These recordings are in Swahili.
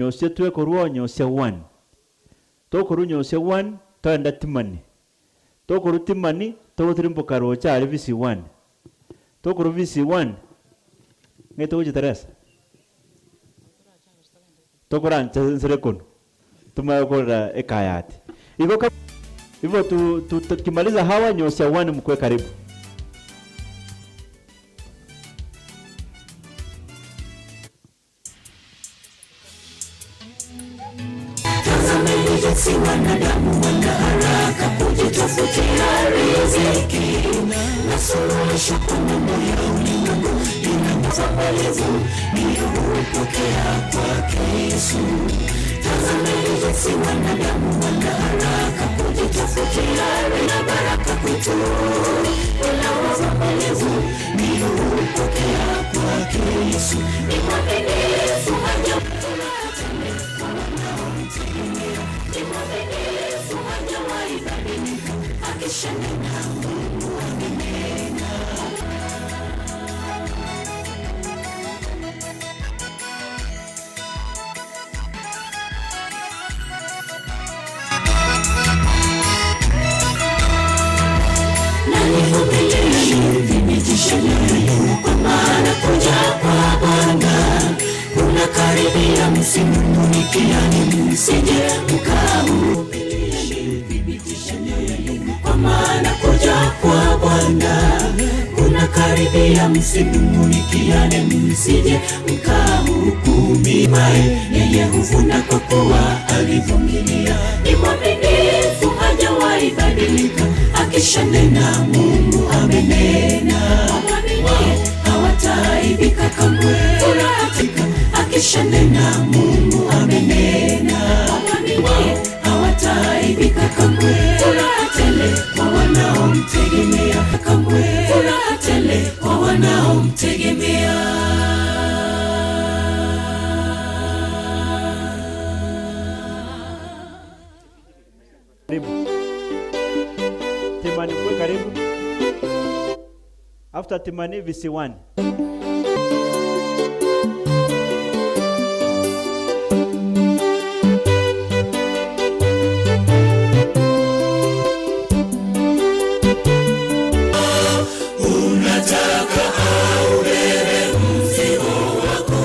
Nyosia tuwe korwo nyosia 1. Tokoru nyosia 1 toenda timani. Tokoru timani togotirimboka rocha ari VC1. Tokoru VC1 ng'ete gochia Teresa. Tokorancha nsere kono. Tumaye korera ekayati. Igo hivyo tukimaliza hawa nyosia 1 mkwe karibu. Jinsi wanadamu wana haraka kujitafutia riziki na suluhisho kwa mambo ya ulimwengu ina uvumilivu ndiyo hupokea kwake Yesu. Tazameni jinsi wanadamu wana haraka kujitafutia na baraka kwetu, ila uvumilivu ndiyo hupokea kwake Yesu. Ni mwaminifu ni mwaminifu hajawahi badilika, akishanena Mungu amenena. Nalihubiri neno kwa maana kuja kwa Bwana kunakaribia, msinung'unikiane, msije mkahukumiwa. Kwa maana kuja kwa Bwana kunakaribia, msinung'unikiane, msije mkahukumiwa. Yeye huvuna kwa kuwa alivumilia, ni mwaminifu hajawahi badilika, akishanena Mungu amenena. Hawataaibika kamwe, akishanena Mungu amenena. Hawataaibika kamwe, furaha tele kwa wanaomtegemea kamwe, furaha tele kwa wanaomtegemea. Karibu. Timani mkwe karibu. After Timani VC1. Unataka aubebe mzigo wako,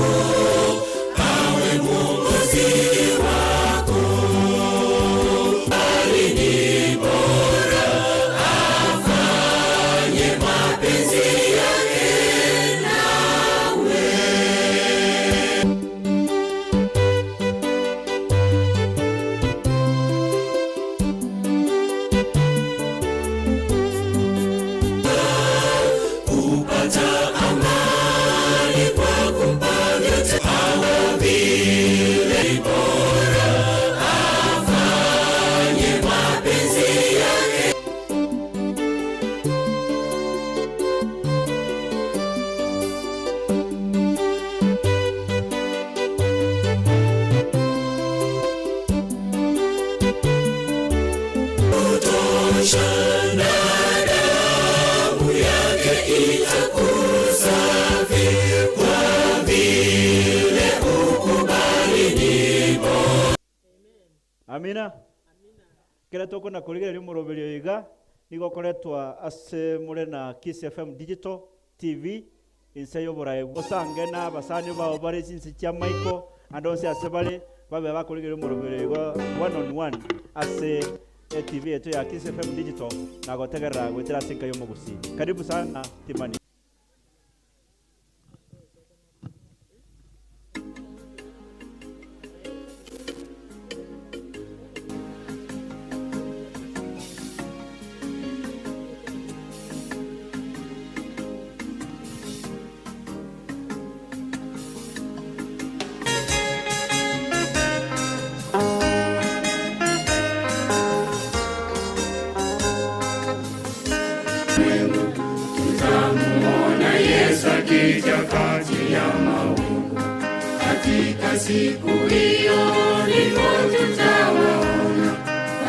awe mwongozi wako, bali ni bora afanye mapenzi yake nawe. Kupata amani kwa kumpa vyote, au vile bora afanye mapenzi yake. Kutosha na damu yake itakusafi kwa vile ukubali ni bora. Amina. Kira toko na kurigereria muroberio iga nigo koretwa ase mure na Kiss FM Digital TV inse yoborae osange na abasani bao bare sinse chia Michael andonse ase bare babe bakurigereria muroberio iga one on one ase TV yetu ya Kiss FM Digital na gotegerera gwetera sinka yomugusi. Karibu sana Timani. Tutamuona Yesu akija kati ya mawingu, katika siku hiyo ndipo tutawaona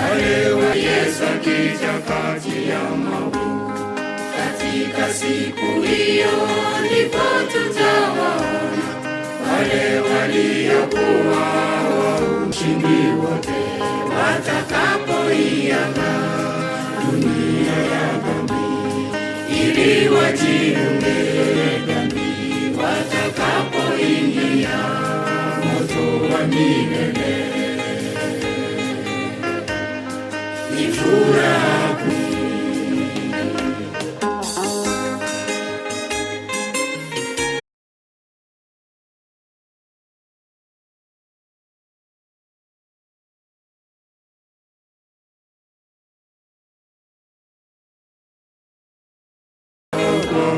wale wa Yesu akija kati ya mawingu, katika siku hiyo ndipo tutawaona Wale waliokuwa washindi wote watakapoiaga dunia ya dhambi, ili wajiunge dhambi watakapoingia moto wa milele. Ni furaha.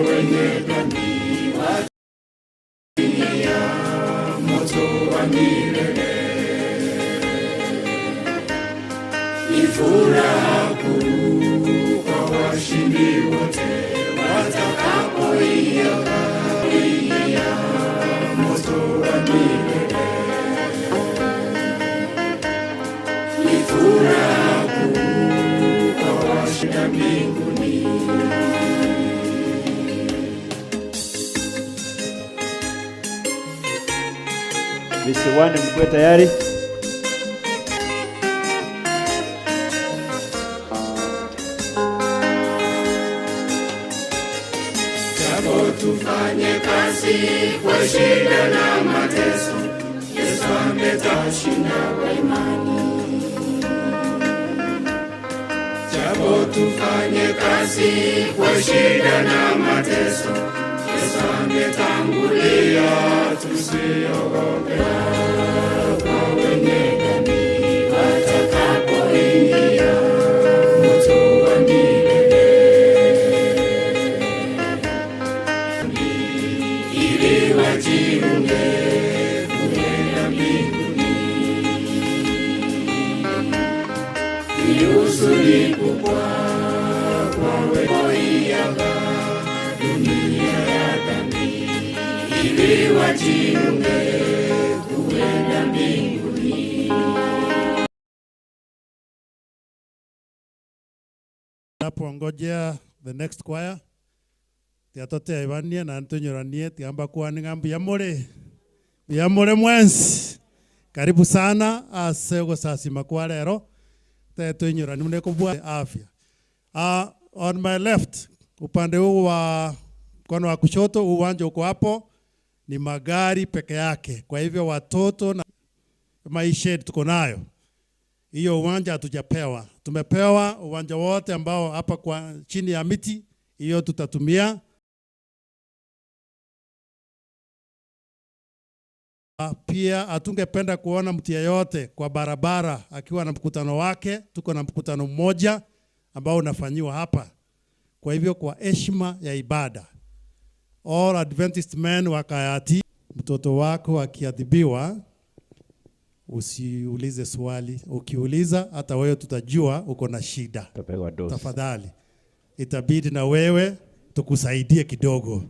Wenye dhambi wataingia moto wa milele. Ni furaha kuu kwa washindi wote watakapoiaga moto wa milele. Ni furaha kuu kwa washindi mbinguni. Visiwani mkuwe tayari. Japo tufanye kazi kwa shida na mateso, Yesu ametashinda kwa imani. Japo tufanye kazi kwa shida na mateso, Yesu ametangulia, tusiogope. Kwa wenye dhambi watakapoingia moto wa milele, ili wajiunge kwenda mbinguni. Ni huzuni kubwa kwa walioiaga dunia ya dhambi, ili wajiunge kwenda mbinguni. Napongojea the next choir tiatote ibanie na ntunyoranie tiamba kwani ng'ambu ya mure mwensi. Karibu sana ase gusasima kwa lero tetunyorani mune kubwa afya. On my left, upande huu wa mkono wa kushoto, uwanja uko hapo ni magari peke yake. Kwa hivyo watoto na maisha tuko nayo. Hiyo uwanja hatujapewa. Tumepewa uwanja wote ambao hapa kwa chini ya miti, hiyo tutatumia. Pia hatungependa kuona mtu yeyote kwa barabara akiwa na mkutano wake. Tuko na mkutano mmoja ambao unafanyiwa hapa. Kwa hivyo kwa heshima ya ibada, all Adventist men wakayati, mtoto wako akiadhibiwa usiulize swali. Ukiuliza hata wewe tutajua uko na shida. Tafadhali, itabidi na wewe tukusaidie kidogo.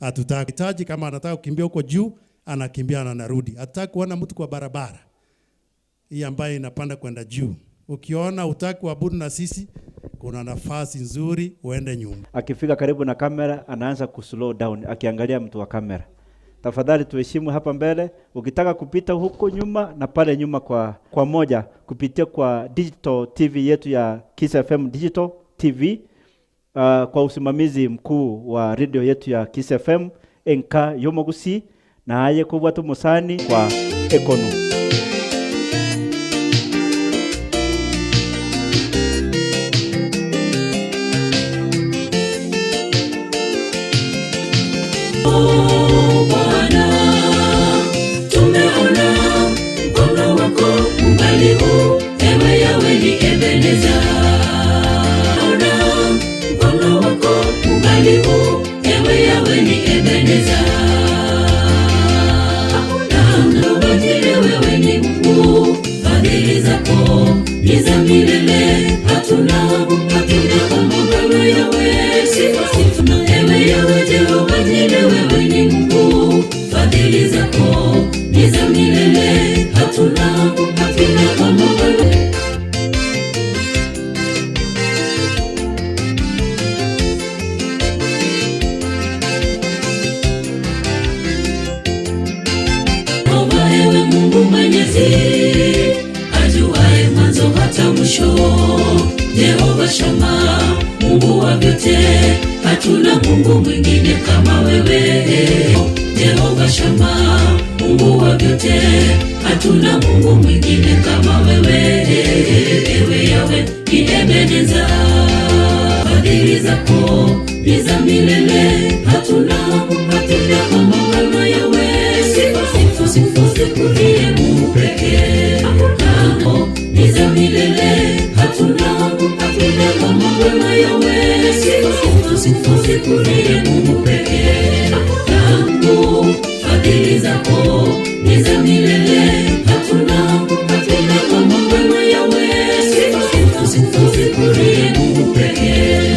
Hatutahitaji kama anataka kukimbia huko juu, anakimbia na anarudi. Hatutaki kuona mtu kwa barabara hii ambayo inapanda kwenda juu. Ukiona hutaki kuabudu na sisi, kuna nafasi nzuri uende nyumba. Akifika karibu na kamera anaanza ku slow down akiangalia mtu wa kamera. Tafadhali tuheshimu hapa mbele. Ukitaka kupita huko nyuma na pale nyuma kwa moja kupitia kwa digital TV yetu ya Kiss FM Digital TV, kwa usimamizi mkuu wa radio yetu ya Kiss FM Enka Yomogusi na aye kubwa tu musani kwa Ekono. Bwana, tumeona mkono wako ungali huu, ewe Yahweh ni Ebeneza. Ona mkono wako ungali huu, ewe Yahweh ni Ebeneza. Hakuna ubadili, wewe ni Mungu, fadhili zako ni za milele. Hatuna kama wewe Yahweh, sifa sifa ewe Yahweh Jehova Jire, wewe ni Mungu, fadhili zako ni za milele. Hatuna kama wewe. Jehova Shama, Mungu wa vyote, hatuna Mungu mwingine kama wewe. Jehova Shama, Mungu wa vyote, hatuna Mungu mwingine kama wewe. Ewe Yawe ni Ebeneza, fadhili zako ni za milele, hatuna kama wewe Yawe. Sifa sifa sifa ndiye Mungu pekee, hakuna ni za milele, hatuna kama wewe Yawe. Sifa sifa sifa ndiye Mungu pekee, hakuna fadhili zako ni za milele, hatuna kama wewe Yawe. Sifa sifa sifa ndiye Mungu pekee,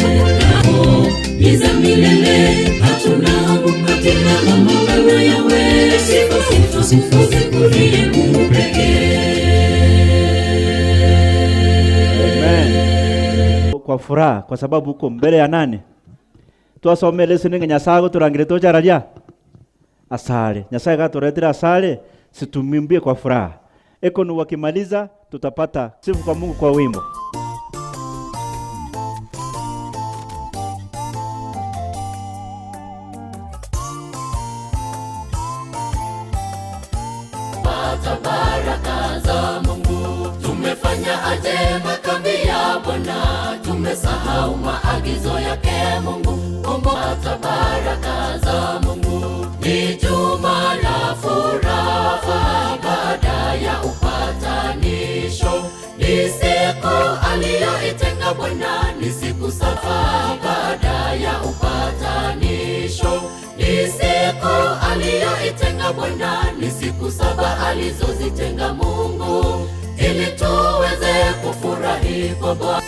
hakuna ni za milele, hatuna kama wewe Yawe. Sifa sifa sifa ndiye Mungu pekee. Amen. Kwa furaha kwa sababu uko mbele ya nani? Twasome listening Nyasaye turangire tochararia asale. Nyasaye gaturetera asale, situmimbie kwa furaha. Eko wakimaliza tutapata sifu kwa Mungu kwa wimbo. Pata baraka za Mungu, tumefanya aje makambi ya Bwana, tumesahau maagizo yake Mungu. Pata baraka za Mungu, ni juma la furaha baada ya upatanisho, ni siku aliyoitenga Bwana, ni siku saba baada ya upatanisho, ni siku aliyoitenga Bwana, ni siku saba alizozitenga Mungu ili tuweze kufurahi kwa Bwana.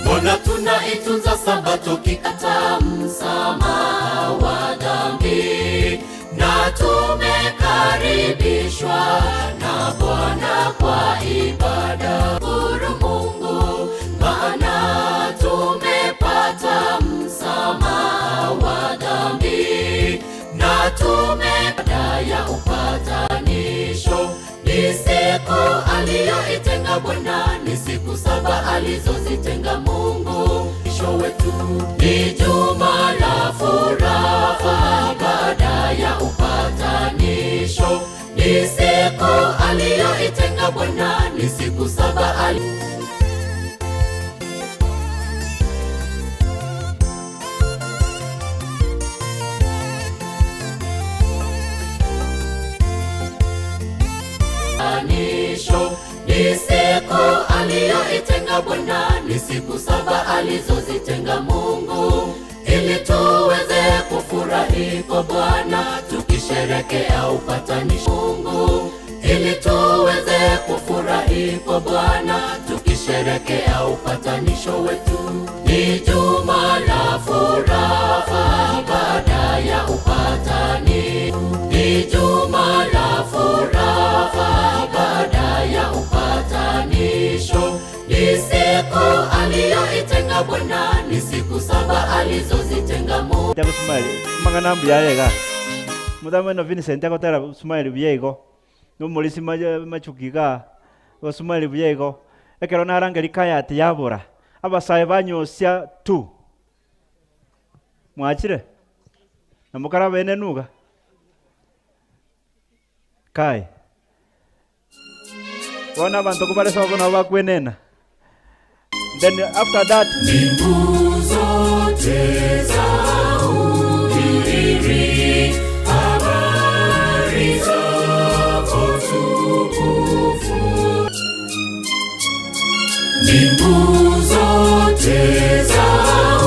Mbona tunaitunza Sabato kikata msamaha wa dhambi, na tumekaribishwa na Bwana kwa ibada. Shukuru Mungu maana tumepata msamaha wa dhambi, na tumepata ya upatanisho, ni siku aliyoitenga Bwana, ni siku saba alizozitenga Mungu. Mwisho wetu ni juma la furaha baada ya upatanisho, ni siku aliyoitenga Bwana, ni siku saba ali ni siku aliyoitenga Bwana, ni siku saba alizozitenga Mungu ili tuweze kufurahi kwa Bwana tukisherekea upatanisho. Mungu ili tuweze kufurahi kwa Bwana tukisherekea upatanisho wetu. Ni juma la furaha baada ya upatanisho, ni juma la furaha baada ya upatanisho, ni siku aliyoitenga Bwana, ni siku saba alizozitenga Mungu. Smile mangana mbiyayega muthamwe no Vincent akotera smile biyego no mulisi machukiga o smile biyego ekero narangeri kaya ati yabora abasaye banyosia tu mwachire na mukara bene nuga kai wana bantu kubalesa bakona bakwenena. Then after that mbingu zote za uhubiri habari zako tukufu, mbingu zote za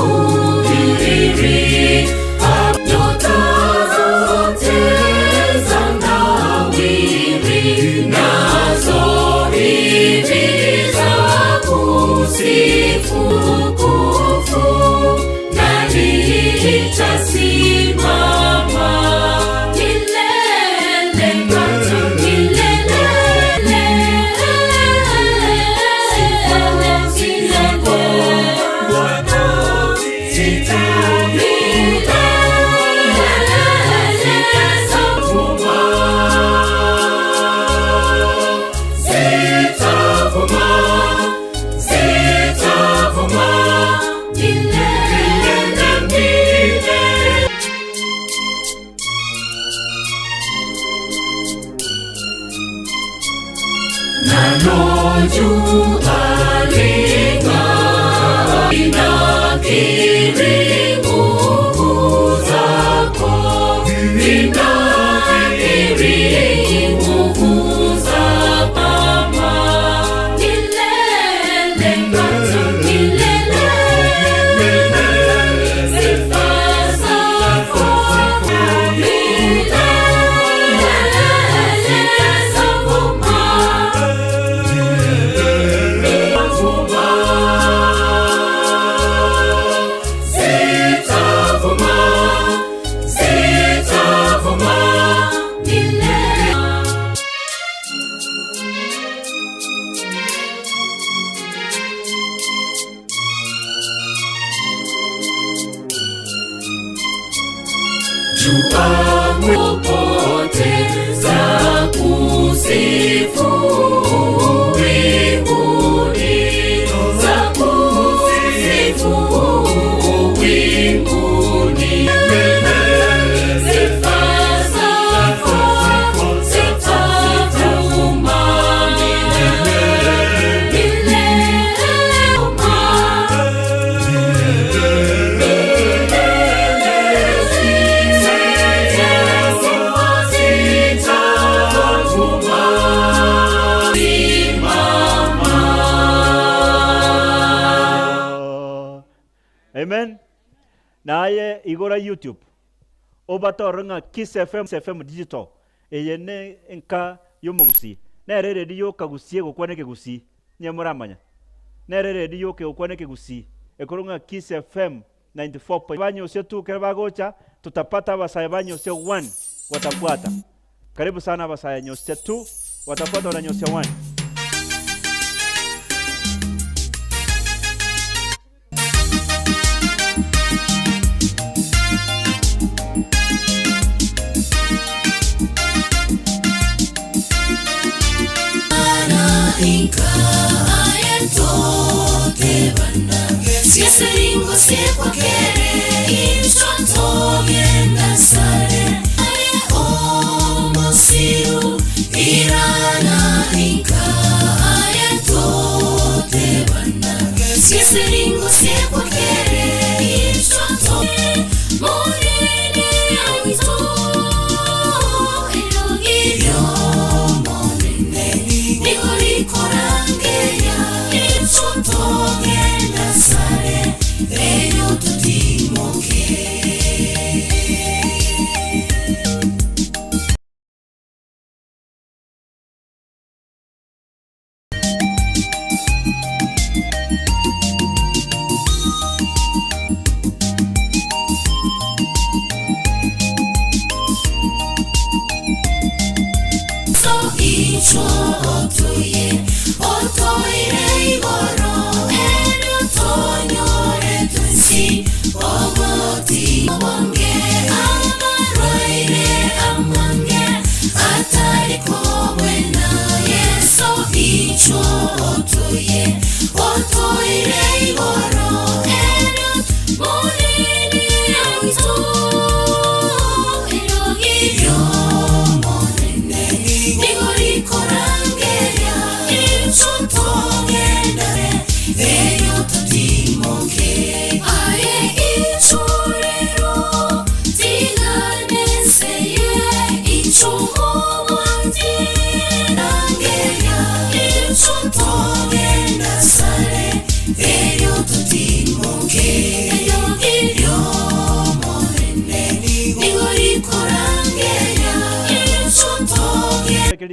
uhubiri nyota zote za nawiri, nazo hivi za kusifu kufu, nani itasimama milele milele? Ninakiri nguvu zako, ninakiri nguvu za Baba. Milele hata milele, sifa zako milele zavuma. Zitavuma, zitavuma milele. Popote za kusifu mbinguni, za kusifu mbinguni. Sifa zako zitavuma milele, milele. Amen. Naye igora YouTube. Obatoranga Kiss FM FM Digital. Eye ne nka yomugusi. Nere radio kagusie gokwaneke gusi. Nyamuramanya. Nere radio ke gokwaneke gusi. Ekoronga Kiss FM 94. Banyo sio tu kera tutapata basaya banyo sio 1 watafuata. Karibu sana basaya nyosia 2 watafuata wana nyosia 1.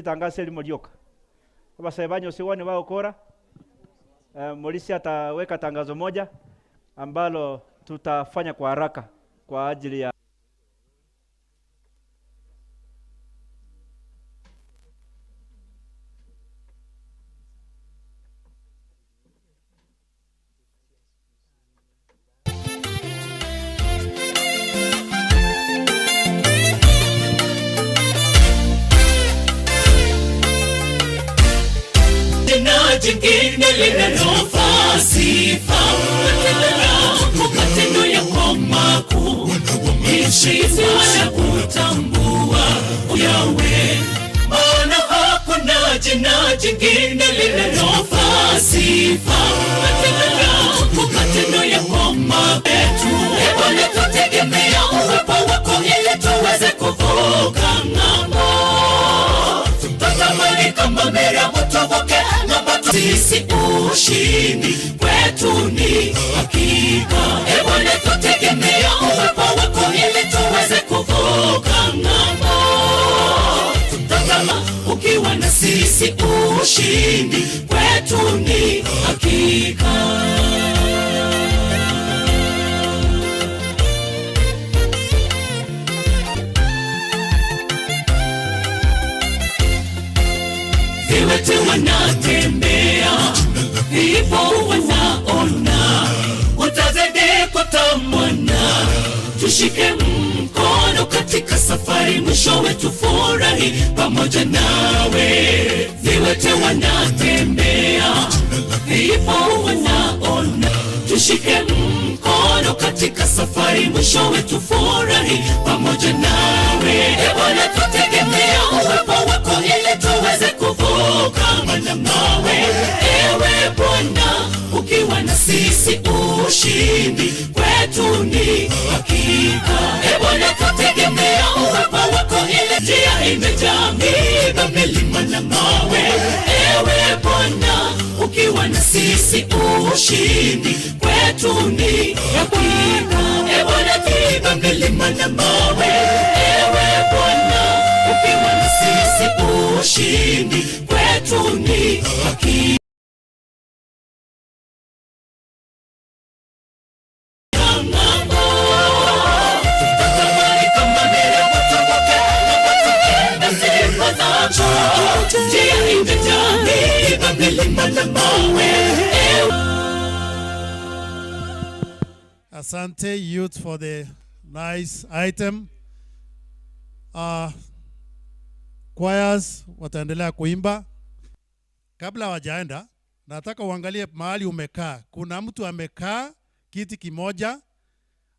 Tangazo limolioka. Abasebanyo siwani wao kora. Molisi ataweka tangazo moja ambalo tutafanya kwa haraka kwa ajili ya Matendo yako makuu, nchi kutambua Yawe, maana hakuna jina jingine linalofaa sifa. Matendo yako makuu. Kama Miriamu tuvuke ng'ambo, sisi ushindi kwetu ni hakika. E Bwana, tutegemea uwepo wako ili tuweze kuvuka ng'ambo. Tazama, ukiwa na sisi ushindi kwetu ni hakika. Viwete wanatembea, vipofu wanaona, utazidi kutamwana. Tushike mkono katika safari, mwisho wetu furahi pamoja nawe. Viwete wanatembea, vipofu wanaona, tushike mkono katika safari, mwisho wetu furahi pamoja nawe. E Bwana, tutegemea uwepo wako ili tuweze kuvuka na mawe. Ewe Bwana, ukiwa na sisi ushindi kwetu ni hakika. E Bwana, tutegemea uwepo wako ili njia imejaa miiba, milima na mawe. Ewe Bwana, ukiwa na sisi ushindi kwetu ni hakika. E Bwana, miiba, milima na mawe. Ewe Bwana, ukiwa na sisi ushindi kwetu ni hakika. Njia imejaa miiba, milima na mawe. Ewe Asante youth for the nice item. Choirs wataendelea kuimba. Kabla hawajaenda, nataka uangalie mahali umekaa. Kuna mtu amekaa kiti kimoja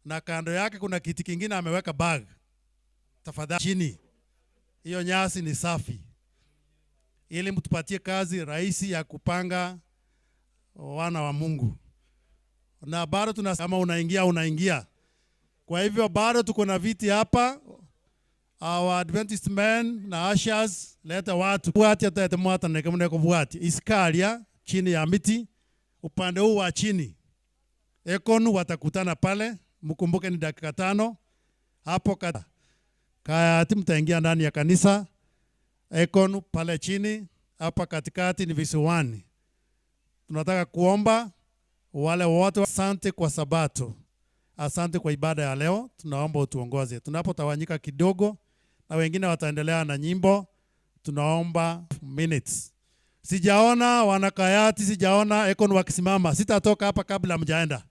na kando yake kuna kiti kingine ameweka bag. Tafadhali chini. Hiyo nyasi ni safi, ili mtupatie kazi rahisi ya kupanga wana wa Mungu. Na bado tuna kama unaingia unaingia. Kwa hivyo bado tuko na viti hapa. Our Adventist men na ushers, leta watu. Bwati hata mwata na kama niko bwati. Iskaria chini ya miti upande huu wa chini. Ekonu watakutana pale, mkumbuke ni dakika 5 hapo kaya mtaingia ndani ya kanisa. Ekonu pale chini, hapa katikati ni visiwani. Tunataka kuomba wale wote. Asante kwa Sabato. Asante kwa ibada ya leo. Tunaomba utuongoze. Tunapotawanyika kidogo na wengine wataendelea na nyimbo, tunaomba minutes. Sijaona wanakayati, sijaona Ekonu wakisimama. Sitatoka hapa kabla mjaenda.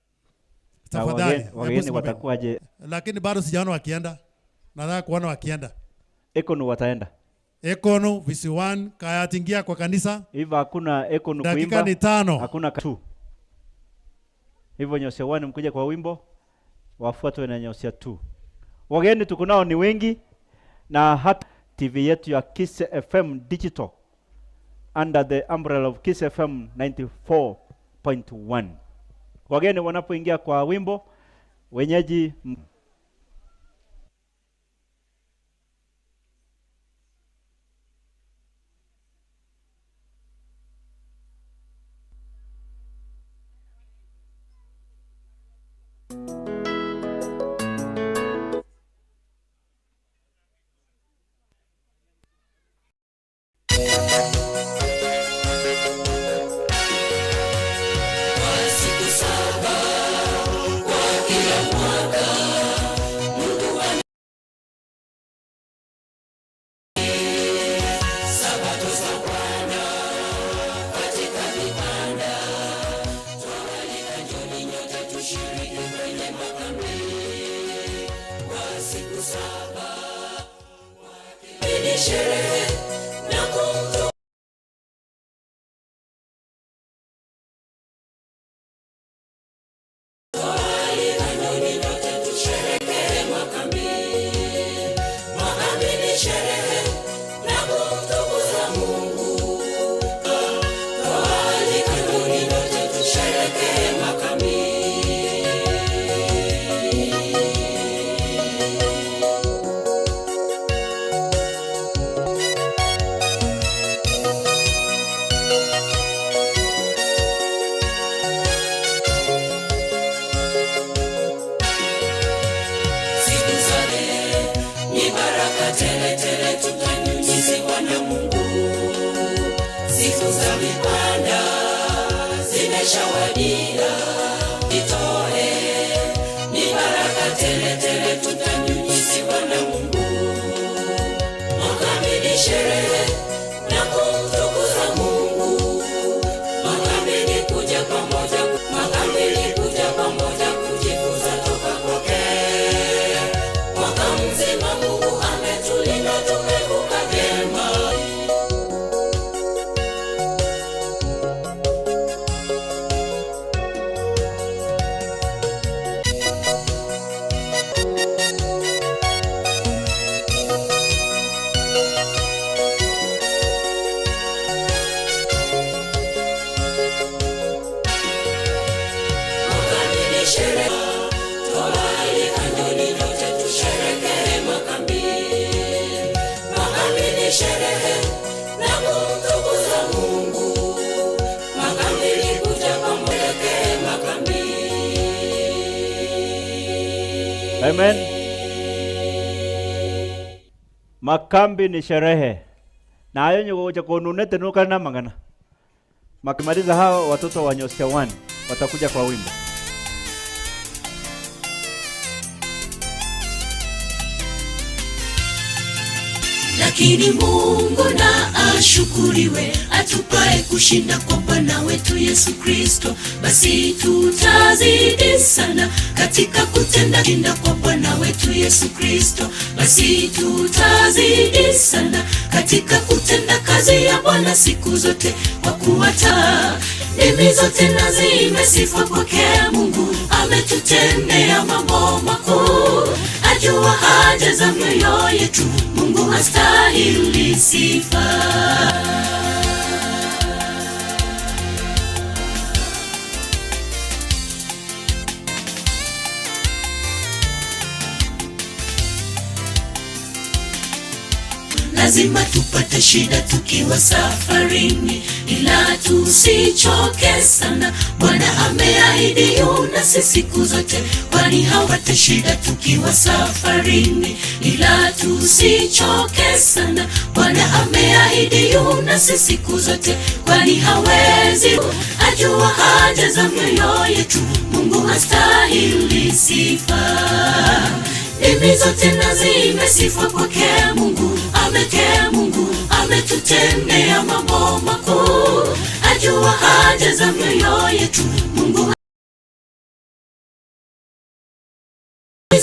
Tafadhali. Wageni, wageni watakuwaje? Lakini bado sijaona wakienda. Nataka kuona wakienda. Ekonu wataenda. Ekonu visiwani, Kayati ingia kwa kanisa. Hivyo hakuna Ekonu kuimba. Dakika ni 5. Hakuna tu. Hivyo Nyosia 1 mkuje kwa wimbo, wafuatwe na Nyosia 2. Wageni tuko nao ni wengi, na hata TV yetu ya Kiss FM Digital under the umbrella of Kiss FM 94.1. Wageni wanapoingia kwa wimbo, wenyeji Imeshawadia, itoe ni baraka tele tele, tutanyunyiziwa na Mungu. Makambi ni sherehe na kumtukuza Mungu. Makambi ni kuja pamoja, makambi ni kuja pamoja kujifunza toka kwake. Mwaka mzima Mungu ametulinda, tumevuka vyema. Makambi ni sherehe, twawaalika njoni nyote tusherekee makambi. Makambi ni sherehe na kumtukuza Mungu. Makambi ni kuja pamoja, makambi. Amen. Makambi ni sherehe. Na ayo nyugoja konunete nuka na mangana. Makimaliza hao watoto wa Nyosia 1 watakuja kwa wimbo. Lakini Mungu na ashukuriwe, atupae kushinda kwa Bwana wetu Yesu Kristo. Basi tutazidi sana katika kutenda kinda kwa Bwana wetu Yesu Kristo. Basi tutazidi sana katika kutenda kazi ya Bwana siku zote, kwa kuwa taa ndimi zote na zimesifa kwake Mungu. Ametutendea mambo makuu, ajua haja za mioyo yetu. Mungu astahili sifa. Lazima tupate shida tukiwa safarini, ila tusichoke sana. Bwana ameahidi yu nasi siku zote, kwani hawate shida tukiwa safarini, ila tusichoke sana. Bwana ameahidi yu nasi siku zote, kwani hawezi ajua haja za mioyo yetu. Mungu astahili sifa. Ndimi zote na zimesifa kwake Mungu, ameke Mungu ametutendea mambo makuu, ajua haja za mioyo yetu. Mungu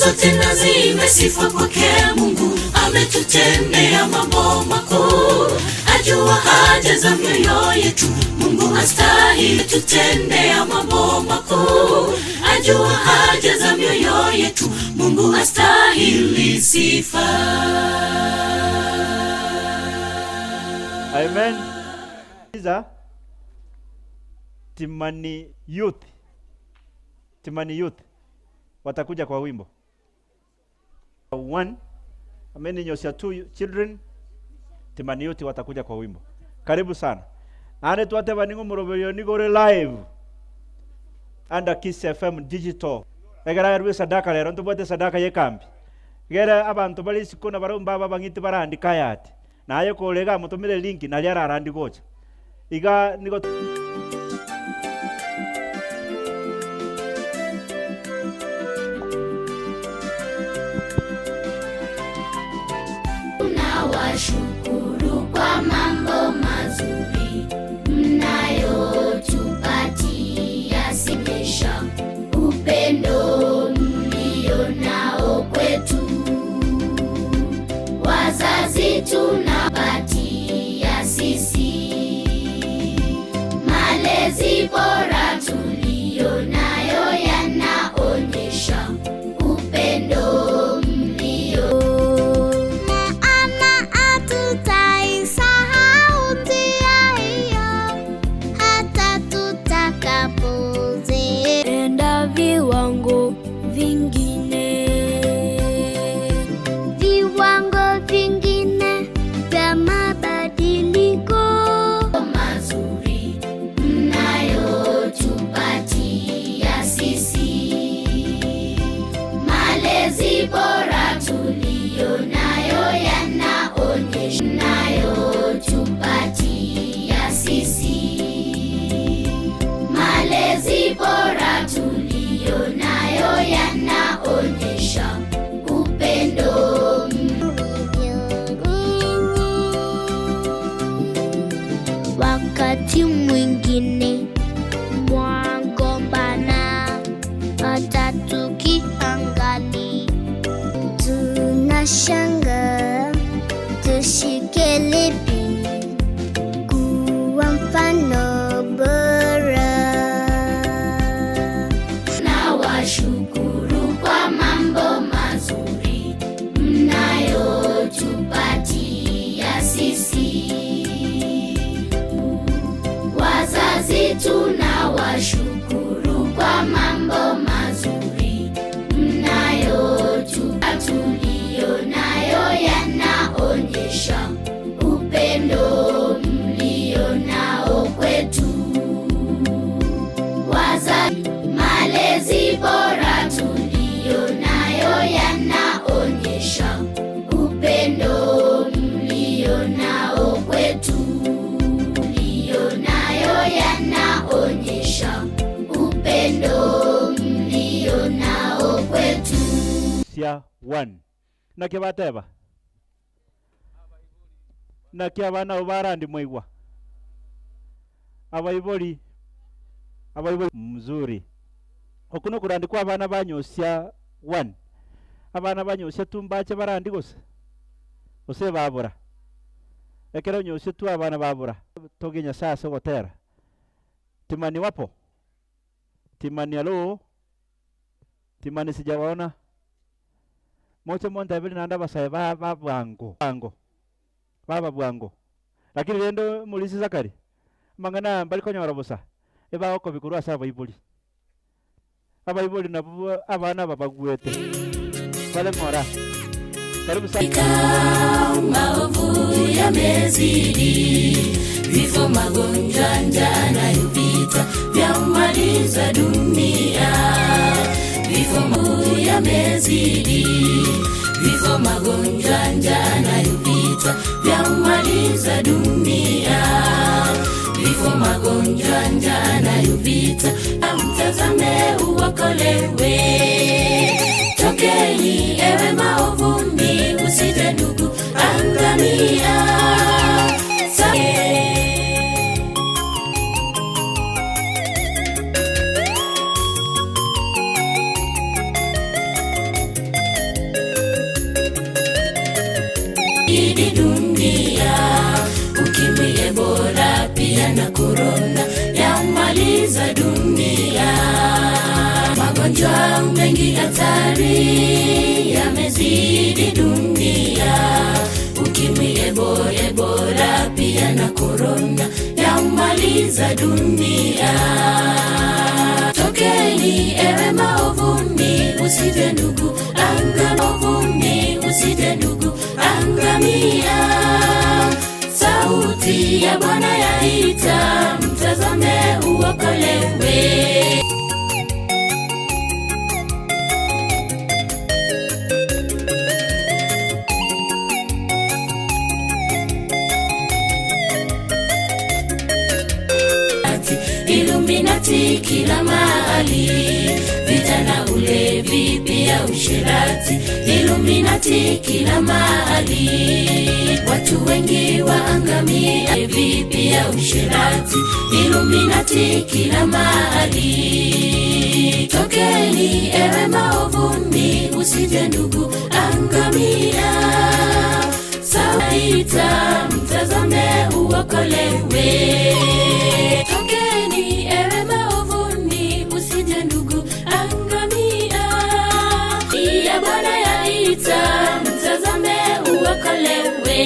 zote na zimesifa kwake Mungu, ametutendea mambo makuu, ajua haja za mioyo yetu. Mungu astahili tutendea mambo makuu, ajua haja za mioyo yetu. Mungu astahili sifa. Amen. Iza Timani Youth. Timani Youth watakuja kwa wimbo. 1 Amen, Nyosia 2 children. Timani Youth watakuja kwa wimbo. Karibu sana. Ane tuate baningo moroberio nigore live. Under Kiss FM Digital. Egera erwe sadaka lero ntubwate sadaka yekambi. Gera abantu bali sikona baromba baba ngiti barandika yati. Naye kolega mutumire link na lyara arandi gocha. Iga nigo Tunawashukuru kwa mambo mazuri mnayotupatia, simesha upendo mlio nao kwetu. Wazazi tunapatia sisi malezi bora tulio nayo yanaonyesha upendo mlio Maana hatutaiacha Tunashangaa tushike lipi kuwa mfano bora. Nawashukuru kwa mambo mazuri mnayotupatia sisi. Wazazi, tunawashukuru kwa mambo mazuri mnayotupa, tuliyo nayo yanaonyesha upendo mlio nao kwetu. Wazazi, malezi bora tuliyo nayo yanaonyesha upendo mlio nao kwetu. Mlio nayo yanaonyesha upendo mlio nao kwetu. Sia 1 naki bateba naki abana abo barandi mwaigwa abaibori abaibori mzuri okuno kurandikwa abana banyosia 1 abana banyosia tumbache barandi gose gose babura ekero nyosia tu abana babura togenya sasa gotera timani wapo timani alo timani sijawaona mocho monta bili nanda basaye ba bwango bwango baba bwango lakini rendo mulisi Zakari mangana mbali konyora busa eba ko bikuru asa abaibori abaibori nabo abana babagwete bale mora karibu sana. Maovu yamezidi, vifo, magonjwa, njaa na vita vyamaliza dunia. Vifo, maovu yamezidi, vifo, magonjwa, njaa na vita vyamaliza dunia. Vifo, magonjwa, njaa na vita, amtazame uokolewe. Tokeni ewe maovuni, usije ndugu angamia. Idi dunia, ukimwi, Ebola pia na korona yamaliza dunia. Magonjwa mengi hatari yamezidi dunia. Ukimwi, Ebola pia na korona yamaliza dunia. Tokeni ewe maovuni, usije ndugu angamia, usije ndugu angamia. Sauti ya Bwana yaita, mtazame uokolewe. Illuminati kila mahali, vita na ulevi pia usherati. Illuminati kila mahali, watu wengi waangamia, ulevi pia usherati. Illuminati kila mahali. Tokeni ewe maovuni, usije ndugu angamia. Saita, mtazame uokolewe. Tokeni ewe maovuni, usije ndugu angamia. Ya Bwana yaita, mtazame uokolewe.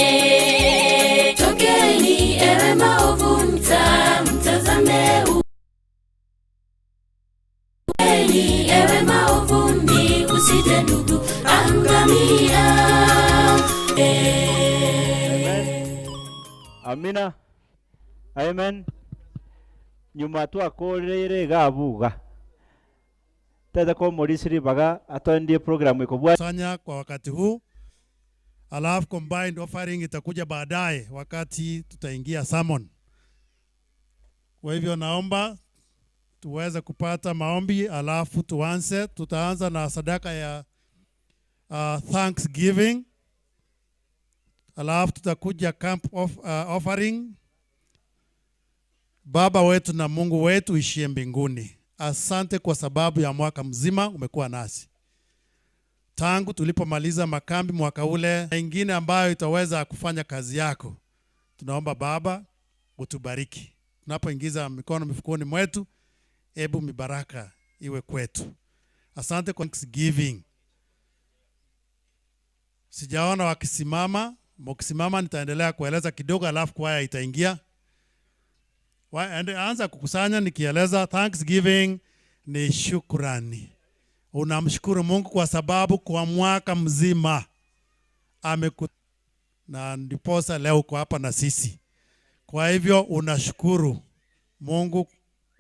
Tokeni ewe maovuni, mtazame uokolewe. Ewe maovuni, usije ndugu angamia. Amina. Amen. Nyuma twakorere gabuga tete ko morisiri baga atondie programu ikobwa sanya kwa wakati huu, alafu combined offering itakuja baadaye wakati tutaingia sermon. Kwa hivyo naomba tuweze kupata maombi alafu tuanze. Tutaanza na sadaka ya thanksgiving, alafu tutakuja camp offering. Baba wetu na Mungu wetu ishie mbinguni, asante kwa sababu ya mwaka mzima umekuwa nasi. Tangu tulipomaliza makambi mwaka ule, ingine ambayo itaweza kufanya kazi yako. Tunaomba Baba utubariki. Tunapoingiza mikono mifukoni mwetu, hebu mibaraka iwe kwetu. Asante kwa Thanksgiving. Sijaona wakisimama, mkisimama nitaendelea kueleza kidogo, alafu kwaya itaingia. Anza kukusanya nikieleza. Thanksgiving ni shukrani. Unamshukuru Mungu kwa sababu kwa mwaka mzima ameku, na ndiposa leo uko hapa na sisi. Kwa hivyo unashukuru Mungu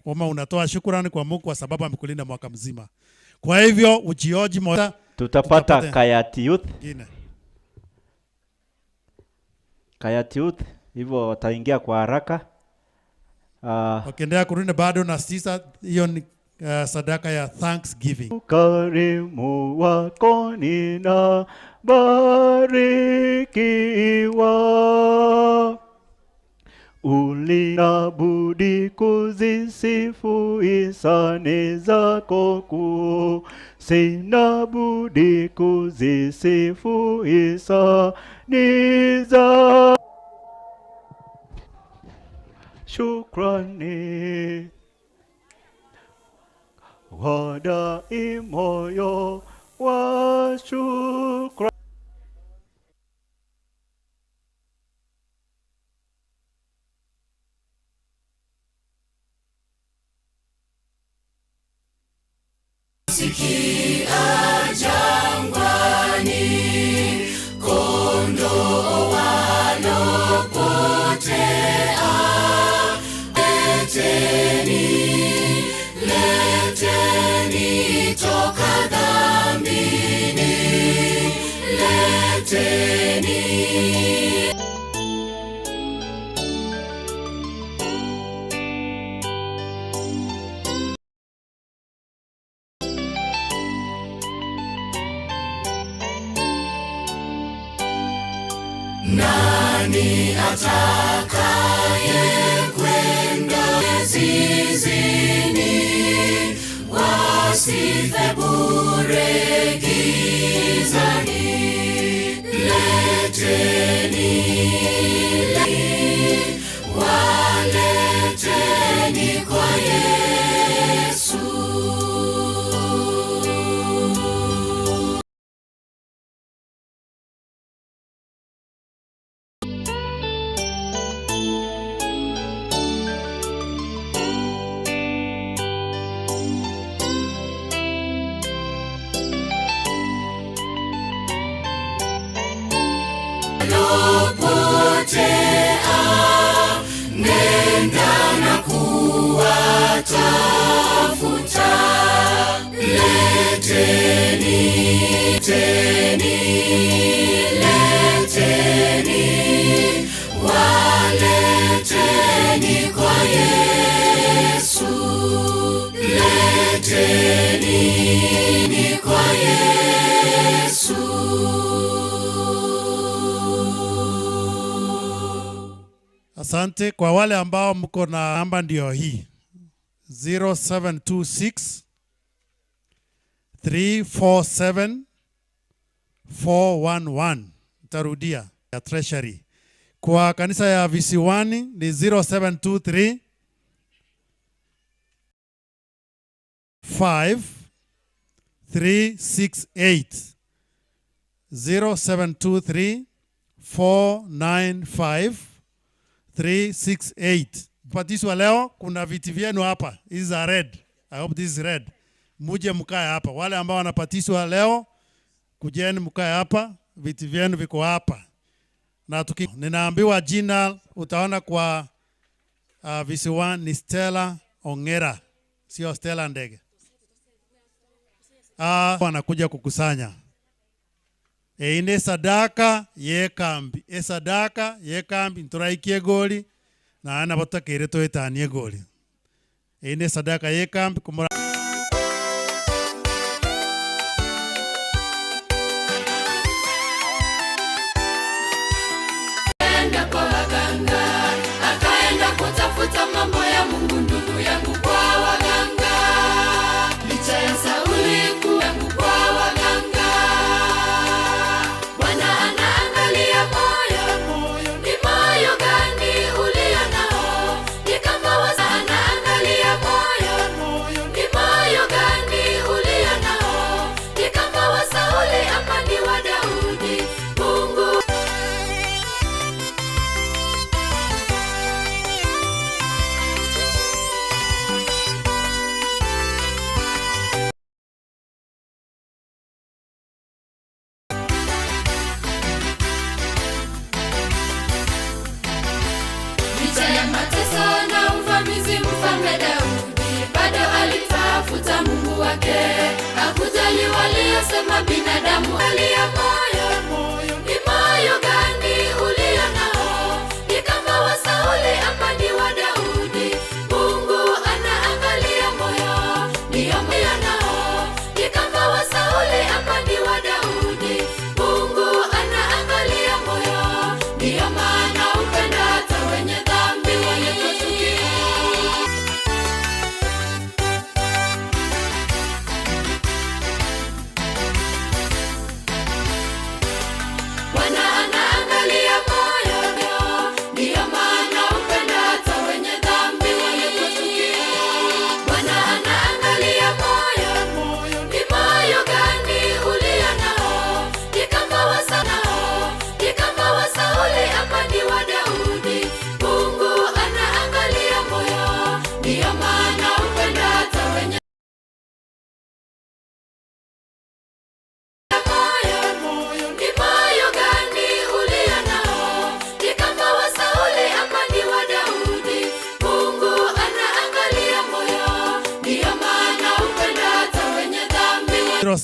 kama unatoa shukrani kwa Mungu kwa sababu amekulinda mwaka mzima. Kwa hivyo ujioji moja Tutapata Kayati Youth. Ingine. Kayati Youth hivyo wataingia kwa haraka. Wakiendelea kurudi bado na sisa, hiyo ni sadaka ya Thanksgiving. Ukarimu wako nina barikiwa, ulinabudi kuzisifu hisani zako kuu, sina budi kuzisifu hisani za shukrani. Wadai moyo wa shukrani. Sikia jangwani, kondoo walopotea, leteni, leteni toka dhambini, leteni. Nani atakaye kwenda zizini, wasife bure gizani? Leteni, waleteni kwa Yesu. Lopotea, nenda na kuwatafuta. Leteni, leteni, leteni, waleteni kwa Yesu. Leteni ni kwa Yesu. Asante kwa wale ambao mko na namba, ndio hii 0726 347 411. Nitarudia ya Treasury. Kwa kanisa ya Visiwani ni 0723 5 368, 0723 495 368. Patishwa leo, kuna viti vyenu hapa. Hizi are red. I hope this is red. Muje mkae hapa. Wale ambao wanapatishwa leo, kujeni mkae hapa, viti vyenu viko hapa. Na ninaambiwa jina utaona kwa Visiwani ni Stella Ongera, sio Stella Ndege. Wanakuja kukusanya. Ine sadaka yekambi, e sadaka yekambi nturaikie goli na ana batakire twetanie goli. Ine sadaka yekambi kumura. Akaenda kwa waganga, akaenda kutafuta mambo ya Mungu, ndugu yangu, kwa waganga. Licha ya Sauli kuwa kwa waganga.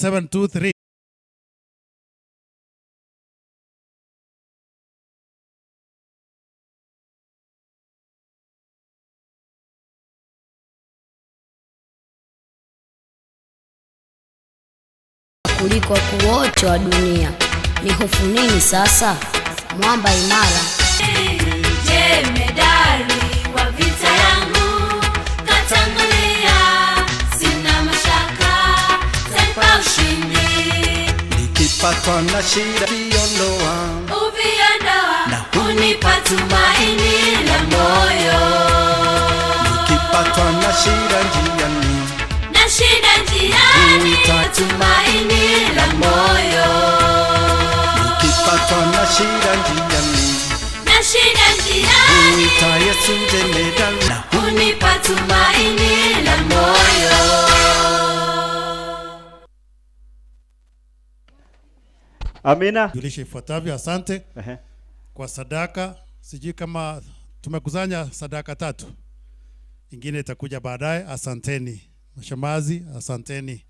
0723 kuliko wakuu wote wa dunia. Ni hofu nini sasa? Mwamba imara. Jemedari wa vita yangu katangulia, sina mashaka, tanipa ushindi. Nikipatwa na shida viondoa, Uviondoa Na hunipa tumaini la moyo, nikipatwa na shida njiani, na shida njiani, tumaini la moyo, nikipatwa na shida njiani, na shida njiani, huita Yesu jemedari na hunipa tumaini la moyo. Amina. Julisha ifuatavyo. Asante Ehe. kwa sadaka. Sijui kama tumekusanya sadaka tatu, ingine itakuja baadaye. Asanteni mashamazi, asanteni.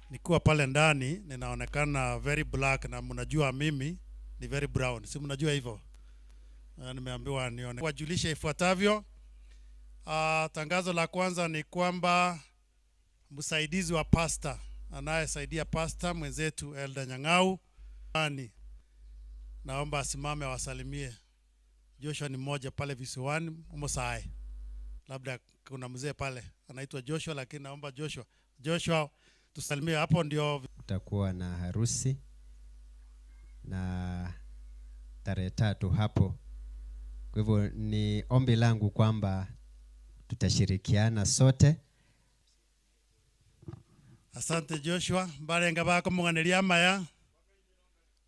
Nikiwa pale ndani ninaonekana very black, na mnajua mimi ni very brown, si mnajua hivyo? Nimeambiwa nione. Wajulishe ifuatavyo. Tangazo la kwanza ni kwamba msaidizi wa pasta anayesaidia pasta mwenzetu Elda Nyang'au ani, naomba asimame awasalimie. Joshua ni mmoja pale visiwani Musae, labda kuna mzee pale anaitwa Joshua, lakini naomba Joshua tusalimie hapo. Ndio Kutakuwa na harusi na tarehe 3 hapo. Kwa hivyo ni ombi langu kwamba tutashirikiana sote. Asante Joshua, mbarenga bako muganeria maya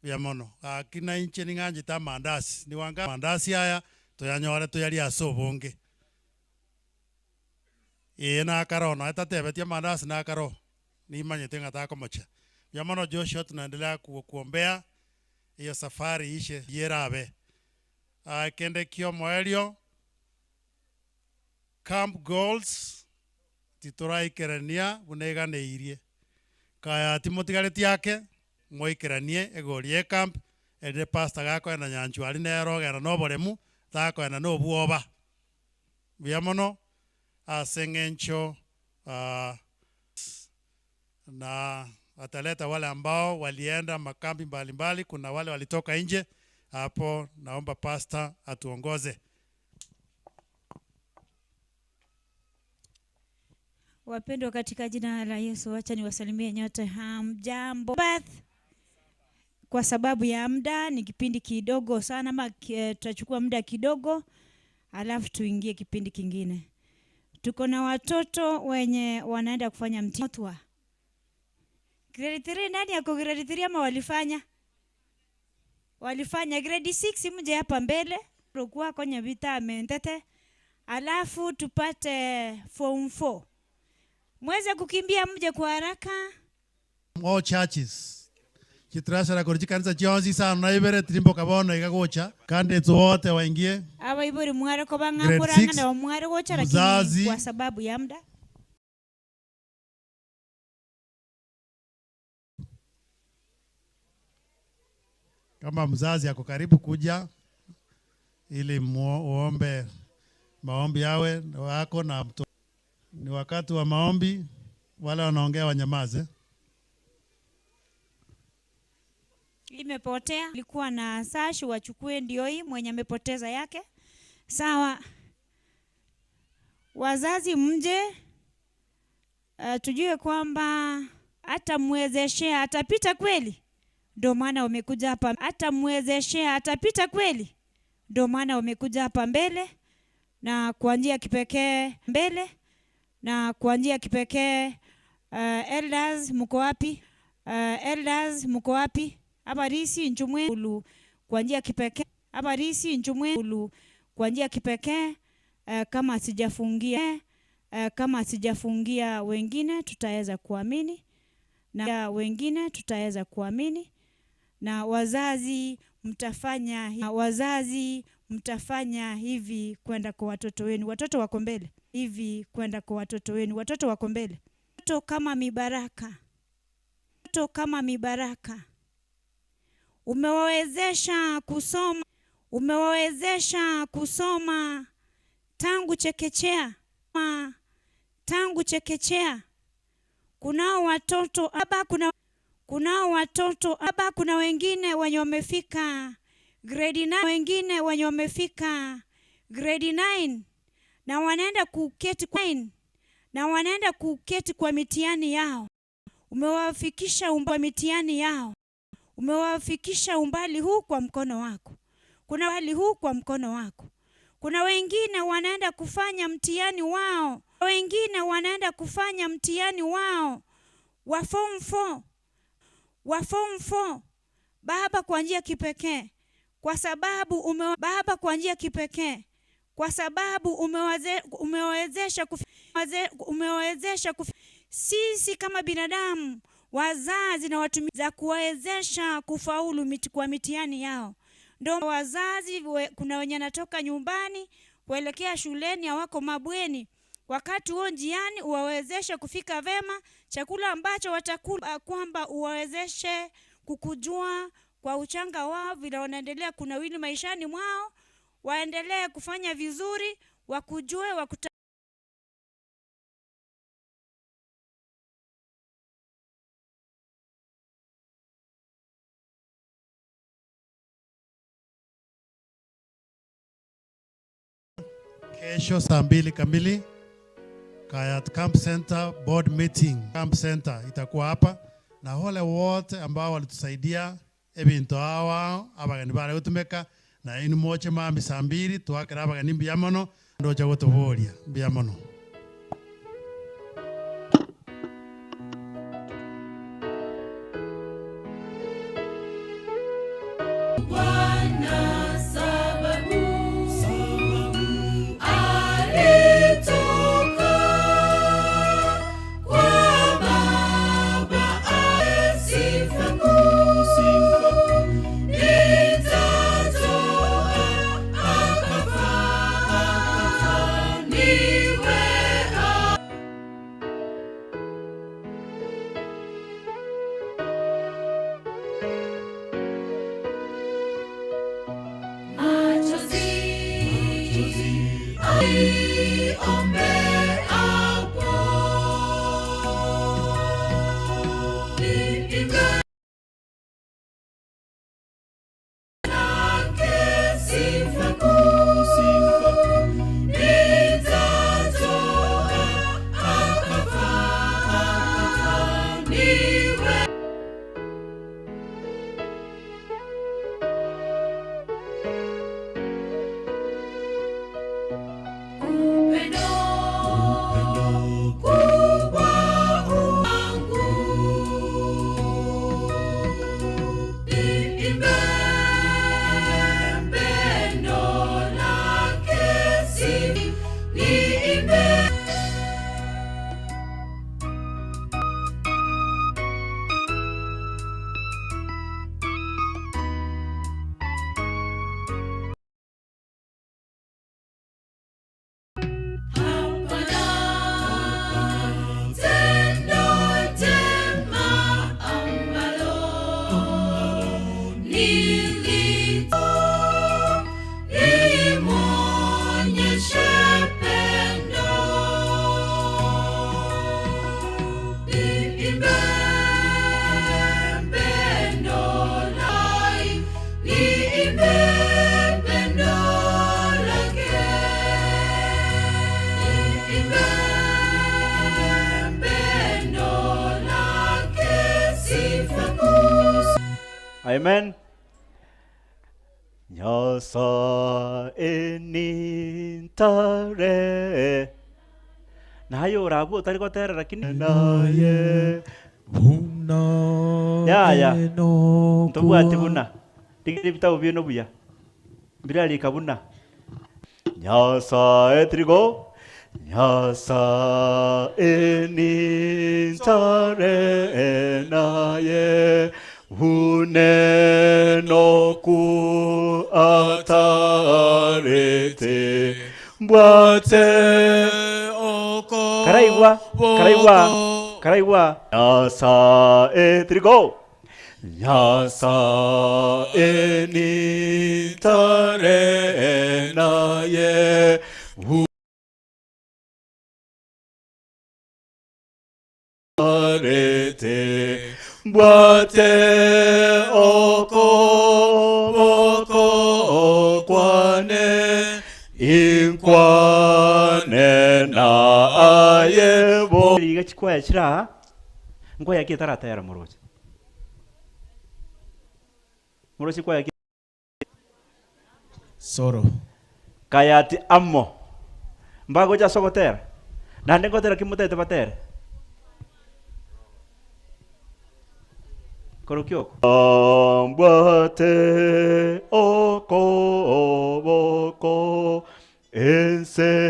ya mono akina inche ning'anjete mandasi niwanga mandasi aya tuyanyore tuyaria ase obonge ĩĩ nakaro no etatebetie mandasi nakaro nimanyete ng'a takomocha ya mono. Joshua, tunaendelea kuombea hiyo safari ishe yerabe. Kende kio moelio camp goals titoraikerania buneganeirie kaya timotigareti ake moikeranie egorie camp erire pastor gakoena nyanchwari nerogera noboremu takoena nobwoba buya mono ase ng'encho na ataleta wale ambao walienda makambi mbalimbali, kuna wale walitoka nje hapo. Naomba pastor atuongoze. Wapendwa katika jina la Yesu, wacha niwasalimie nyote. Hamjambo. Bath. Kwa sababu ya muda ni kipindi kidogo sana, ama tutachukua muda kidogo alafu tuingie kipindi kingine. Tuko na watoto wenye wanaenda kufanya mtihani. Grade 3, nani ako grade 3 ama walifanya? Walifanya grade 6, mje hapa mbele. Kwa kwenye vita mentete. Alafu tupate form 4. Mweze kukimbia mje kwa haraka. All churches chitrashara kori kanisa chionsi sana na ibere trimbo kabono ikagocha candidates wote waingie. Aba ibori mware ko Grade bang'amuranga six, na mware gocha, lakini mzazi. kwa sababu ya muda. Kama mzazi ako karibu kuja ili uombe maombi yawe wako na mto. Ni wakati wa maombi, wale wanaongea wanyamaze. Imepotea, ilikuwa na sashi wachukue, ndio hii mwenye amepoteza yake. Sawa. Wazazi mje, tujue kwamba atamwezeshea atapita kweli. Ndio maana wamekuja hapa. Atamwezeshea atapita kweli. Ndio maana wamekuja hapa mbele na kwa njia kipekee mbele na kwa njia kipekee. Elders mko wapi? Elders mko wapi? Abarisi nchumwe ulu kwa njia kipekee. Abarisi nchumwe ulu kwa njia kipekee. Kama sijafungia wengine tutaweza kuamini, na wengine tutaweza kuamini, na wazazi mtafanya hivi kwenda kwa watoto wenu. Watoto wako mbele. Hivi kwenda kwa watoto wenu. Watoto wako mbele. Watoto kama mibaraka. Watoto kama mibaraka. Umewawezesha kusoma, umewawezesha kusoma tangu chekechea, tangu chekechea. Kunao watoto aba, kunao watoto aba, kuna wengine wenye wamefika grade 9, wengine wenye wamefika grade 9 na wanaenda kuketi kwa 9 na wanaenda kuketi kwa mitihani yao. Umewafikisha umbali mitihani yao. Umewafikisha umbali huu kwa mkono wako. Kuna hali huu kwa mkono wako. Kuna wengine wanaenda kufanya mtihani wao. Wengine wanaenda kufanya mtihani wao wa form 4. Wa form 4. Baba, kwa njia kipekee. Kwa sababu Baba, kwa njia kipekee. Kwa sababu umewawezesha umewawezesha sisi kama binadamu, wazazi na watumishi za kuwawezesha kufaulu kwa mitihani yao. Ndio wazazi kuna wenye natoka nyumbani kuelekea shuleni, hawako mabweni. Wakati huo njiani uwawezeshe kufika vema, chakula ambacho watakula kwamba uwawezeshe kukujua kwa uchanga wao vile wanaendelea kunawili maishani mwao, waendelee kufanya vizuri, wakujue, wakuta. Kesho saa 2 kamili Kayat Camp Center board meeting. Camp Center itakuwa hapa na wale wote ambao walitusaidia ebinto hawa abageni bale gutumeka na inu moche mambi saa 2 twakira abageni mbiamono ndocha gotoboria mbiamono. Bwana sababu alitoka kwa Baba, sifa kuu nitatoa, akafa niwe. Machozi ombe hapo niimbe lake sifa kuu nitatoa, akafa niwe. Upendo kubwa wangu, niimbe pendo lake, niimbe. Hapana tendo jema ambalo nilimwonyeshe pendo, niimbe pendo lake, niimbe pendo lake, niimbe pendo lake, sifa kuu. Amen. Nyasaye nintare nayo urabu utari gotera lakini naye yaya ntobwati buna tigiri bitabu bino buya birarika buna Nyasaye trigo Nyasaye nintare naye uneno ku atarete mbwate. Karaigwa, karaigwa, Karaigwa Nyasa e trigo Nyasa e ni tare na ye Arete bwate oko boko kwane inkwane na aye bo iga chikwaya chira ngwaya ki tarata yara moroche moroche kwaya ki soro kayati ammo mbago ja sogotera nande ngotera kimutete batere Korokyoko. Ambate oko boko enseteko.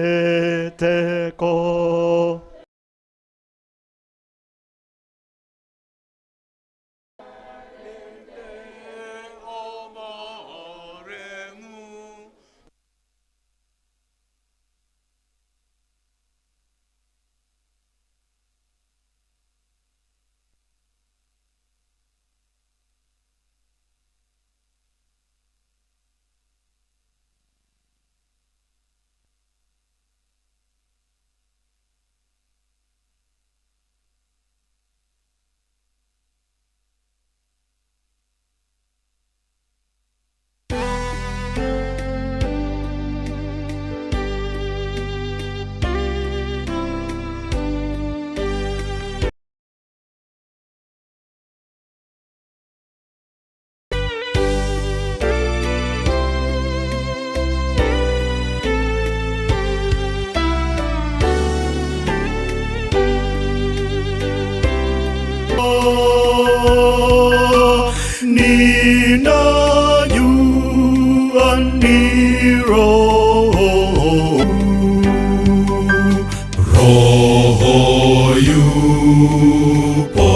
Roho yupo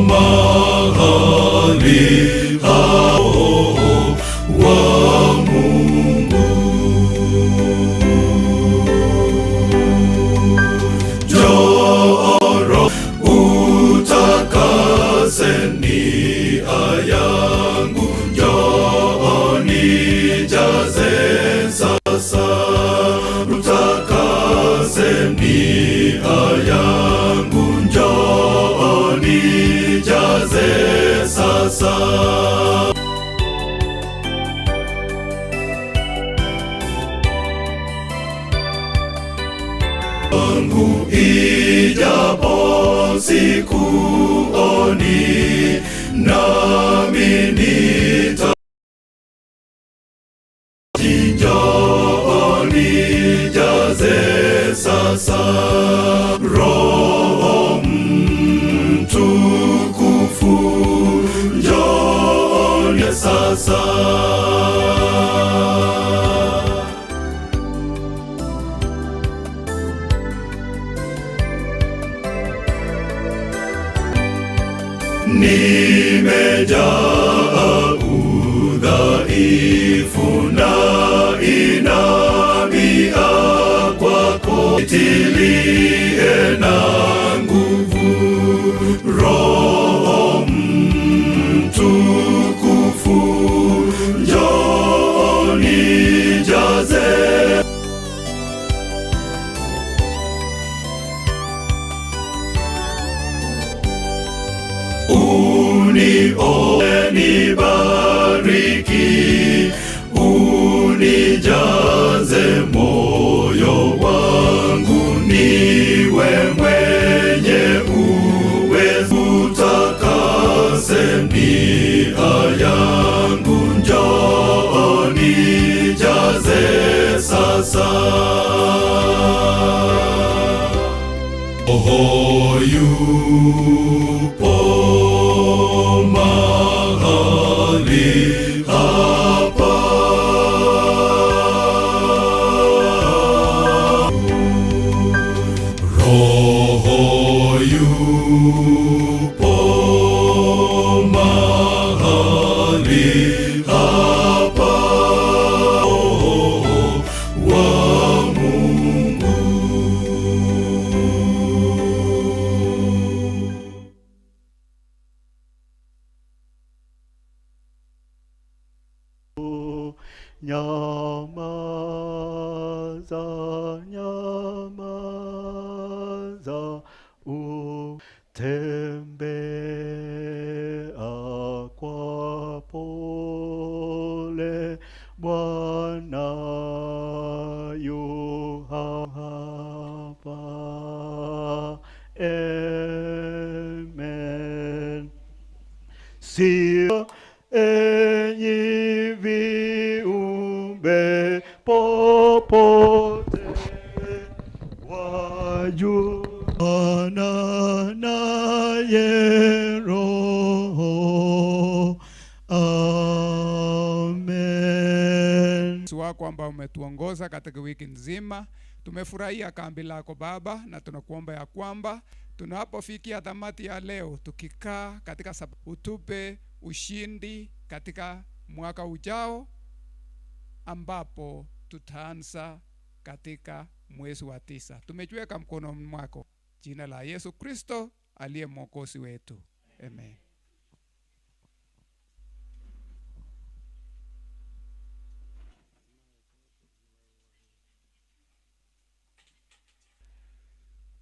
mahali hapo wa Mungu. Njoo Roho utakase nia yangu, njoo nijaze sasa, utakase nia yangu, njoo nijaze sasa. Wangu ijapo sikuoni, nami njoo nijaze sasa. Roho Mtukufu, njoo sasa. Nimejaa udhaifu na inamia kwako, nitilie na nguvu. Roho Mtukufu, njoo nijaze. Unibariki, unijaze moyo wangu, niwe mwenye uwezo, utakase nia yangu, njoo nijaze sasa. Roho yupo mahali hapa, Roho yupo mahali hapa, wa Mungu. Nyamaza, nyamaza, utembea kwa pole, Bwana yu hapa. Amen. Sifa enyi viumbe popote wajua Bwana naye Roho. Amen. Yesu wako ambao umetuongoza katika wiki nzima. Tumefurahia kambi lako Baba, na tunakuomba ya kwamba tunapofikia tamati ya leo, tukikaa katika utupe ushindi katika mwaka ujao ambapo tutaanza katika mwezi wa 9. Tumejiweka mkono mwako. Jina la Yesu Kristo aliye Mwokozi wetu. Amen.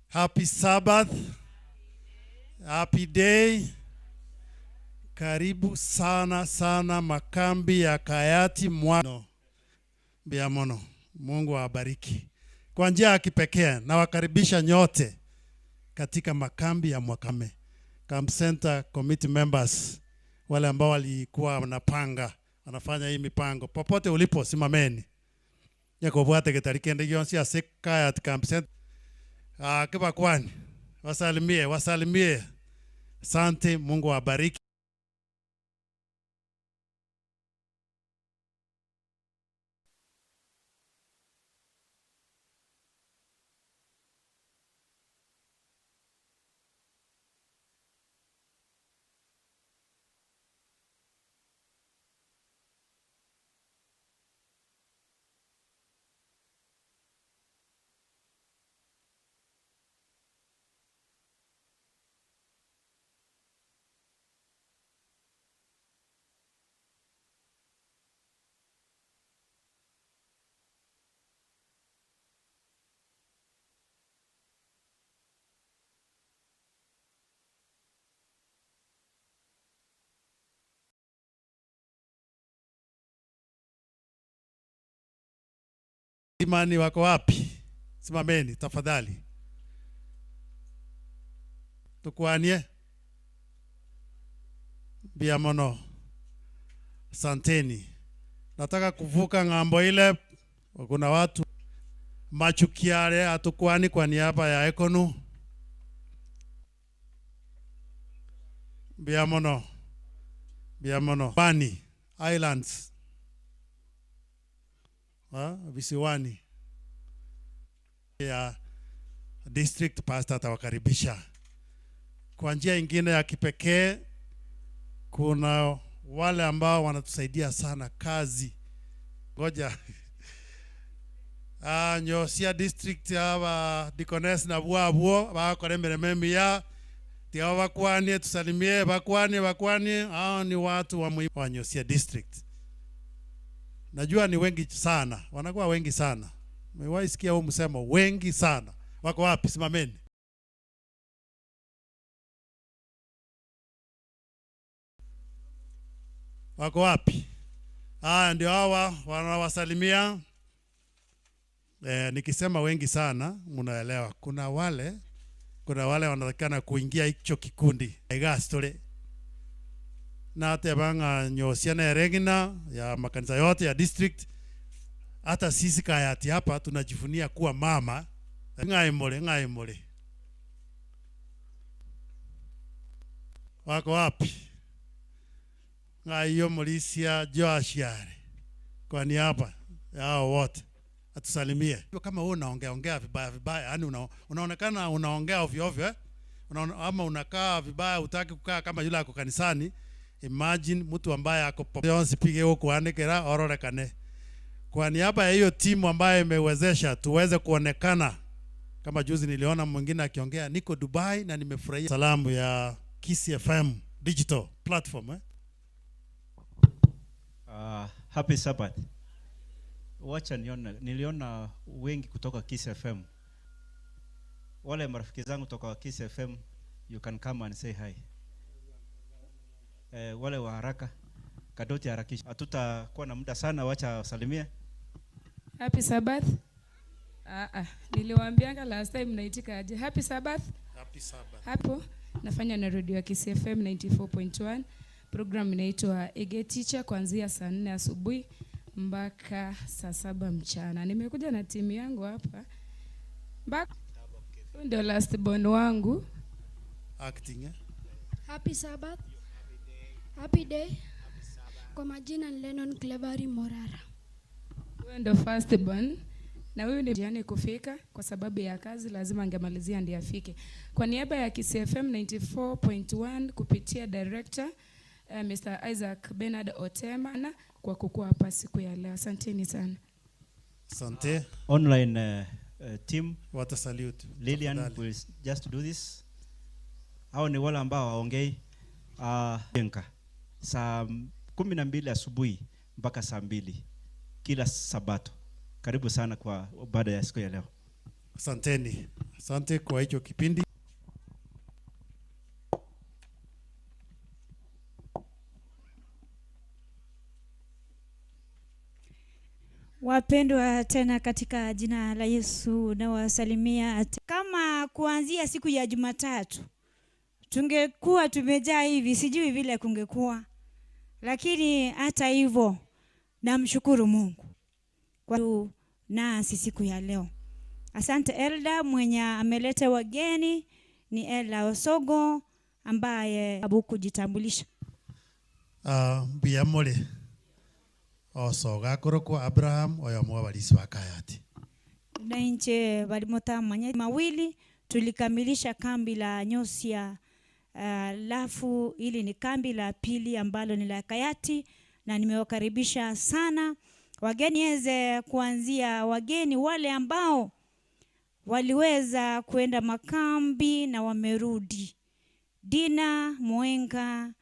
Happy Sabbath. Happy day. Karibu sana sana makambi ya Kayati mwano. Biamono. Mungu awabariki. Kwa njia ya kipekee nawakaribisha nyote katika makambi ya Mwakame. Camp Center committee members, wale ambao walikuwa wanapanga, wanafanya hii mipango. Popote ulipo simameni. Nyakobwate getarikende gyonsi ase Kayati Camp Center. Kibakwani, wasalimie, wasalimie. Asante, Mungu awabariki. Imani wako wapi? Simameni tafadhali. Tukuanie. Biamono. Santeni. Nataka kuvuka ng'ambo ile. Kuna watu machukiare atukuani kwa niaba ya Ekonu. Biamono. Biamono. Bani Islands. Visiwani ya district pastor atawakaribisha. Kwa njia ingine ya kipekee, kuna wale ambao wanatusaidia sana kazi. Ngoja. Nyosia district aba deaconess na bwabwo bakore mirimo emiya tiaba bakwanie tusalimie bakwanie bakwanie. Hao ni watu wa muhimu wa Nyosia district. Najua ni wengi sana, wanakuwa wengi sana. Umewahi sikia huu msemo, wengi sana. Wako wapi? Simameni. Wako wapi? Ndio hawa wanawasalimia. Nikisema wengi sana, mnaelewa. Kuna wale wanatakana kuingia hicho kikundi. Igastore. Na tebanga Nyosia na Regina ya makanisa yote ya district. Hata sisi Kayati hapa tunajivunia kuwa mama. Ngaimole, ngaimole. Wako wapi? Ngaiyo Molisia Joashiare. Kwa niaba yao wote atusalimie. Kama wewe unaongea ongea vibaya vibaya, yani unaonekana unaongea ovyo ovyo, eh? Ama unakaa vibaya, hutaki kukaa kama yule ako kanisani. Imagine mtu ambaye ako popote pige huko andikira ororekane. Kwa niaba ya hiyo timu ambayo imewezesha tuweze kuonekana. Kama juzi niliona mwingine akiongea niko Dubai na nimefurahia salamu ya Kisii FM digital platform, eh? Happy Sabbath. Wacha nione, niliona wengi kutoka Kiss FM. Wale marafiki zangu kutoka Kiss FM, you can come and say hi. Wale wa haraka, Kadoti harakisha. Hatutakuwa na muda sana, wacha wasalimie. Happy Sabbath. Ah, ah. Niliwaambianga last time naitika aje. Happy Sabbath. Happy Sabbath. Hapo nafanya na radio ya Kiss FM 94.1. Program inaitwa Ege Teacher kuanzia saa 4 asubuhi mpaka saa 7 mchana. Nimekuja na timu yangu hapa. Mpaka ndio last born wangu. Acting, eh? Happy Sabbath. Happy day. Kwa majina ni Lennon Clevery Morara. Huyo ndio first born. Na huyu ni jiani kufika kwa sababu ya kazi, lazima angemalizia ndiye afike. Kwa niaba ya Kiss FM 94.1 kupitia director Mr. Isaac Bernard Otema na kwa kukua hapa siku ya leo. Asanteni sana. Asante. Online team. What a salute. Lilian Tafadhali. will just do this. Hao ni wale ambao hawaongei. Jenka. Saa 12 asubuhi mpaka saa 2 kila Sabato. Karibu sana kwa baada ya siku ya leo. Asanteni. Asante kwa hicho kipindi. Wapendwa, tena katika jina la Yesu nawasalimia. Kama kuanzia siku ya Jumatatu tungekuwa tumejaa hivi, sijui vile kungekuwa. Lakini hata hivyo namshukuru Mungu kwa nasi siku ya leo. Asante Elda mwenye ameleta wageni ni Elda Osogo ambaye hakujitambulisha. Mbiyamole Osoga korokwa Abraham oyo mwabalisi bakayati. Na nche walimutamanya mawili tulikamilisha kambi la Nyosia. Lafu ili ni kambi la pili ambalo ni la Kayati, na nimewakaribisha sana wageni eze, kuanzia wageni wale ambao waliweza kuenda makambi na wamerudi. Dina Mwenga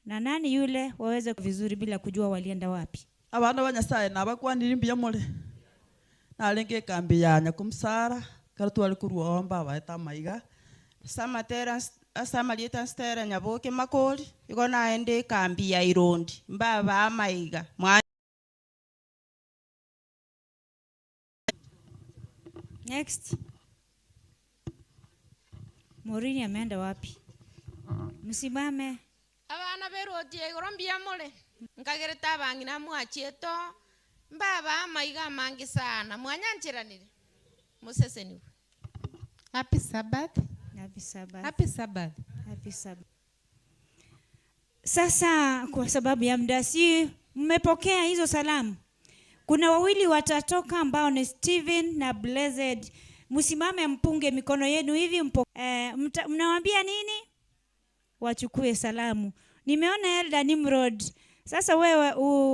na nani yule waweze vizuri bila kujua walienda wapi. Abana ba Nyasaye nabakwanira mbiyamole. Nalenge kambi ya Nyakumsara karatu alikuruomba baeta maiga. Samatera asamalieta stera Nyaboke makoli iko naende kambi ya Irondi mbaba amaiga. Next. Morini ameenda wapi? Msimame. Abana berotie igoro mbiyamole. Nkagereta abangina mwachieto mbaba amaiga mangi sana mwanyanchiranire. Museseni. Happy Sabbath. Happy Sabbath. Happy Sabbath. Happy Sabbath. Sasa kwa sababu ya muda, si mmepokea hizo salamu? Kuna wawili watatoka ambao ni Steven na Blessed. Msimame mpunge mikono yenu hivi mnawaambia nini? Wachukue salamu. Nimeona Elda Nimrod. Sasa wewe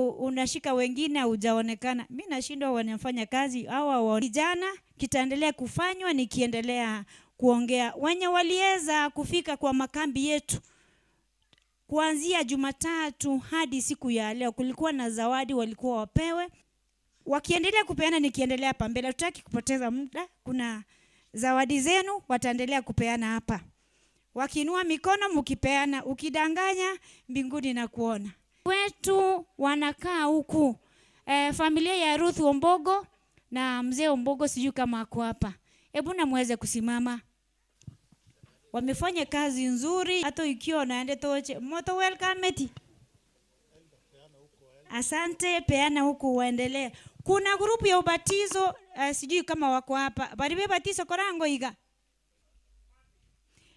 unashika wengine hujaonekana. Mimi nashindwa wanafanya kazi hawa vijana, kitaendelea kufanywa nikiendelea kuongea. Wenye waliweza kufika kwa makambi yetu kuanzia Jumatatu hadi siku ya leo, kulikuwa na zawadi walikuwa wapewe. Wakiendelea kupeana nikiendelea hapa mbele, tutaki kupoteza muda. Kuna zawadi zenu wataendelea kupeana hapa. Wakiinua mikono mkipeana, ukidanganya mbinguni na kuona. Wetu wanakaa huku. Familia ya Ruth Ombogo na mzee Ombogo sijui kama ako hapa. Hebu na muweze kusimama. Wamefanya kazi nzuri hata ikiwa naende toche. Moto welcome eti. Asante, peana huku waendelee. Kuna grupu ya ubatizo, sijui kama wako hapa. Baribe batizo korango iga.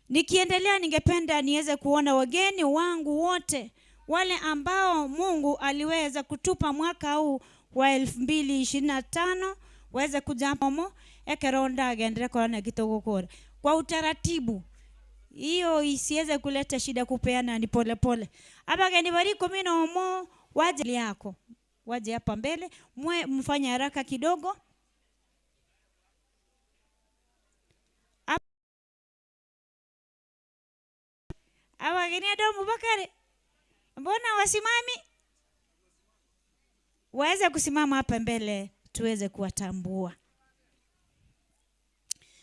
Nikiendelea ningependa niweze kuona wageni wangu wote, wale ambao Mungu aliweza kutupa mwaka huu wa 2025 waweze kuja hapo ekeronda agendere korana kitogokora kwa utaratibu. Hiyo isiweze kuleta shida, kupeana ni pole pole. Abageni bari 11 waje yako. Waje hapa mbele, mwe mfanye haraka kidogo. Abageni adomu bakare. Mbona wasimami? Waweze kusimama hapa mbele tuweze kuwatambua.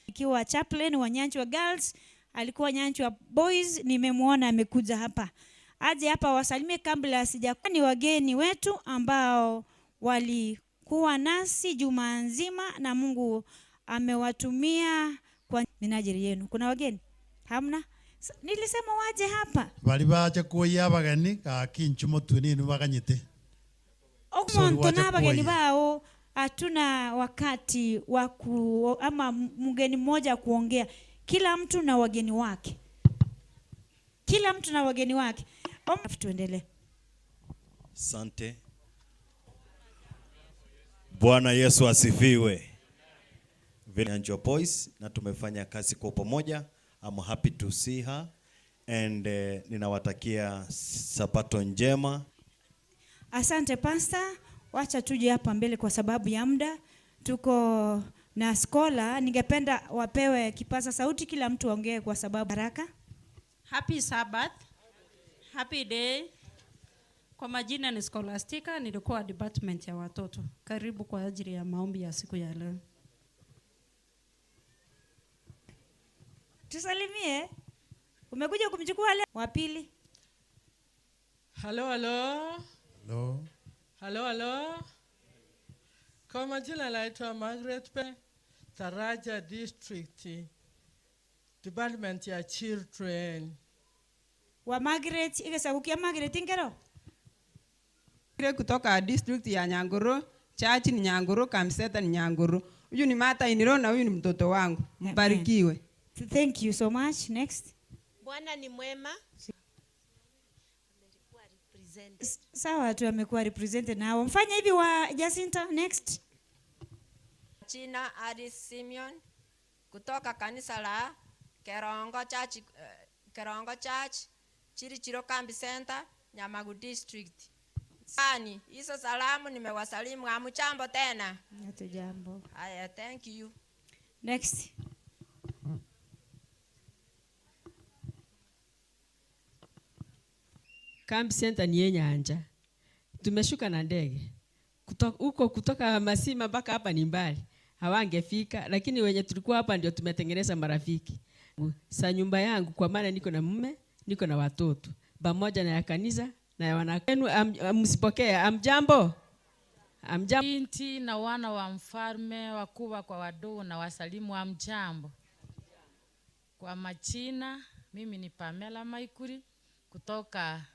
Ikiwa chaplain wa Nyanchwa Girls, alikuwa Nyanchwa Boys, nimemwona amekuja hapa. Aje hapa wasalimie kabla sijakuwa. Ni wageni wetu ambao walikuwa nasi juma nzima na Mungu amewatumia kwa minajili yenu. Kuna wageni? Hamna? Nilisema waje hapa. Bali baje kuya abageni ka kinchumo tunini baganyite. Omuntu na abageni bao hatuna wakati wa ama mgeni mmoja kuongea. Kila mtu na wageni wake. Kila mtu na wageni wake. Tuendelee. Asante. Bwana Yesu asifiwe. Nyanchwa Boys na tumefanya kazi kwa pamoja. I'm happy to see her and ninawatakia sabato njema. Asante Pastor. Wacha tuje hapa mbele kwa sababu ya muda. Tuko na scholar, ningependa wapewe kipaza sauti kila mtu aongee kwa sababu haraka. Happy Sabbath. Happy day. Kwa majina ni Scholastica, nilikuwa department ya watoto. Karibu kwa ajili ya maombi ya siku ya leo. Tusalimie. Umekuja kumchukua leo? Wa pili. Hello, hello. Hello. Hello, hello. Kwa majina naitwa Margaret Pe, Taraja District, Department ya Children. Wa Margaret, ikesakukia Margaret ingero? Kutoka district ya Nyanguru, church ni Nyanguru, kamseta ni Nyanguru. Huyu ni Mata Iniro na huyu ni mtoto wangu. Mbarikiwe. Thank you so much. Next. Bwana ni mwema. Sawa tu amekuwa represented na mfanye hivi wa Jacinta. Next. China Alice Simeon kutoka kanisa la Kerongo Church, Kerongo Church, Chirichiro Kambi Center, Nyamagu District. Sani, hizo salamu nimewasalimu. Hamjambo tena? Hatujambo. Haya, thank you. Next. Camp Center ni Yenyanja. Tumeshuka na ndege. Huko kutoka Masima mpaka hapa ni mbali. Hawangefika, lakini wenye tulikuwa hapa ndio tumetengeneza marafiki. Sa nyumba yangu kwa maana niko na mume, niko na watoto. Pamoja na ya kanisa na ya wanakenu. Msipokee. Amjambo. Amjambo. Binti na wana wa mfalme wakubwa kwa wadogo na wasalimu amjambo. Kwa majina mimi ni Pamela Maikuri kutoka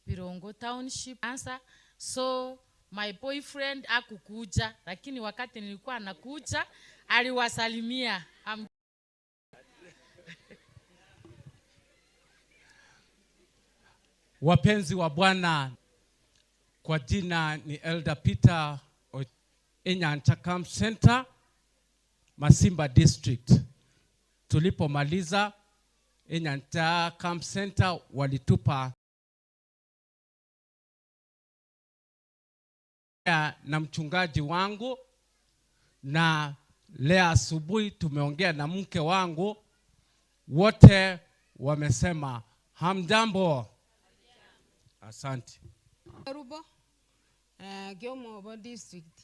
Birongo Township. Answer. So my boyfriend akukuja, lakini wakati nilikuwa nakuja aliwasalimia. Wapenzi wa Bwana, kwa jina ni Elder Peter Enyancha Camp Center, Masimba District. Tulipomaliza Enyancha Camp Center walitupa na mchungaji wangu, na leo asubuhi tumeongea na mke wangu, wote wamesema hamjambo. Asante. Rubo Kiomo District.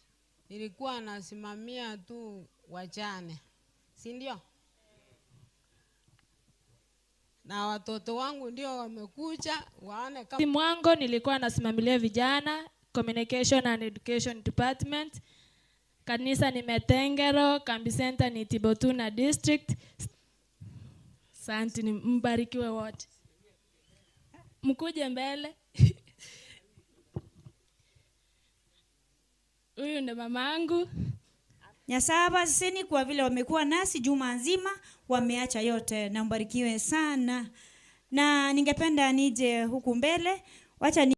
Nilikuwa nasimamia tu wajane, si ndio? Na watoto wangu ndio wamekuja waone kama. Mwango nilikuwa nasimamilia vijana, Communication and Education Department. Kanisa ni Metengero, Kambi Center ni Tibotuna District. Asante, ni mbarikiwe wote. Mkuje mbele. Huyu ndo mamangu. Nyasaba sini kwa vile wamekuwa nasi juma nzima, wameacha yote na mbarikiwe sana. Na ningependa nije huku mbele. Wacha ni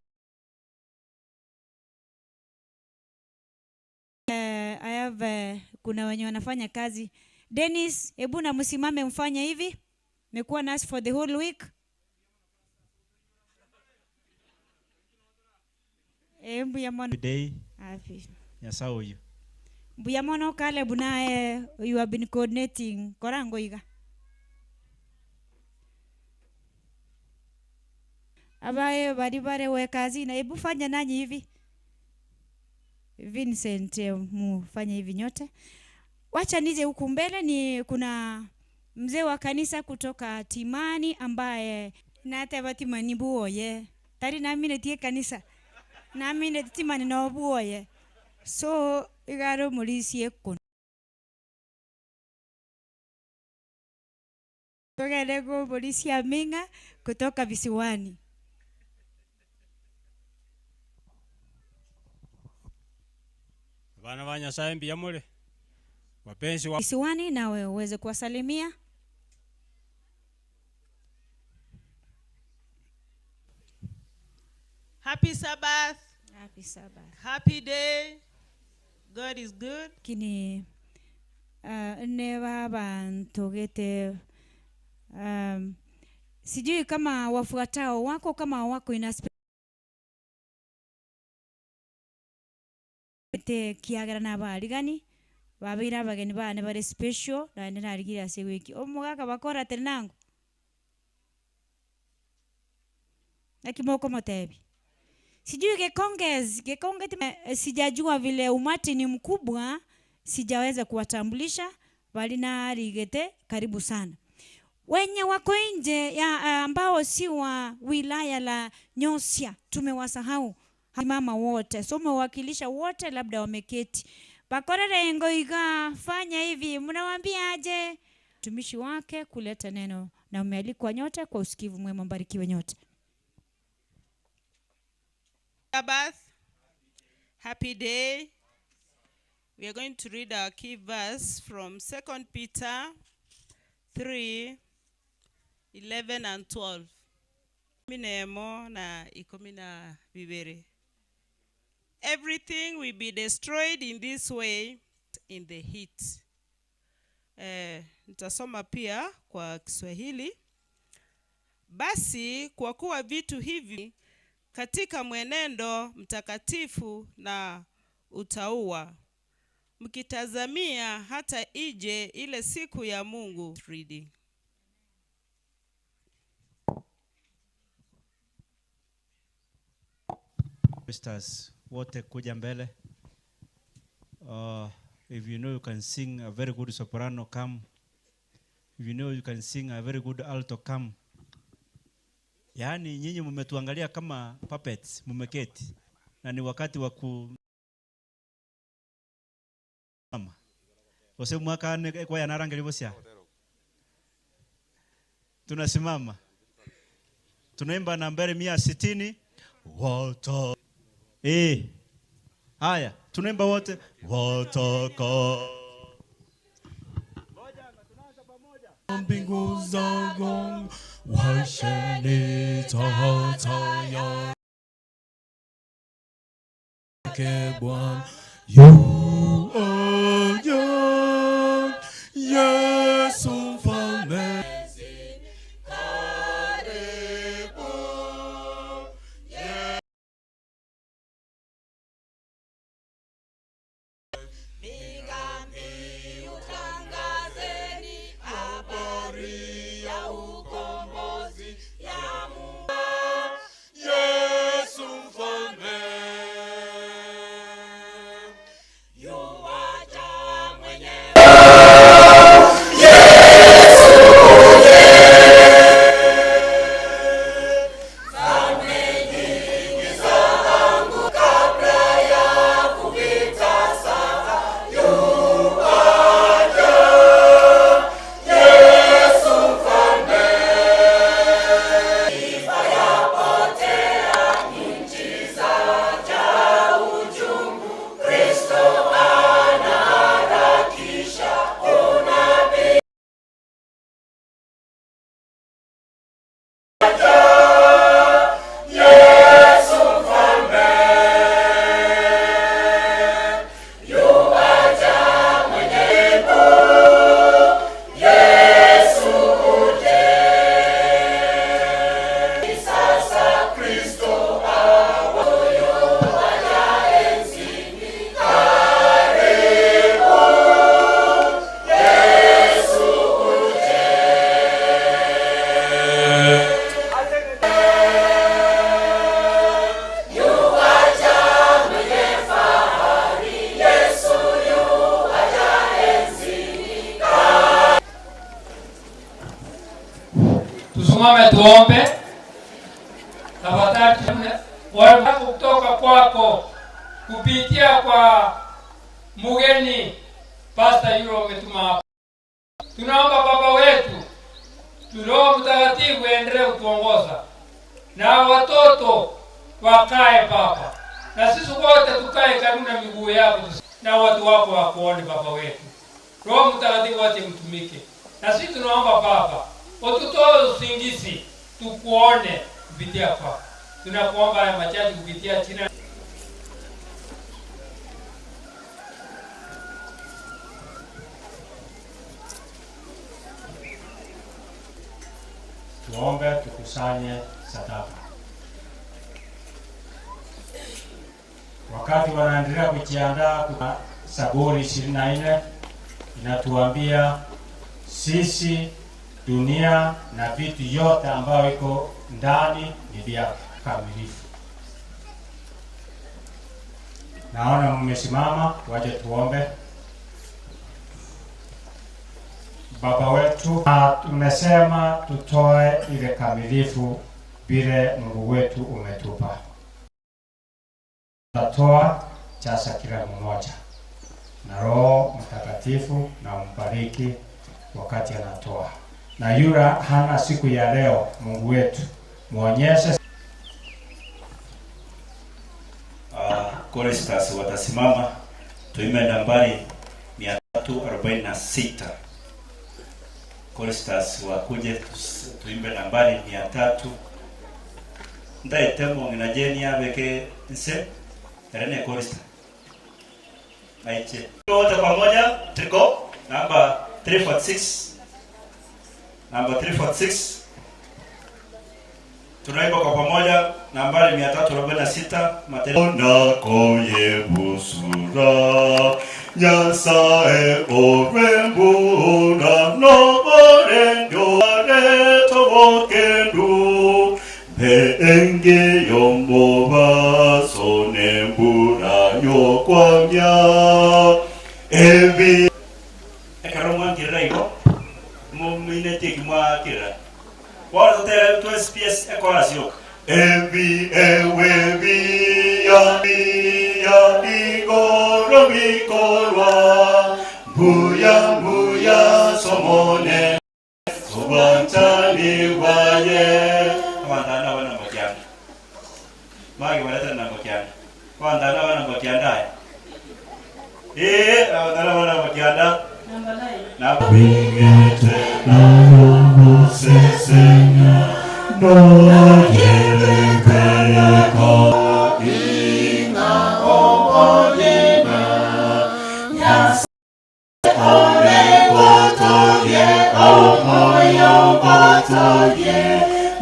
I have kuna wenye wanafanya kazi. Dennis, hebu na msimame mfanye hivi. Mekuwa nasi for the whole week. Mbuya mono. Day. Afi. Nyasawe. Mbuya mono Caleb naye you have been coordinating korango iga. Abaye bari bare we kazi na hebu fanya nanyi hivi. Vincent, mufanye hivi nyote. Wacha nije huku mbele, ni kuna mzee wa kanisa kutoka Timani ambaye nateba Timani buoye. Tari nami netie kanisa. Nami ne Timani no buoye. So igaro mulisie kun. Togelego polisi ya Minga kutoka visiwani. Bana ba Nyasaye mbiya mule. Wapenzi wa visiwani, nawe uweze kuwasalimia. Happy Sabbath. Happy Sabbath. Happy day. God is good. Kini ne baba ntogete sijui kama wafuatao wako kama wako ina te kiagera na baligani babira bageni bane bare special na ndinarigira ase wiki omugaka bakora tenango nakimoko motebi sijui Gekonge sijajua vile umati ni mkubwa, sijaweza kuwatambulisha bali na rigete. Karibu sana wenye wako nje ya ambao si wa wilaya la Nyosia, tumewasahau mama wote, so umewakilisha wote, labda wameketi bakorere engo fanya hivi, mnawaambia aje mtumishi wake kuleta neno, na umealikwa nyote kwa usikivu mwema. Mbarikiwe nyote. Sabbath. Happy day. We are going to read our key verse from 2 Peter 3:11 and 12. Minemo na ikomina bibere. Everything will be destroyed in this way in the heat. Nitasoma pia kwa Kiswahili. Basi kwa kuwa vitu hivi katika mwenendo mtakatifu na utauwa, mkitazamia hata ije ile siku ya Mungu. Reading. Pastors wote kuja mbele. If you know you can sing a very good soprano, come. If you know you can sing a very good alto, come. Yaani nyinyi mmetuangalia kama puppets, mmeketi. Na ni wakati wa ku mama. Ose mwaka ne kwa yanarangeli bosia. Tunasimama. Tunaimba nambari 160. Woto. Haya, tunaimba wote. Wotoko. Mbingu za gong, washeni tata yake Bwana. Yu oja, Yesu mfalme. Tuombe. Tafadhali kutoka kwako kupitia kwa mgeni Pastor yule umetuma hapa. Tunaomba Baba wetu, Roho Mtakatifu endelee kutuongoza na watoto wakae Baba, na sisi wote tukae karibu na miguu yako na watu wako wakuone Baba wetu. Roho Mtakatifu wache mtumike, na sisi tunaomba Baba ututoe usingizi tukuone kupitia kwako. Tunakuomba haya machache kupitia jina. Tuombe, tukusanye sadaka. Wakati wanaendelea kujiandaa, kuna Zaburi 24 inatuambia sisi dunia na vitu yote ambayo iko ndani ni vya kamilifu. Naona mmesimama, waje tuombe. Baba wetu, tumesema tutoe ile kamilifu vile Mungu wetu umetupa. Tutatoa chasa kila mmoja, na Roho Mtakatifu na umbariki wakati anatoa. Na yule hana siku ya leo, Mungu wetu muonyeshe. Choristers watasimama tuime nambari 346. Choristers wakuje tuimbe nambari 300. Ndaitemo ngina jeni abeke nse erene chorister. Aiche. Wote pamoja triko namba 346. Namba 346. Tunaimba kwa pamoja nambari 346 Matendo na koye busura Nyasaye orembura no orendo reto kendu Beenge yomboba sonembura yokwamya ebi Ekaromwa kirira igo muminete kimwa kirira Wala tutere tu SPS ekorasio Ebi ewe biya biya igoro bikorwa Buya buya somone Sobanchani waye Abandana wana mbokiana Magi waleta na mbokiana Abandana wana mbokiana abandana wana mbokiana Na bingete na sesenya no yele ko inga oboyena yas ore botoye omoyo botoye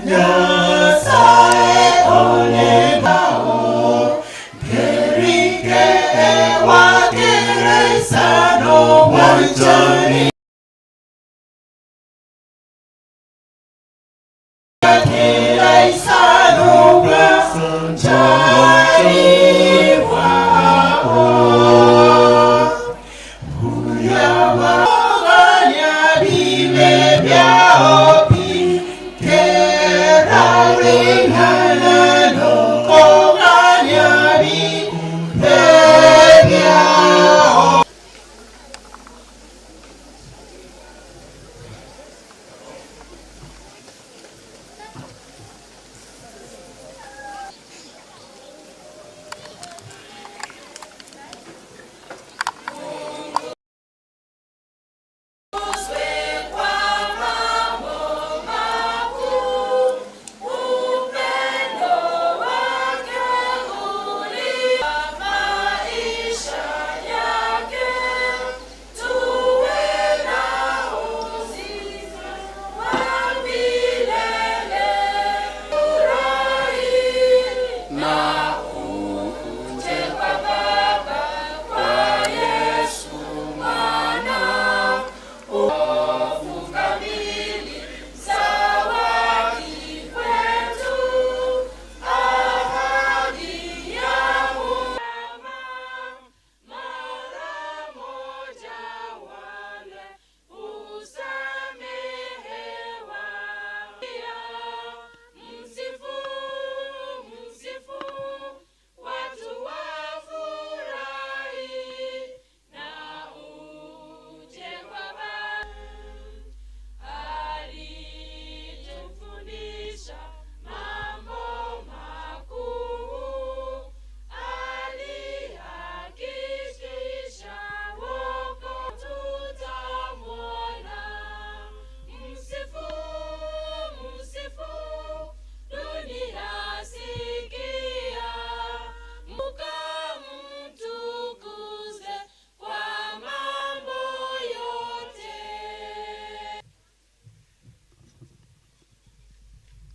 nyasaye ole nao kerike ewa keresano wanjani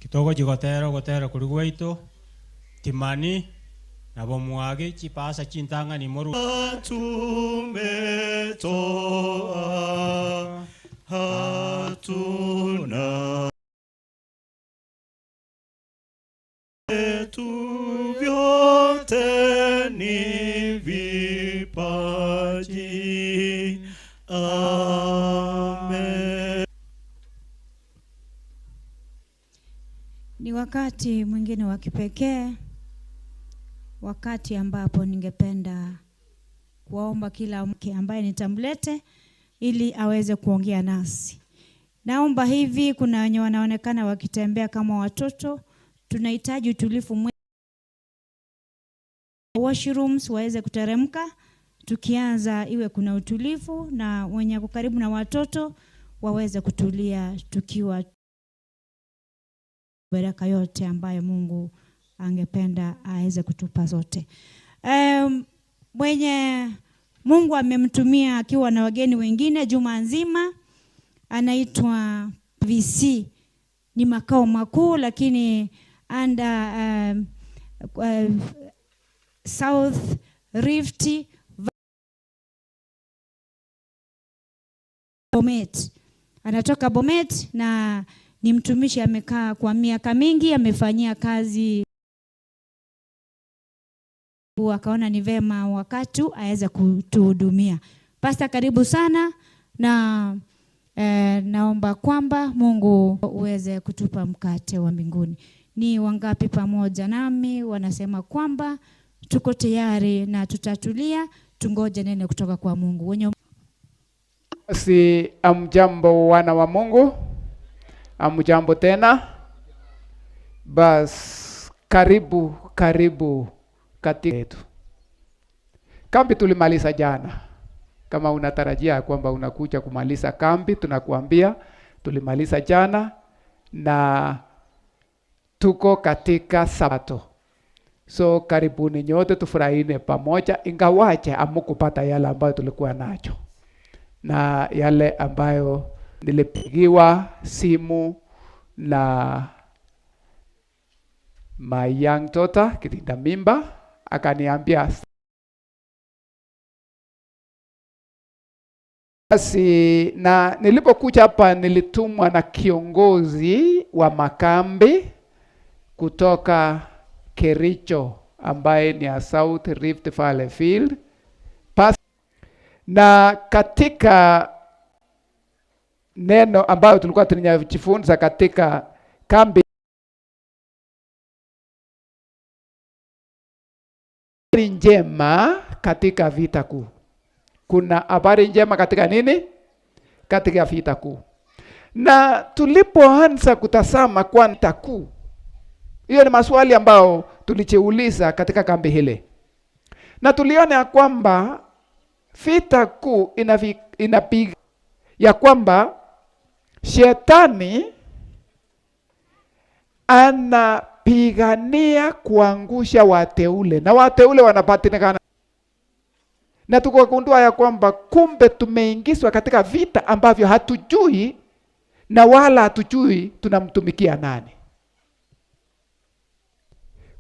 Kitoko chigotero gotero kuri gwaito timani nabo mwage chipasa chintanga ni moru tumetoa hatuna tu vyote ni vipaji. Amen. Ni wakati mwingine wa kipekee, wakati ambapo ningependa kuwaomba kila mke ambaye nitamlete ili aweze kuongea nasi. Naomba hivi, kuna wenye wanaonekana wakitembea kama watoto, tunahitaji utulivu mwingi. Washrooms waweze kuteremka, tukianza iwe kuna utulivu, na wenye karibu na watoto waweze kutulia tukiwa baraka yote ambayo Mungu angependa aweze kutupa zote. Mwenye Mungu amemtumia akiwa na wageni wengine juma nzima, anaitwa VC, ni makao makuu lakini under South Rift Bomet. Anatoka Bomet na ni mtumishi, amekaa kwa miaka mingi, amefanyia kazi, akaona ni vema wakati aweze kutuhudumia. Pastor, karibu sana na naomba kwamba Mungu uweze kutupa mkate wa mbinguni. Ni wangapi pamoja nami wanasema kwamba tuko tayari na tutatulia, tungoje neno kutoka kwa Mungu. Wenye si amjambo wana wa Mungu, amjambo tena. Bas, karibu karibu katika yetu. Kambi tulimaliza jana. Kama unatarajia kwamba unakuja kumaliza kambi, tunakuambia tulimaliza jana na tuko katika Sabato. So karibuni nyote, tufurahine pamoja, ingawaje hamukupata yale ambayo tulikuwa nacho na yale ambayo nilipigiwa simu na my young daughter kitinda mimba, akaniambia basi. Na nilipokuja hapa nilitumwa na kiongozi wa makambi kutoka Kericho ambaye ni ya South Rift Valley Field. Na katika neno ambayo tulikuwa tunajifunza katika kambi, njema katika vita kuu. Kuna habari njema katika nini? Katika vita kuu. Na tulipoanza kutazama kwa vita kuu, hiyo ni maswali ambayo tulijiuliza katika kambi hile, na tuliona ya kwamba vita kuu inapiga ya kwamba shetani anapigania kuangusha wateule, na wateule wanapatikana. Na tukagundua ya kwamba kumbe tumeingizwa katika vita ambavyo hatujui na wala hatujui tunamtumikia nani.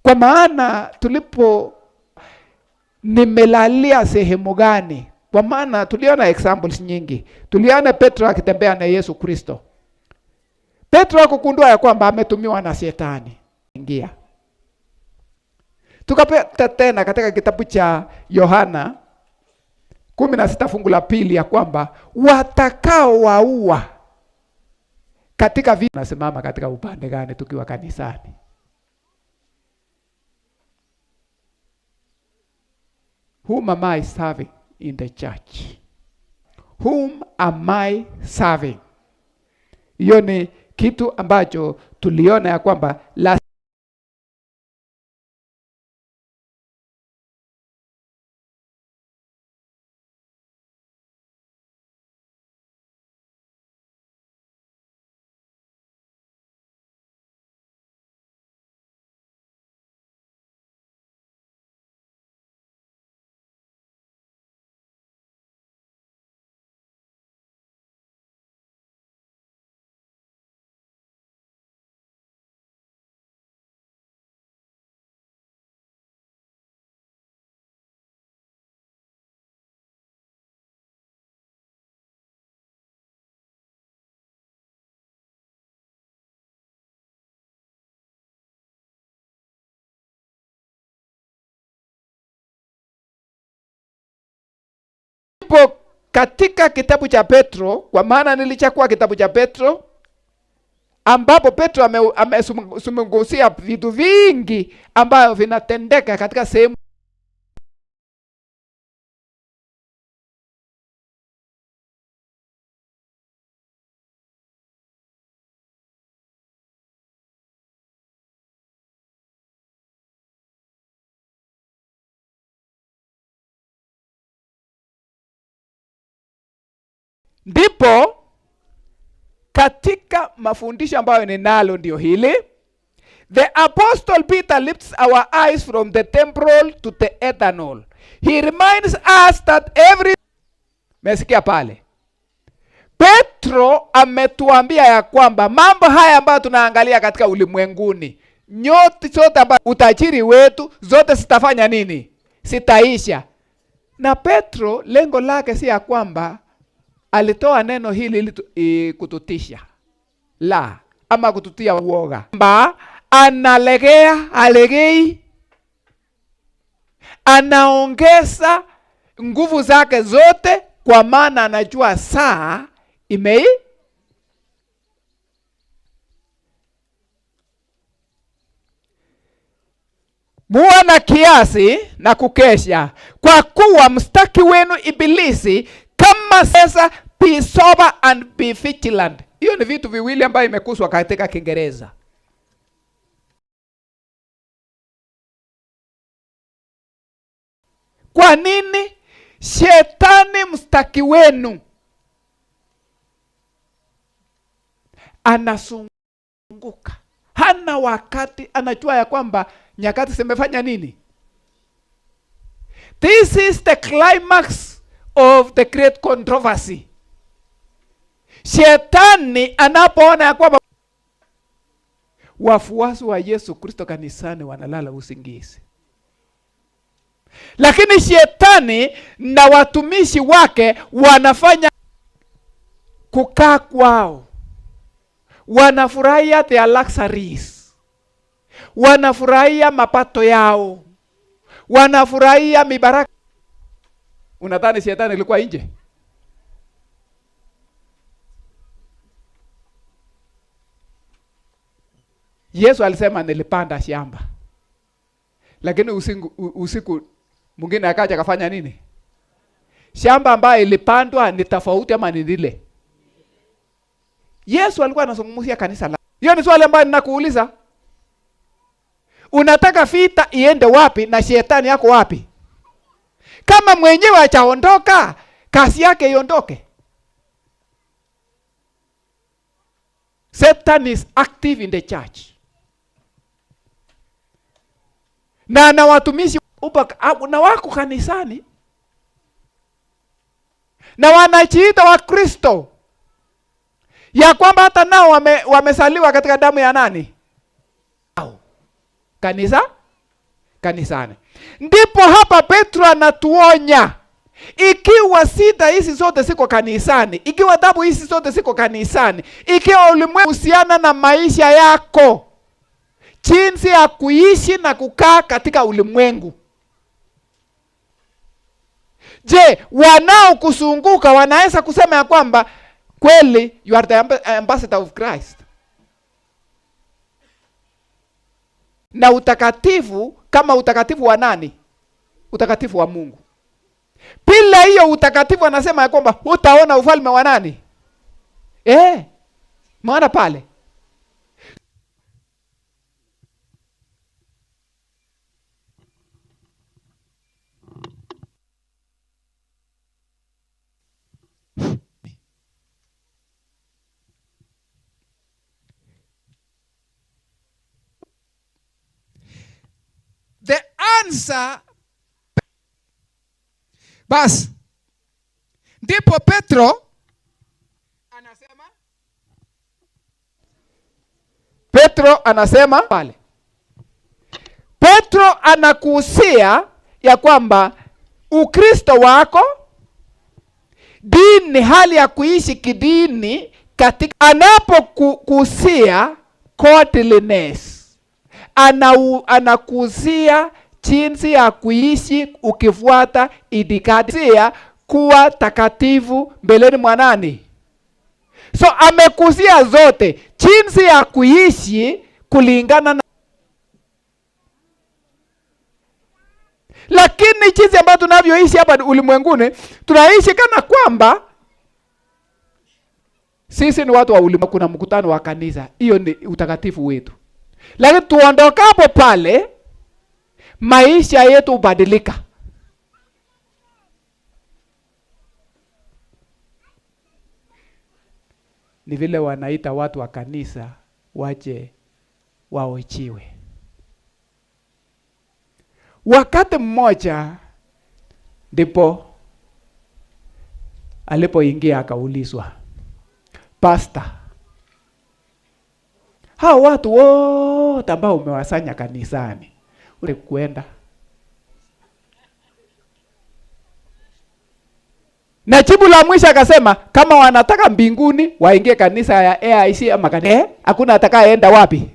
Kwa maana tulipo nimelalia sehemu gani? Kwa maana tuliona examples nyingi. Tuliona Petro akitembea na Yesu Kristo. Petro akugundua ya kwamba ametumiwa na shetani. Ingia. Tukapata tena katika kitabu cha Yohana 16 fungu la 2 ya kwamba watakao waua katika vita. Nasimama katika upande gani tukiwa kanisani? Whom am I serving in the church? Whom am I serving? Hiyo ni kitu ambacho tuliona ya kwamba Po katika kitabu cha Petro, kwa maana nilichakua kitabu cha Petro ambapo Petro amezungumzia vitu vingi ambavyo vinatendeka katika sehemu. Ndipo katika mafundisho ambayo ninalo ndio hili. The Apostle Peter lifts our eyes from the temporal to the eternal. He reminds us that every... Mesikia pale. Petro ametuambia ya kwamba mambo haya ambayo tunaangalia katika ulimwenguni, nyote zote ambayo utajiri wetu zote zitafanya nini? Sitaisha. Na Petro lengo lake si ya kwamba alitoa neno hili ili kututisha, la, ama kututia uoga. Mba analegea, alegei, anaongeza nguvu zake zote, kwa maana anajua saa imei. Muwe na kiasi na kukesha, kwa kuwa mstaki wenu Ibilisi kama sasa. Be sober and be vigilant. Hiyo ni vitu viwili ambayo imekuswa katika Kiingereza. Kwa nini? Shetani mstaki wenu anasunguka. Hana wakati, anajua ya kwamba nyakati zimefanya nini? This is the climax of the great controversy. Shetani anapoona ya kwamba wafuasi wa Yesu Kristo kanisani wanalala usingizi, lakini shetani na watumishi wake wanafanya kukaa kwao, wanafurahia their luxuries, wanafurahia mapato yao, wanafurahia mibaraka. Unadhani shetani ilikuwa nje? Yesu alisema nilipanda shamba, lakini usiku mwingine akaja akafanya nini? Shamba ambayo ilipandwa ni tofauti ama ni lile? Yesu alikuwa anazungumzia kanisa la. Hiyo ni swali ambayo ninakuuliza. Unataka vita iende wapi na shetani yako wapi? Kama mwenyewe hajaondoka, kazi yake iondoke. Satan is active in the church. Na watumishi na wako kanisani na wanajiita wa Kristo, ya kwamba hata nao wamesaliwa katika damu ya nani? Kanisa? Kanisani. Ndipo hapa Petro anatuonya, ikiwa sita hizi zote ziko kanisani, ikiwa tabu hizi zote ziko kanisani, ikiwa ulimwengu husiana na maisha yako, jinsi ya kuishi na kukaa katika ulimwengu, je, wanaokuzunguka wanaweza kusema ya kwamba kweli you are the ambassador of Christ? Na utakatifu kama utakatifu wa nani? Utakatifu wa Mungu. Bila hiyo utakatifu anasema ya kwamba hutaona ufalme wa nani? Maana pale the answer. Bas, ndipo Petro anasema, Petro anasema pale, Petro anakuhusia ya kwamba Ukristo wako, dini, hali ya kuishi kidini, katika anapokuhusia godliness, anakuhusia jinsi ya kuishi ukifuata itikadi ya kuwa takatifu mbeleni mwa nani? So amekuzia zote jinsi ya kuishi kulingana na, lakini jinsi ambayo tunavyoishi hapa ulimwenguni, tunaishi kana kwamba sisi ni watu wa ulimwengu. Kuna mkutano wa kanisa, hiyo ni utakatifu wetu, lakini tuondokapo pale, maisha yetu hubadilika. Ni vile wanaita watu wa kanisa waje waochiwe. Wakati mmoja ndipo alipoingia akaulizwa, "Pastor, hao watu wote ambao umewasanya kanisani ule kuenda?" Na jibu la mwisho akasema, kama wanataka mbinguni waingie kanisa ya AIC ama kanisa, hakuna atakayeenda wapi?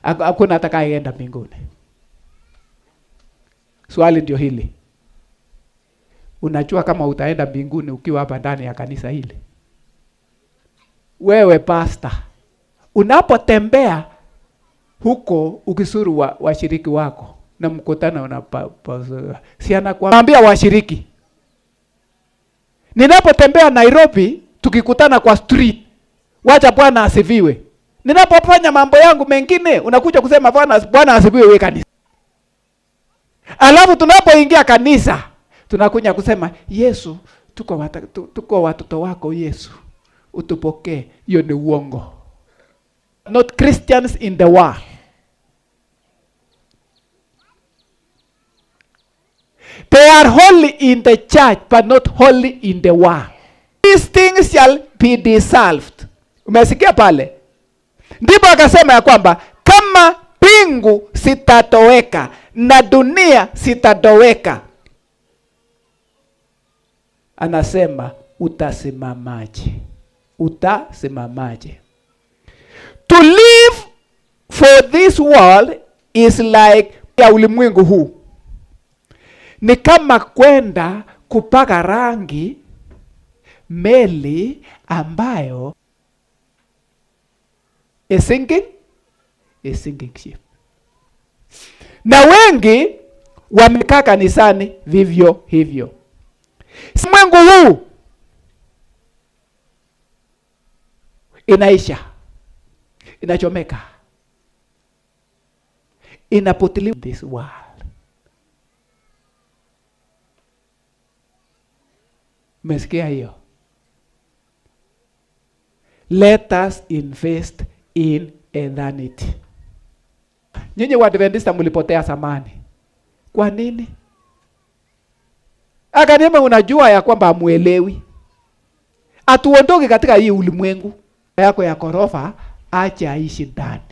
Hakuna atakayeenda mbinguni. Swali ndio hili. Unajua kama utaenda mbinguni ukiwa hapa ndani ya kanisa hili? Wewe pastor, unapotembea huko ukisuru washiriki wako na mkutano si anakuambia washiriki, ninapotembea Nairobi tukikutana kwa street, wacha Bwana asifiwe. Ninapofanya mambo yangu mengine unakuja kusema Bwana asifiwe wewe kanisa. Alafu tunapoingia kanisa tunakuja kusema Yesu, tuko watoto wako Yesu, utupokee. Hiyo ni uongo. Not Christians in the world. They are holy in the church, but not holy in the world. These things shall be dissolved. Umesikia pale? Ndipo akasema ya kwamba kama mbingu sitatoweka na dunia sitatoweka, anasema utasimamaje? Utasimamaje? To live for this world is like ya ulimwengu huu. Ni kama kwenda kupaka rangi meli ambayo is sinking ship. Na wengi wamekaa kanisani vivyo hivyo. Ulimwengu huu inaisha, inachomeka, inapotiliwa this world. Umesikia hiyo? Let us invest in eternity. Nyinyi Waadventista mlipotea zamani. Kwa nini? Akaniambia unajua ya kwamba hamuelewi. Atuondoke katika hii ulimwengu yako ya korofa, acha aishi ndani.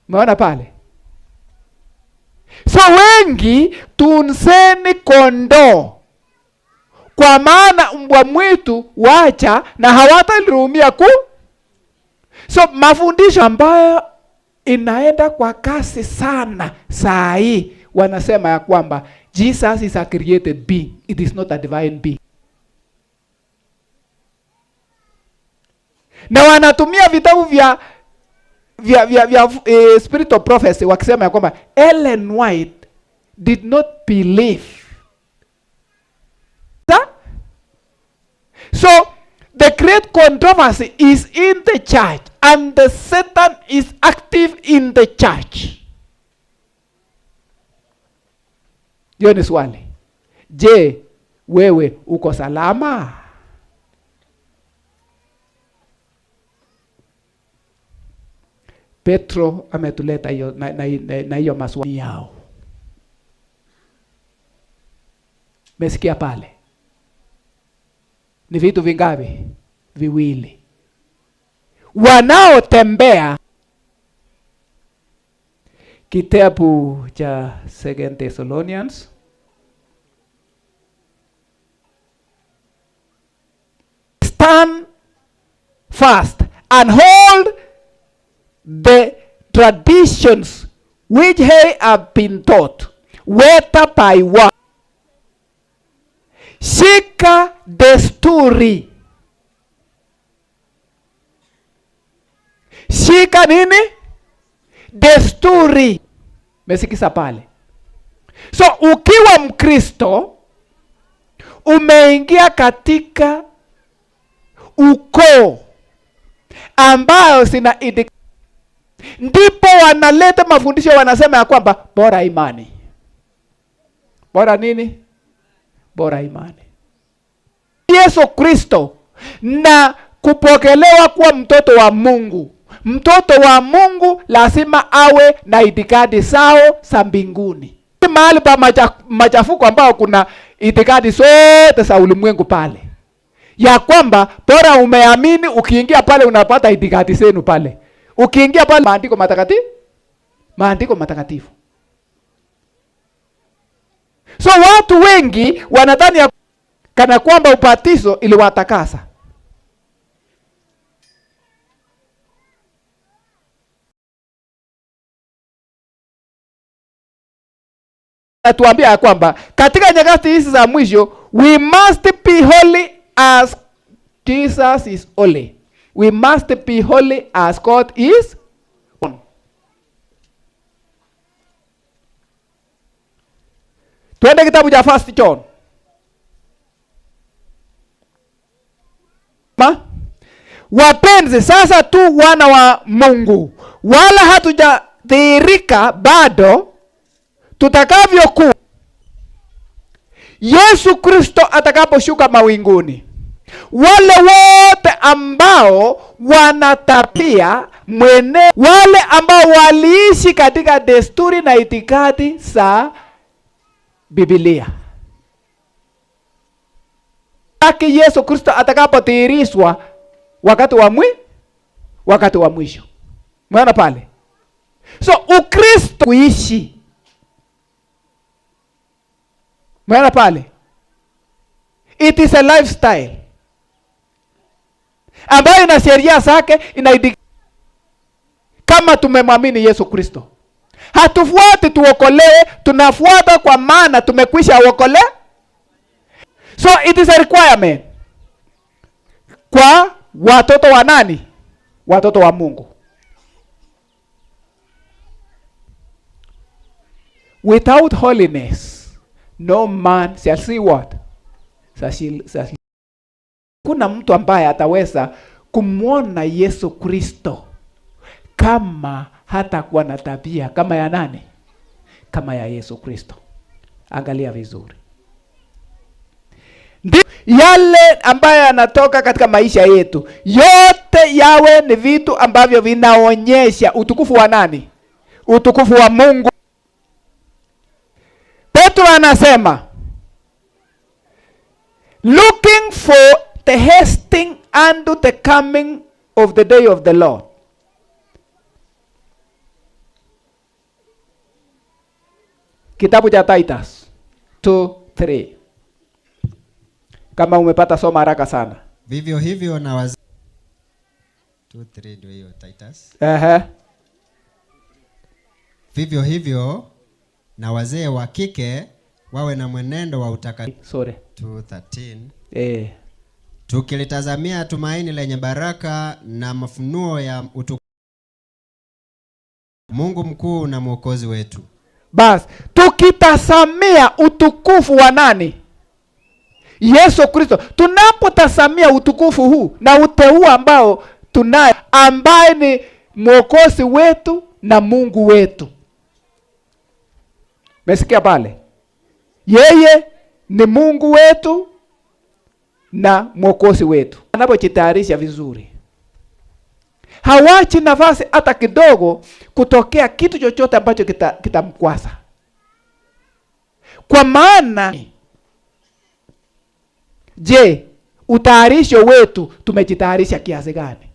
Umeona pale? So wengi tunzeni kondoo, kwa maana mbwa mwitu wacha na hawatalirumia ku. So mafundisho ambayo inaenda kwa kasi sana saa hii, wanasema ya kwamba Jesus is a created being, it is not a divine being. Na wanatumia vitabu vya Spirit of Prophecy wakisema ya kwamba Ellen White did not believe. So the great controversy is in the church, and the Satan is active in the church. Hiyo ni swali. Je, wewe uko salama? Petro ametuleta hiyo na hiyo maswali yao. Mesikia pale? Ni vitu vingapi? Viwili. Wanaotembea. Kitabu cha 2 Thessalonians stand fast and hold the traditions which they have been taught, Whether by word. Shika desturi. Shika nini? Desturi. Mesikisa pale. So ukiwa Mkristo umeingia katika ukoo ambayo sina idi, ndipo wanaleta mafundisho, wanasema ya kwamba bora imani. Bora nini? Bora imani. Yesu Kristo na kupokelewa kuwa mtoto wa Mungu. Mtoto wa Mungu lazima awe na itikadi zao za mbinguni. Mahali pa machafuko ambao kuna itikadi zote za ulimwengu pale, ya kwamba bora umeamini, ukiingia pale unapata itikadi zenu pale. Ukiingia pale maandiko matakatifu, maandiko matakatifu. So watu wengi wanadhani kana kwamba ubatizo iliwatakasa. Atuambia ya kwamba katika nyakati hizi za mwisho we must be holy as Jesus is holy. We must be holy as God is one. Twende kitabu cha 1 John. Ma? Wapenzi, sasa tu wana wa Mungu, wala hatujadhihirika bado tutakavyokuwa Yesu Kristo atakaposhuka mawinguni. Wale wote ambao wanatapia mwene, wale ambao waliishi katika desturi na itikadi za Biblia, Aki Yesu Kristo atakapodhihirishwa wakati wa mwisho. Umeona pale? So Ukristo kuishi. Umeona pale? It is a lifestyle ambayo ina sheria zake, ina kama tumemwamini Yesu Kristo. Hatufuati tuokolewe, tunafuata kwa maana tumekwisha okole. So it is a requirement kwa watoto wa nani? Watoto wa Mungu. Without holiness, no man shall see what? Shall. Kuna mtu ambaye ataweza kumwona Yesu Kristo kama hatakuwa na tabia kama ya nani? Kama ya Yesu Kristo. Angalia vizuri. Ndi yale ambayo yanatoka katika maisha yetu yote yawe ni vitu ambavyo vinaonyesha utukufu wa nani? Utukufu wa Mungu. Petro anasema looking for the hasting unto the coming of the day of the Lord. Kitabu cha Titus 2:3. Kama umepata soma haraka sana. Vivyo hivyo na wazee. 2:3 ndio hiyo Titus. Vivyo hivyo na wazee wa kike wawe na mwenendo wa utakatifu. Sorry. 2:13. Tukilitazamia tumaini lenye baraka na mafunuo ya utukufu Mungu mkuu na Mwokozi wetu. Bas, tukitazamia utukufu wa nani? Yesu Kristo. Tunapotazamia utukufu huu na uteua ambao tunaye, ambaye ni Mwokozi wetu na Mungu wetu. Umesikia pale? Yeye ni Mungu wetu na Mwokozi wetu. Anapojitayarisha vizuri, hawachi nafasi hata kidogo kutokea kitu chochote ambacho kitamkwasa. Kwa maana, je, utayarisho wetu tumejitayarisha kiasi gani?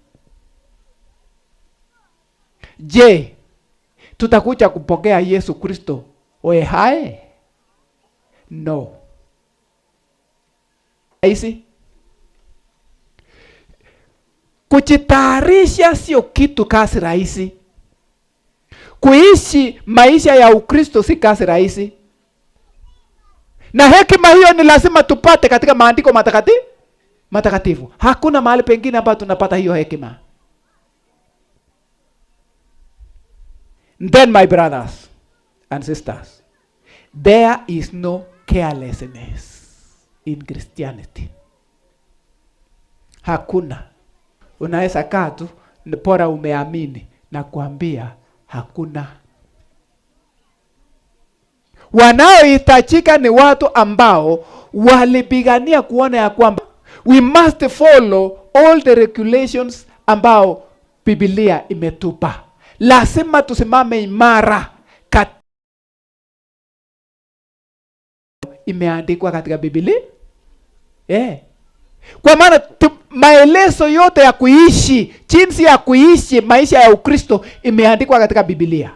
Je, tutakuja kupokea Yesu Kristo oe hae? No. Rahisi. Kujitayarisha sio kitu kazi rahisi. Kuishi maisha ya Ukristo si kazi rahisi. Na hekima hiyo ni lazima tupate katika maandiko matakatifu. Hakuna mahali pengine ambapo tunapata hiyo hekima. Then my brothers and sisters, there is no carelessness in Christianity. Hakuna. Unaweza kaa tu bora umeamini na kuambia hakuna. Wanaohitajika ni watu ambao walipigania kuona ya kwamba we must follow all the regulations ambao Biblia imetupa. Lazima tusimame imara imeandikwa katika Biblia. Kwa maana maelezo yote ya kuishi, jinsi ya kuishi maisha ya Ukristo imeandikwa katika Biblia.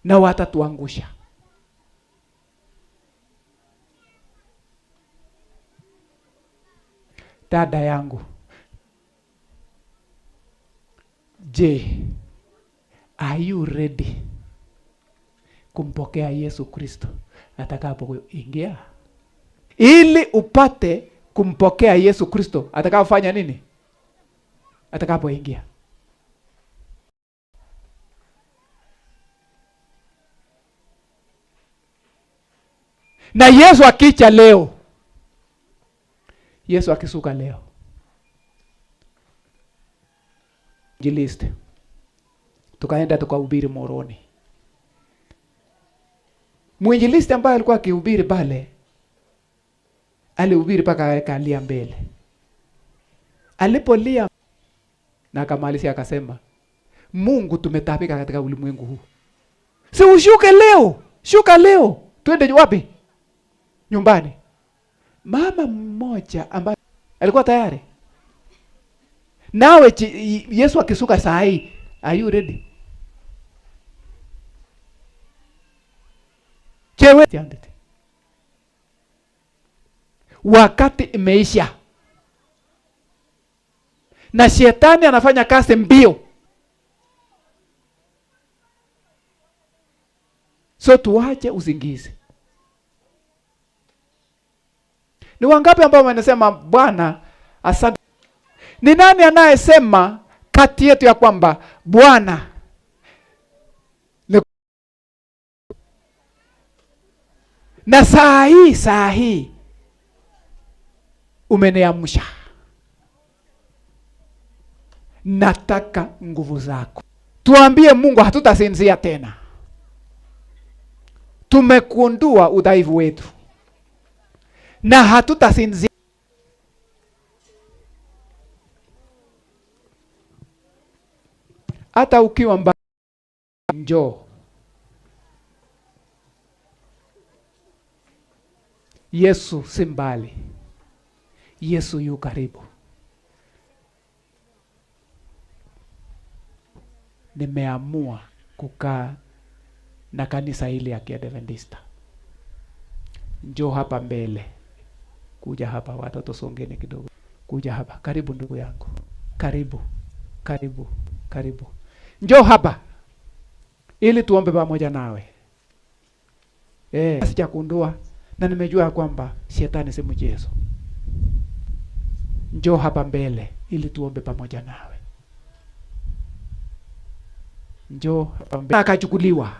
Na watatuangusha. Dada yangu, je, are you ready kumpokea Yesu Kristo atakapoingia? Ili upate kumpokea Yesu Kristo atakapofanya nini? Atakapoingia. Na Yesu akicha leo, Yesu akisuka leo, injilisti, tukaenda tukahubiri Moroni. Mwinjilisti ambaye alikuwa akihubiri pale, alihubiri mpaka akalia mbele. Alipolia na akamalizia akasema, Mungu tumetabika katika ulimwengu huu. Si ushuke leo, shuka leo, twende wapi? Nyumbani. Mama mmoja ambaye alikuwa tayari. Nawe Yesu akisuka saa hii, are you ready? Chewe wakati imeisha. Na shetani anafanya kazi mbio. So tuache usingizi. Ni wangapi ambao wanasema Bwana asante? Ni nani anayesema kati yetu ya kwamba Bwana na saa hii umeniamsha, nataka nguvu zako. Tuambie Mungu hatutasinzia tena. Tumekundua udhaifu wetu na hatutasinzia. Hata ukiwa mbali, njoo. Yesu si mbali. Yesu yu karibu. Nimeamua kukaa na kanisa hili ya Kiadventista. Njoo hapa mbele. Kuja hapa, watoto songeni kidogo. Kuja hapa. Karibu ndugu yangu. Karibu. Karibu. Karibu. Njoo hapa ili tuombe pamoja nawe. Sijakundua na nimejua kwamba shetani si mchezo. Njoo hapa mbele ili tuombe pamoja nawe. Njoo hapa mbele. Akachukuliwa.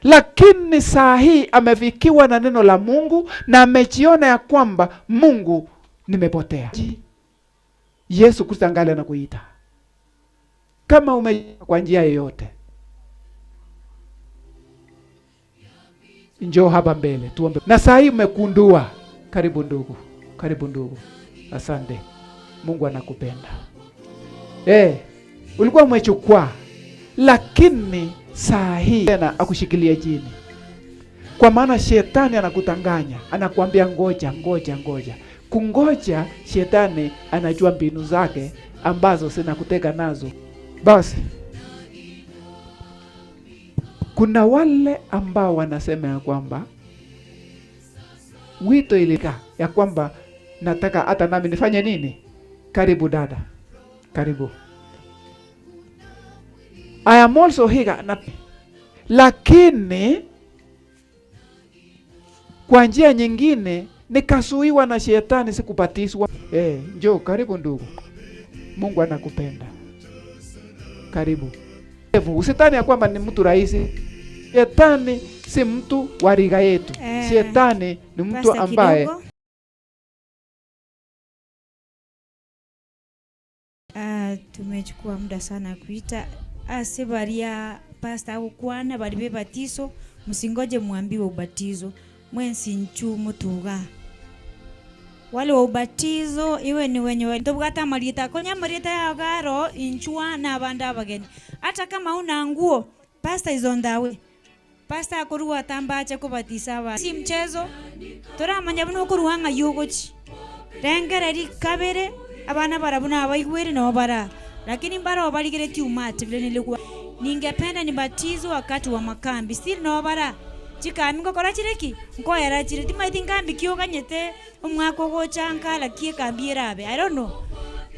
Lakini saa hii amefikiwa na neno la Mungu na amejiona ya kwamba Mungu, nimepotea. Yesu Kristo angali anakuita. Kama ume kwa njia yoyote, njoo hapa mbele tuombe. Na saa hii umekundua. Karibu ndugu, karibu ndugu. Asante. Mungu anakupenda. Ulikuwa umechukua, lakini saa hii tena akushikilie chini. Kwa maana shetani anakutanganya, anakuambia ngoja, ngoja, ngoja. Kungoja, shetani anajua mbinu zake ambazo zinakutega nazo. Basi kuna wale ambao wanasema ya kwamba wito ilika ya kwamba nataka hata nami nifanye nini? Karibu dada. Karibu. I am also here. Lakini kwa njia nyingine nikasuiwa na shetani, sikubatizwa. Njoo karibu ndugu, Mungu anakupenda. Karibu. Usitani ya kwamba ni mtu rahisi. Shetani si mtu wa riga yetu. Shetani ni mtu ambaye tumechukua muda sana kuita ase baria pastor agukwana bari bebatiso, msingoje muambiwe ubatizo mwensi nchu mutuga wale wa ubatizo iwe ni wenye tobwata marita konya marita ya garo inchua na abanda abageni. Hata kama una nguo, pastor is on the way. Pastor akoruwa tambache kubatisa ba si mchezo toramanya buno okuruhanga yugochi rengereri kabere abana barabuna abaigwere no bara, lakini mbara obaligere tiumati vile nilikuwa ningependa nibatizwe wakati wa makambi still no bara chikami ngokora chireki nkoera chire timaiti nkambi kioganyete omwako gochankala kie kambi erabe. I don't know.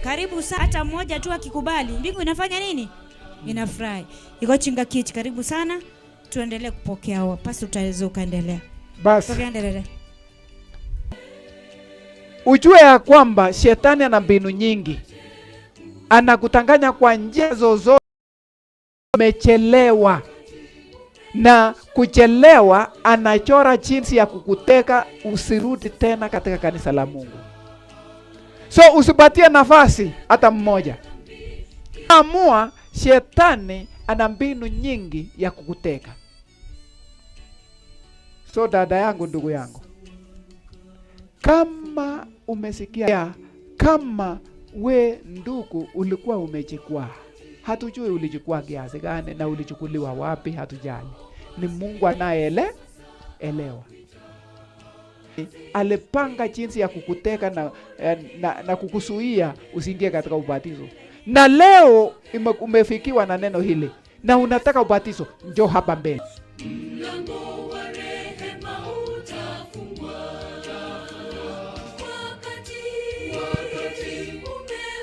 Karibu sana, hata mmoja tu akikubali mbingu inafanya nini? Inafurahi. Iko chinga kichi. Karibu sana, tuendelee kupokea hawa pasi, utaweza ukaendelea. Basi tuendelee. Ujue ya kwamba shetani ana mbinu nyingi, anakutanganya kwa njia zozote. Umechelewa, na kuchelewa anachora jinsi ya kukuteka usirudi tena katika kanisa la Mungu. So usipatie nafasi hata mmoja. Amua, shetani ana mbinu nyingi ya kukuteka. So dada yangu, ndugu yangu, kama umesikia, kama we ndugu ulikuwa umejikwaa, hatujui ulijikwaa kiasi gani na ulichukuliwa wapi, hatujali. Ni Mungu anayeelewa. Alipanga jinsi ya kukuteka na kukusuia usiingie katika ubatizo. Na leo umefikiwa na neno hili na unataka ubatizo, njoo hapa mbele.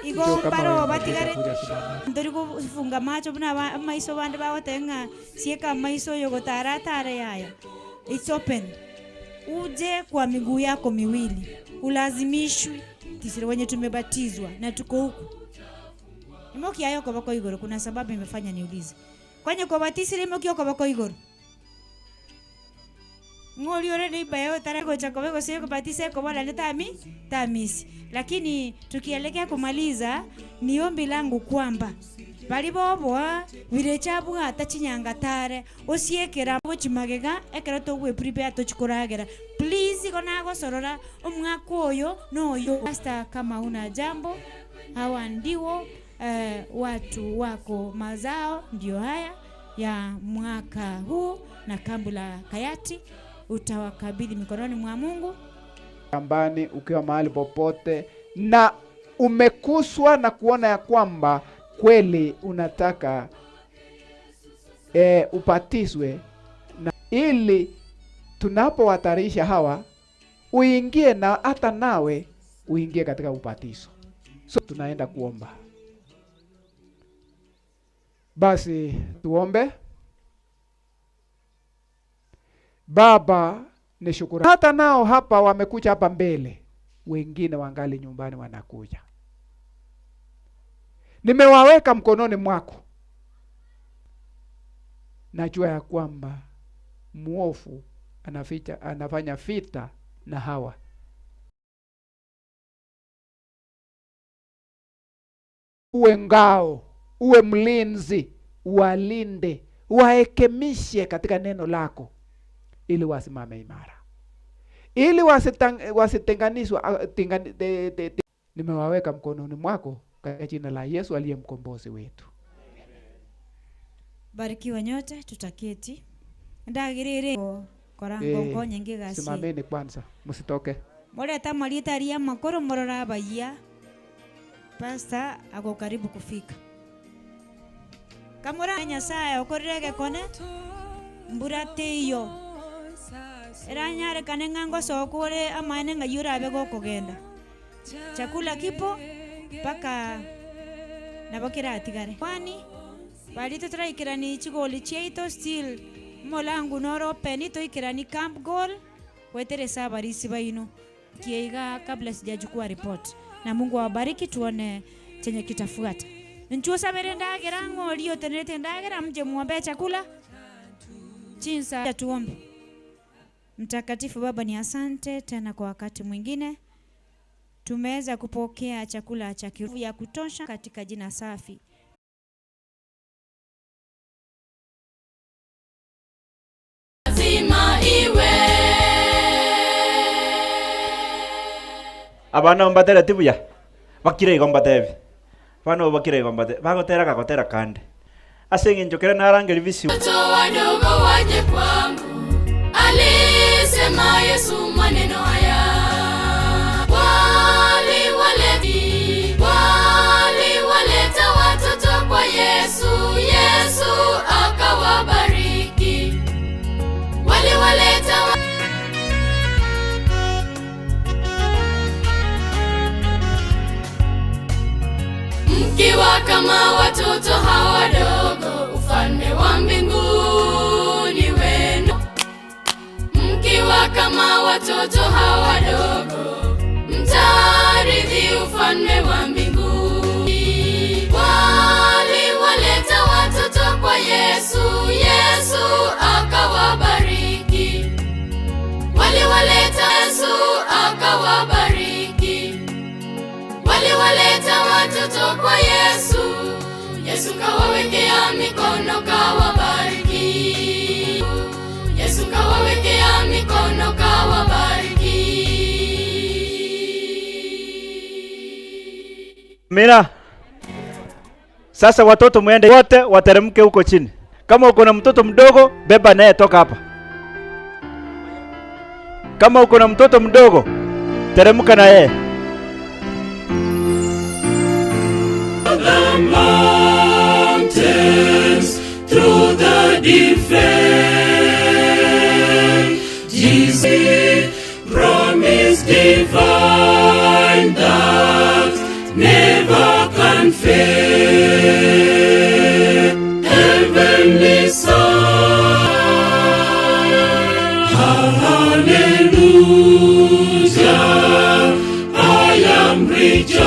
Igo mbaro batigare ndori kufunga macho buna maiso bande bagotenga sieka maiso yogotara tare yaya. It's open. Uje kwa miguu yako miwili, ulazimishwi. Tisire wenye tumebatizwa na tuko huku. Imoki ayo kwa bako igoro, kuna sababu imefanya niulize. Kwanye kwa batisire imoki kwa bako igoro. Ngoli ore ni bayo tarago chakobego sio kubatisa kwa wala tami tamisi. Lakini tukielekea kumaliza, ni ombi langu kwamba baliboboa birechabwa atachinyanga tare osiekera bochimagega ekero togwe prepare tochikoragera. Please kona gosorora omwaka oyo noyo. Pastor, kama una jambo, hawa ndio watu wako, mazao ndio haya ya mwaka huu na kambi la Kayati utawakabidhi mikononi mwa Mungu. Kambani, ukiwa mahali popote na umekuswa na kuona ya kwamba kweli unataka upatizwe, na ili tunapowatarisha hawa uingie na hata nawe uingie katika ubatizo. So tunaenda kuomba. Basi tuombe. Baba, ni shukrani. Hata nao hapa wamekuja hapa mbele, wengine wangali nyumbani wanakuja. Nimewaweka mkononi mwako. Najua ya kwamba muofu anafanya vita na hawa. Uwe ngao, uwe mlinzi, uwalinde, waekemishe katika neno lako ili wasimame imara, ili wasitenganishwe. Nimewaweka mkononi mwako katika jina la Yesu aliye mkombozi wetu. Barikiwa nyote, tutaketi. Ndagirire korango nyingi gasi. Simameni kwanza, msitoke. Moreta marita ria makoro morora bayia. Pastor ako karibu kufika. Kamora Nyasaye okorerege kone mbura teiyo. Eranyare kanengango sokore amane ngayura abe gokogenda. Chakula kipo paka nabokira atigare. Kwani Bali tuturaikirani chigoli chiaito still molangu noro open toikirani camp goal weteresa barisi baino kieiga kabla sijachukua report. Na Mungu awabariki, tuone chenye kitafuata. Nchuo sabere ndagera ng'olio tenete ndagera mje muombe chakula. Chinsa tuombe. Mtakatifu Baba, ni asante tena kwa wakati mwingine tumeweza kupokea chakula cha kiroho ya kutosha katika jina safi. Lazima iwe. Abana mbatera tibuya. Bakire igomba tebi. Bano bakire igomba te. Bagotera kagotera kande. Ase nginjokera narangeri visi. Watoto wadogo waje kwangu. Alisema Yesu maneno haya. Waliwaleta watoto kwa Yesu, Yesu akawabariki. Waliwaleta mkiwa kama watoto hawa wadogo, ufalme wa mbinguni wenu. Mkiwa kama watoto hawa wadogo, mtarithi ufalme wa mbinguni. Waliwaleta watoto kwa Yesu, Yesu akawabariki. Waliwaleta Yesu akawabariki. Waliwaleta watoto kwa Yesu, Yesu kawawekea mikono kawabariki. Yesu kawawekea mikono kawabariki. Mira. Sasa watoto muende wote wateremke huko chini. Kama uko na mtoto mdogo, beba naye toka hapa. Kama uko na mtoto mdogo, teremka na yeye. The mountains, through the defense, Jesus promise divine that never can fail. Heavenly Son, hallelujah, I am rejoicing.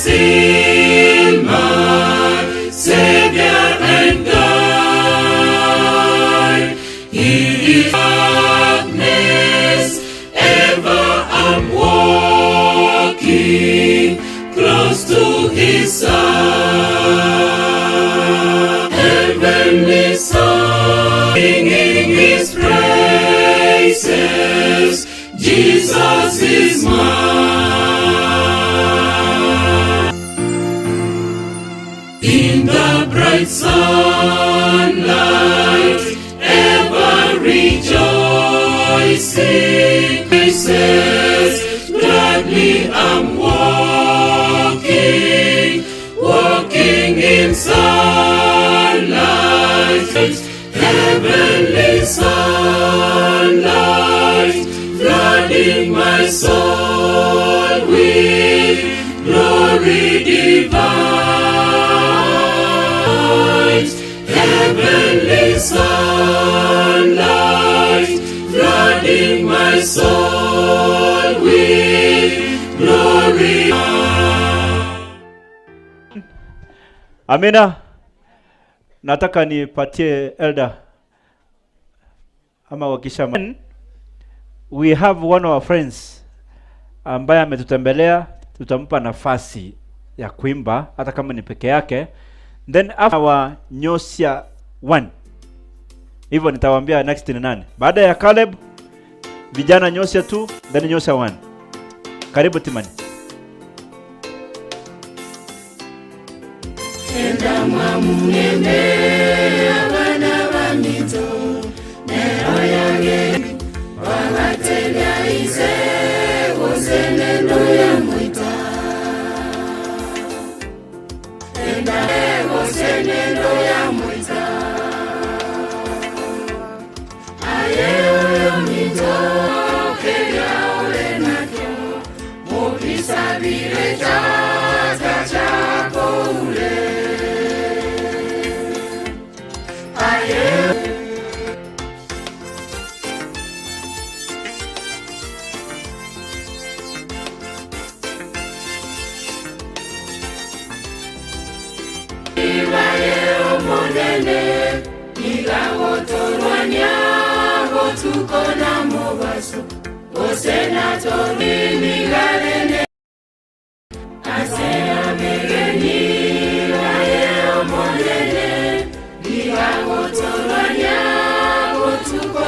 Conceal my Savior and guide. He is darkness, ever I'm walking close to his side. Heavenly Son, singing his praises, Jesus is mine. In the bright sunlight, ever rejoicing, says, gladly I'm walking, walking in sunlight, heavenly sunlight, flooding my soul with glory divine. Heavenly sunlight, flooding my soul with glory. Amina. Nataka nipatie elder ama wakisha. We have one of our friends ambaye ametutembelea, tutampa nafasi ya kuimba hata kama ni peke yake. Then after our Nyosia 1. Hivyo nitawaambia next ni nani. Baada ya Caleb, vijana Nyosia 2, then Nyosia 1. Karibu Timani. Enda mwamunene abana ba mito nero yange wabatebya ize gose. Gotorwania gotukona mobaso osena tori migarene ase amegeni aye omonene diga gotorwania gotuko.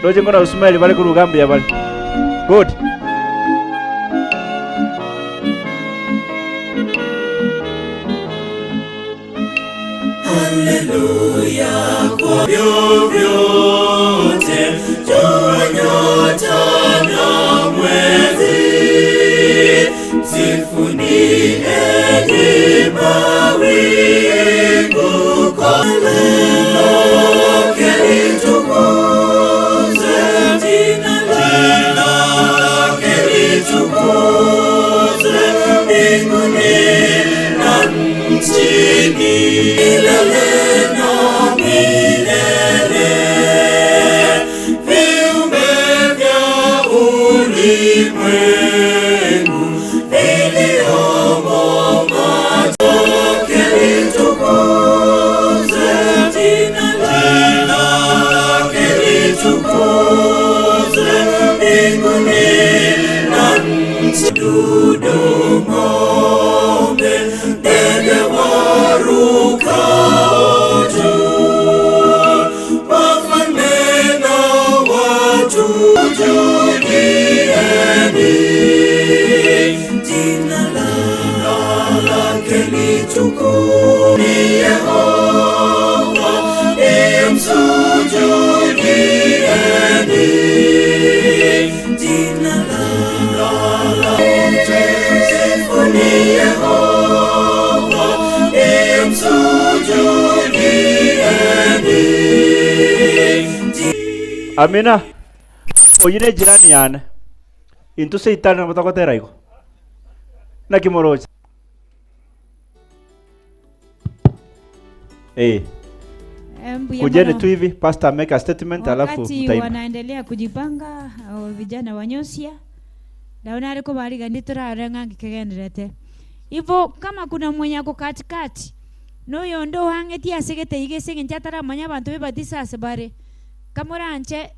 Doje ngona usmaili bali kurugambia bali. Good. Haleluya kwa vyovyote jua nyota na mwezi sifuni enyi mawingu kwa lake litukuzwe jina lake litukuzwe mbinguni na nchini milele na milele viumbe vya ulimwengu viliomo lake litukuzwe jina lake litukuzwe mbinguni na nchi dudu ng'ombe ndege warukao juu wafalme na watu julieni jina lake litukuzwe ni Yehova msujudieni jina lake ni Yehova msujudieni. Amina. Oyine jirani yane intu seitani na mutakotera igo na kimorocha. Kujeni tu hivi pastor make a statement alafu mtaimba. Wanaendelea kujipanga vijana wa Nyosia naona aliko bariga nditurare ngikegenderete ivo kama kuna mwenye ako katikati noyo ndo hangeti asegete igese njatara manya bantu bebatisa asebare kamoranche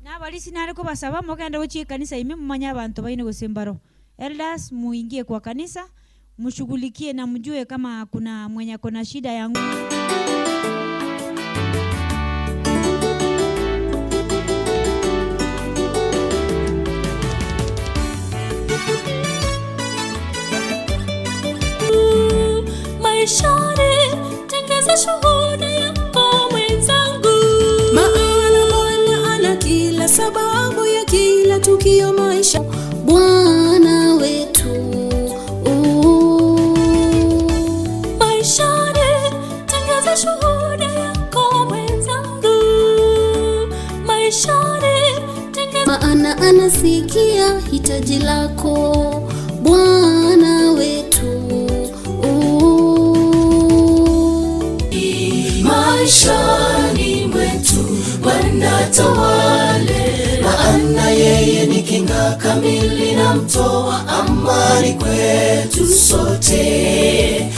nabalisi nariko basaba mugenda uchi kanisa imi mumanya abantu baine gusembaro. Elders muingie kwa kanisa mshughulikie na mjue kama kuna mwenye kona shida yangu. Maishani tengeza shuhuda yako mwenzangu, maana Bwana ana kila sababu ya kila tukio maisha. Bwana wetu maishani tengeza shuhuda yako mwenzangu, maishani tengeza, maana anasikia hitaji lako Bwana wetu. Maishani mwetu Bwana tawale, maana yeye ni kinga kamili na mtoa amani kwetu sote.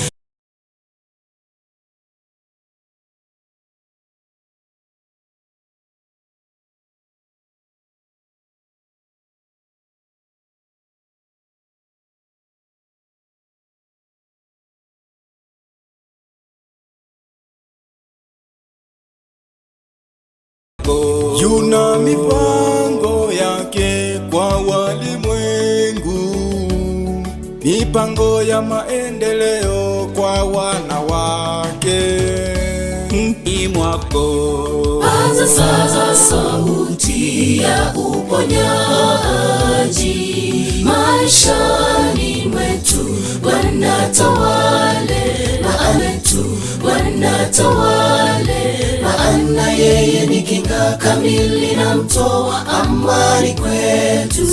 Yuna mipango yake kwa walimwengu, mipango ya maendeleo kwa wanawake. Mwako Paza sasa sauti ya uponyaji maishani mwetu, Bwana tawale, maana wetu, Bwana tawale, maana yeye ni kinga kamili na mtoa amani kwetu.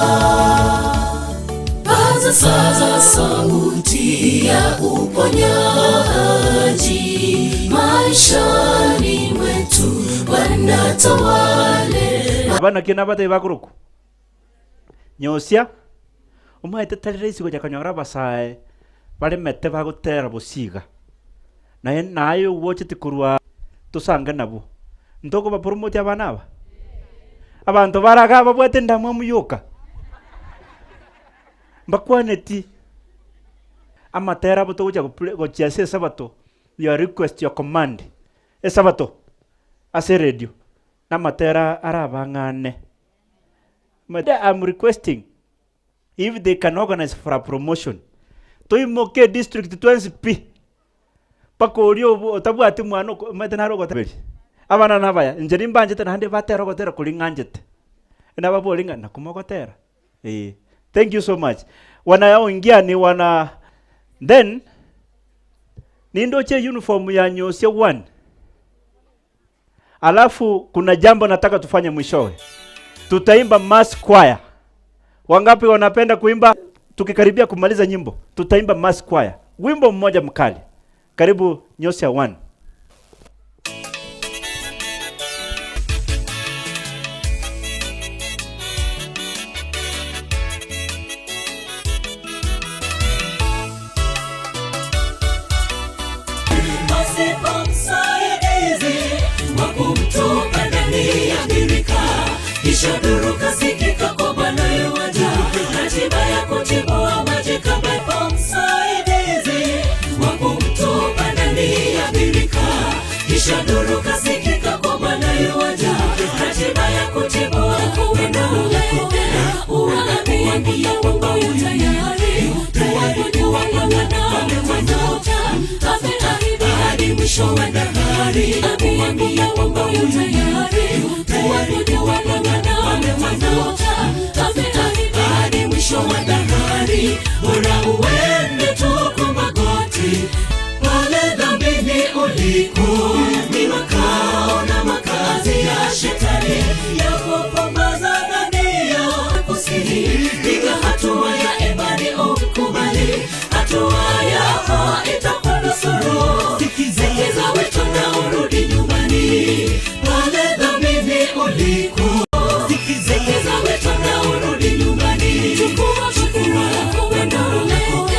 Aha. Paza sasa sauti ya uponyaji maishani mwetu, Bwana tawale. Abana kina bate bakuruku nyosia omaete tari rahisi gocha konyora abasae baremete bagotera bosiga naye naye owochete korwa tosange nabo ntoko bapromote abana aba abanto baraga babwate ndamwamu yoka mbakwaneti amatera abo togocha gochia ase esabato, your request, your command esabato ase radio namatera arabang'ane. But I'm requesting if they can organize for a promotion toimoke district 20p paka oria otabwati mwana omanyete nare ogotaberi abana nabaya inche nimbanchete naende batera ogotera kori ng'anchete nababori ng'a nakumogotera. Thank you so much. Wanaoingia ni wana then nindoche uniform ya nyosia 1. Alafu kuna jambo nataka tufanye mwishowe. Tutaimba mass choir. Wangapi wanapenda kuimba? Tukikaribia kumaliza nyimbo, tutaimba mass choir. Wimbo mmoja mkali. Karibu nyosia 1. Kisha duru kasikika kwa Bwana yuaja, ratiba ya kutibua maji kama msaidizi wa kumtupa ndani ya birika. Kisha duru kasikika kwa Bwana yuaja, ratiba ya kutibua wenda ulete uamini kwamba yu tayari kuwa wanaota hadi mwisho wa dahari, kuambia kwamba yu tayari kuwa hadi mwisho wa dahari. Bora uende tu kwa magoti pale dhambini uliko, ni makao na makazi ya shetani ya kupambaza dunia. Kusihi piga hatua ya imani, ukubali hatua yako itakunusuru. Sikiza wito na urudi nyumbani pale dhambini uliko. Sikiza wito na urudi nyumbani. Chukua chukua wendo ulete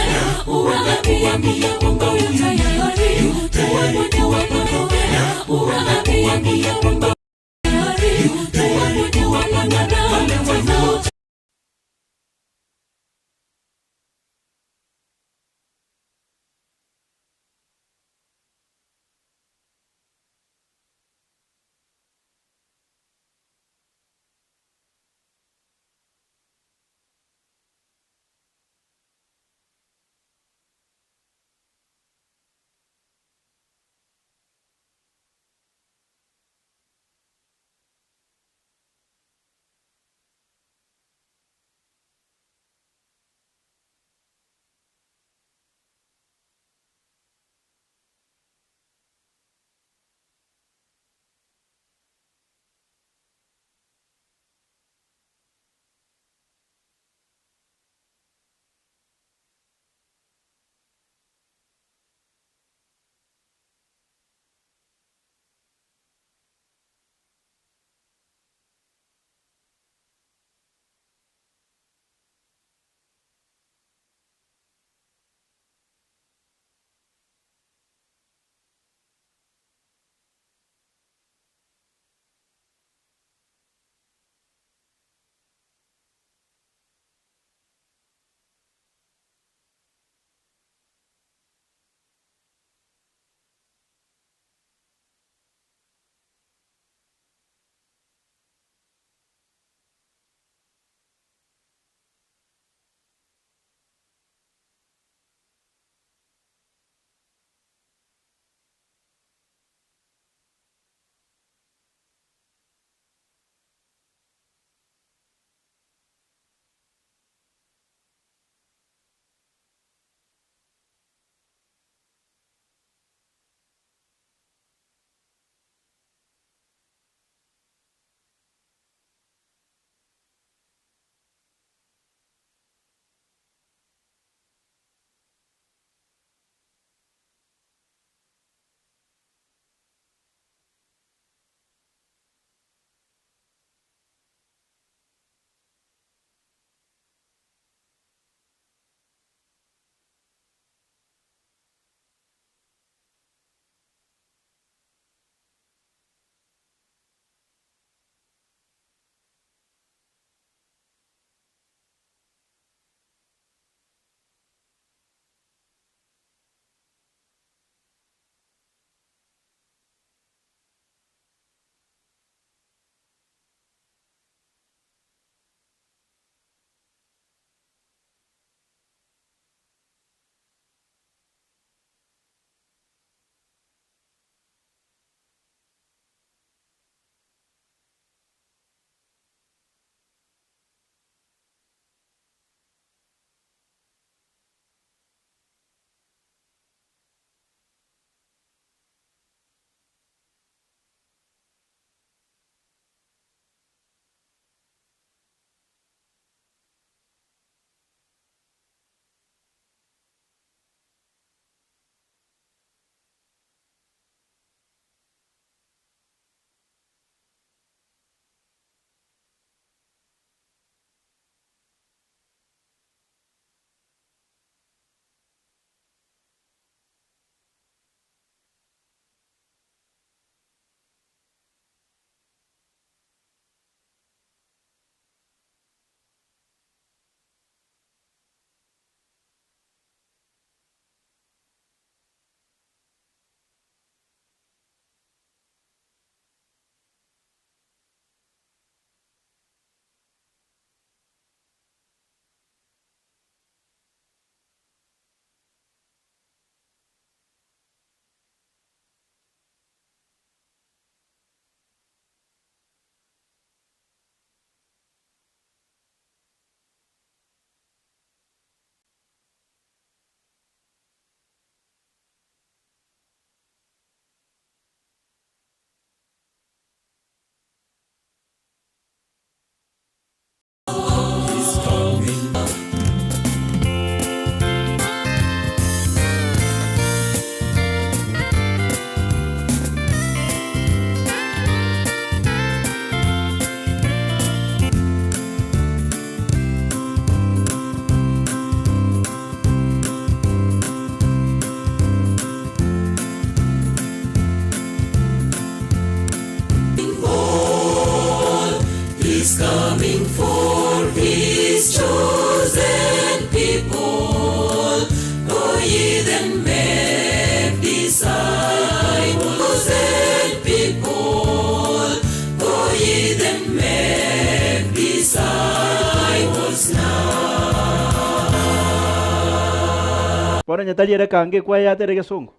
Bono nyatariere kange kwa yatere gesongo.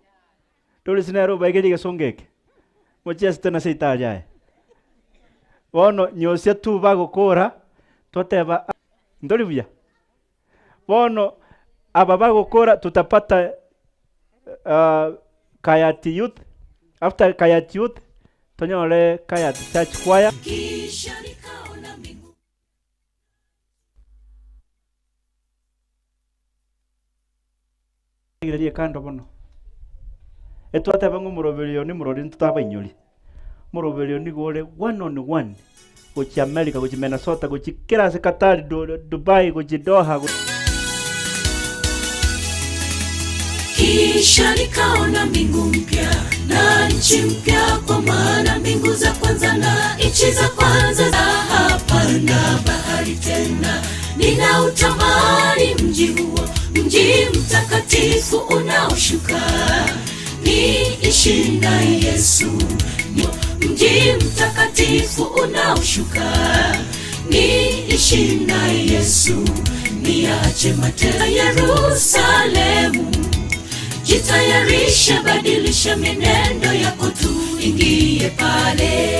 Tuli sinero baigeri gesongo eke. Mochia na seitari aye. Bono nyosia tu bagokora toteba ndori buya. Bono aba bagokora tutapata Kayati Youth. After Kayati Youth tonyole Kayati Church Choir. Kisha nikaona mbingu. Igererie kando bono. Etwateba ng'o moroberio ni murori ntutaba inyori. Moroberio ni gore one on one. Gochi America, gochi Minnesota, gochi kila se Qatar, Dubai, gochi Doha. Kisha nikaona mbingu mpya na nchi mpya, kwa maana mbingu za kwanza na nchi za kwanza za hapana bahari tena. Ninautamani mji huo, mji mtakatifu unaoshuka, niishi na Yesu. Mji mtakatifu unaoshuka, niishi na Yesu. Niache mateso Yerusalemu, jitayarishe, badilisha mienendo yako, tuingie pale.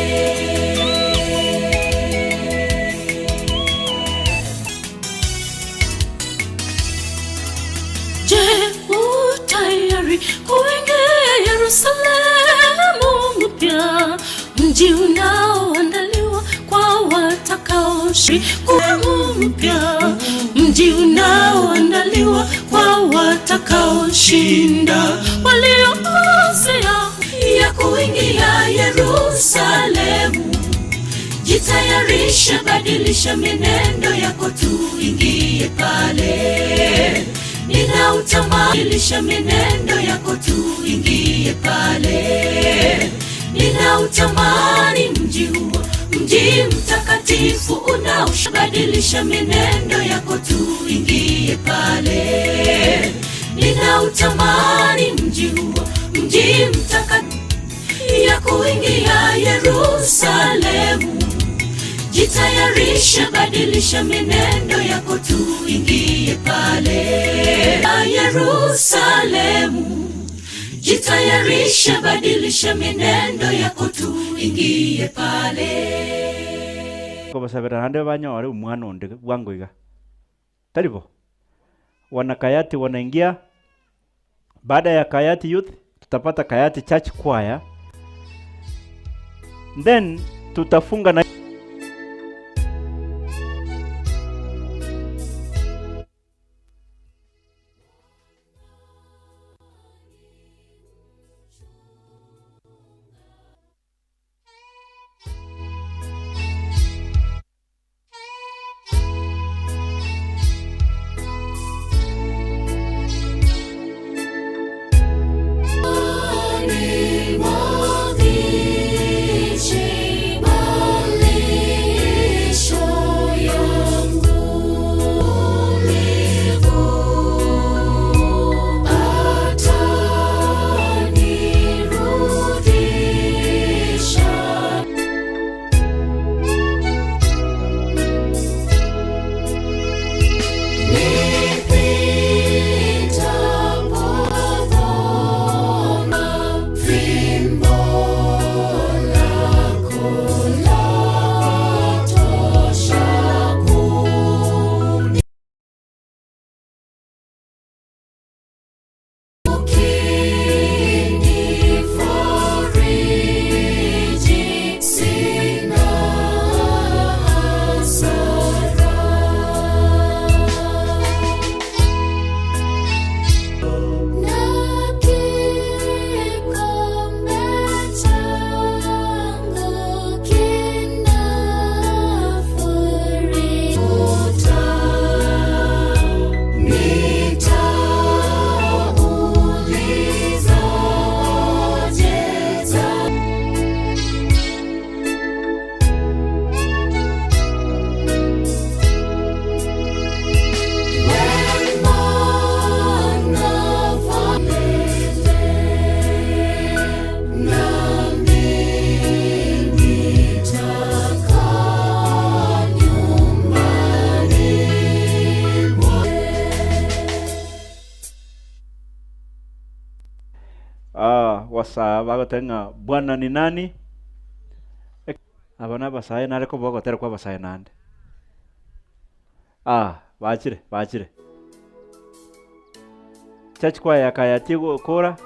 Je, utayari kuingia Yerusalemu mpya, mji unaoandaliwa kwa watakaoishi mpya, mji unaoandaliwa kwa watakaoshinda walioosea ya kuingia Yerusalemu. Jitayarishe, badilisha mienendo yako, tuingie pale. Ninautamani, badilisha mienendo yako, tuingie pale. Ninautamani mji huo, mji mtakatifu unaobadilisha mienendo yako, tuingie pale. Ninautamani mji huo, mji mtakatifu ya kuingia Yerusalemu. Jitayarishe, badilisha mienendo yako, tuingie pale Yerusalemu. Jitayarishe, badilisha mienendo yako, tuingie pale. Kobasabera hande banyore umwana onde bwangu iga. Taribo. Wana Kayati wanaingia. Baada ya Kayati Youth tutapata Kayati Church Choir. Then tutafunga na Bali. Bakogosa bagotenga Bwana ni nani? Abana basaye nare ko bogotera kwa basaye nande. Ah, bachire, bachire. Church choir yakayatigo kora.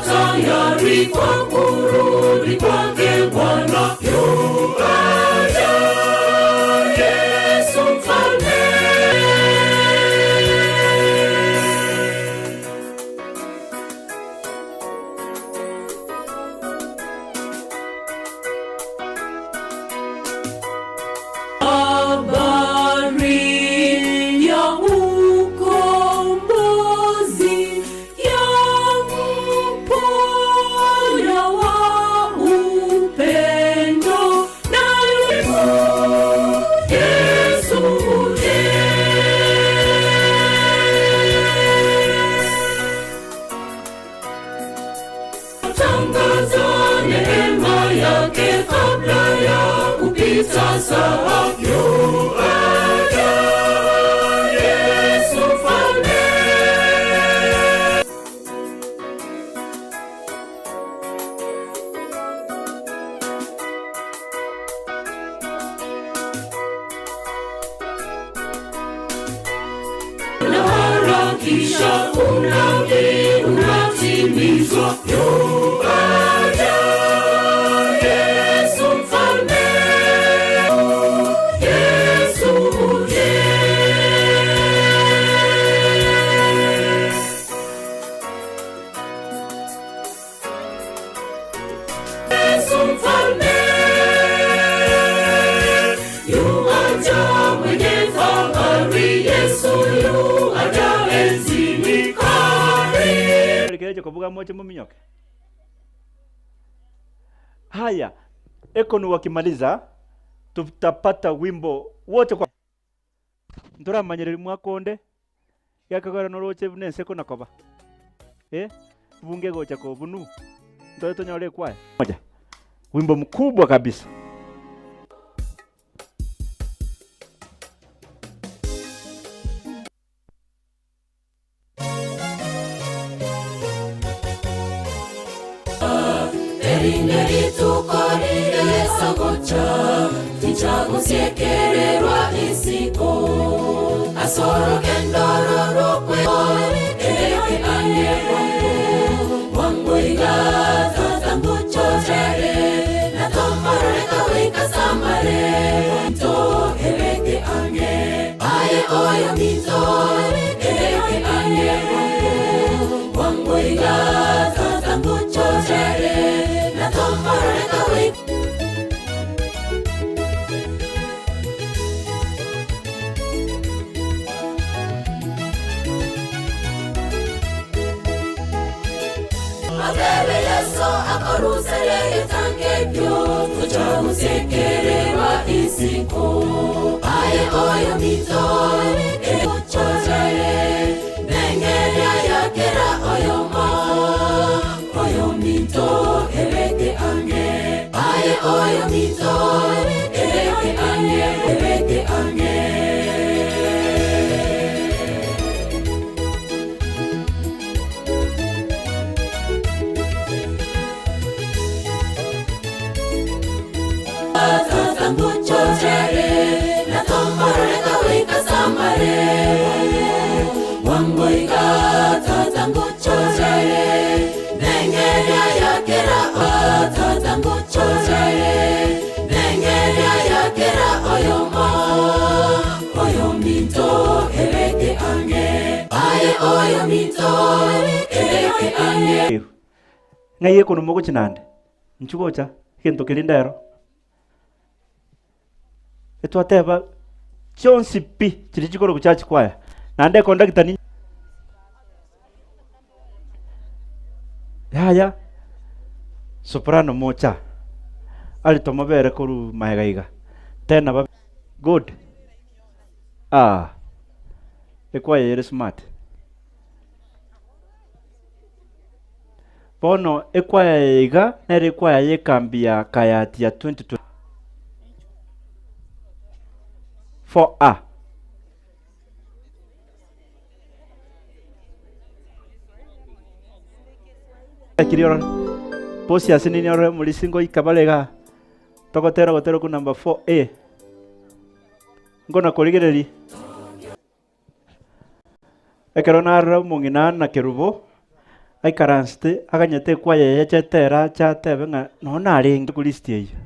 Tayari kwa kurudi kwake Bwana yuaja, Yesu Mfalme. Habari ya ukombozi ya mponya wa upendo na Yesu uje. Tangaza neema yake kabla ya kupita saa. Yuaja, Yesu Mfalme. Na harakisha unabii unatimizwa. Yuaja, Yesu Mfalme. Yesu uje. Yesu Mfalme. Yuaja mwenye fahari, Yesu yuaja enzini karibu. Kireje kuvuga moja muminyoke. Haya, ekonu wakimaliza tutapata wimbo wote kwa ndora manyereri mwakonde yakagara noroche bunense kona koba bunge gocha ko bunu ndio tonyore kwa moja wimbo mkubwa kabisa. Tukorire sagocha tichagusiekererwa isiko asoro kendororo kwe eleke anye wangu wangu igata tanguchochere na tomororeka wika samare to eleke anye aye oyo mito eleke anye wangu wangu igata tanguchochere na tomororeka wika. Bebe Yesu akarusere itangekyo tuchagusekererwa isiko aye oyo mito echochere nengeria yakera oyo ma oyo mito ebeke ange aye oyo mito ebeke ange ebeke ange. Tanguchochere na tomororeka wika samare wangu igata tanguchochere nengeria yake. Oyo minto ebeke ange. Ng'ai ekono mogochinande nchugocha gento keri ndero etwateba chionsi pi chiri chikoro kuchachi kwaya nande conductor ni yaya soprano mocha alitomobere koru maegaiga tena ba good ah ekwaya yere smart bono ekwaya iga nere ekwaya yekambi ya kayati ya 2024 4A kiriora posi asinini ore mulisingo ikabalega tokotera gotero ku number 4A ngona korigereri ekero narora omong'ina na kerubo aikaranste aganyete kwaya yechetera chatebe ng'a no narenge ku list eyo.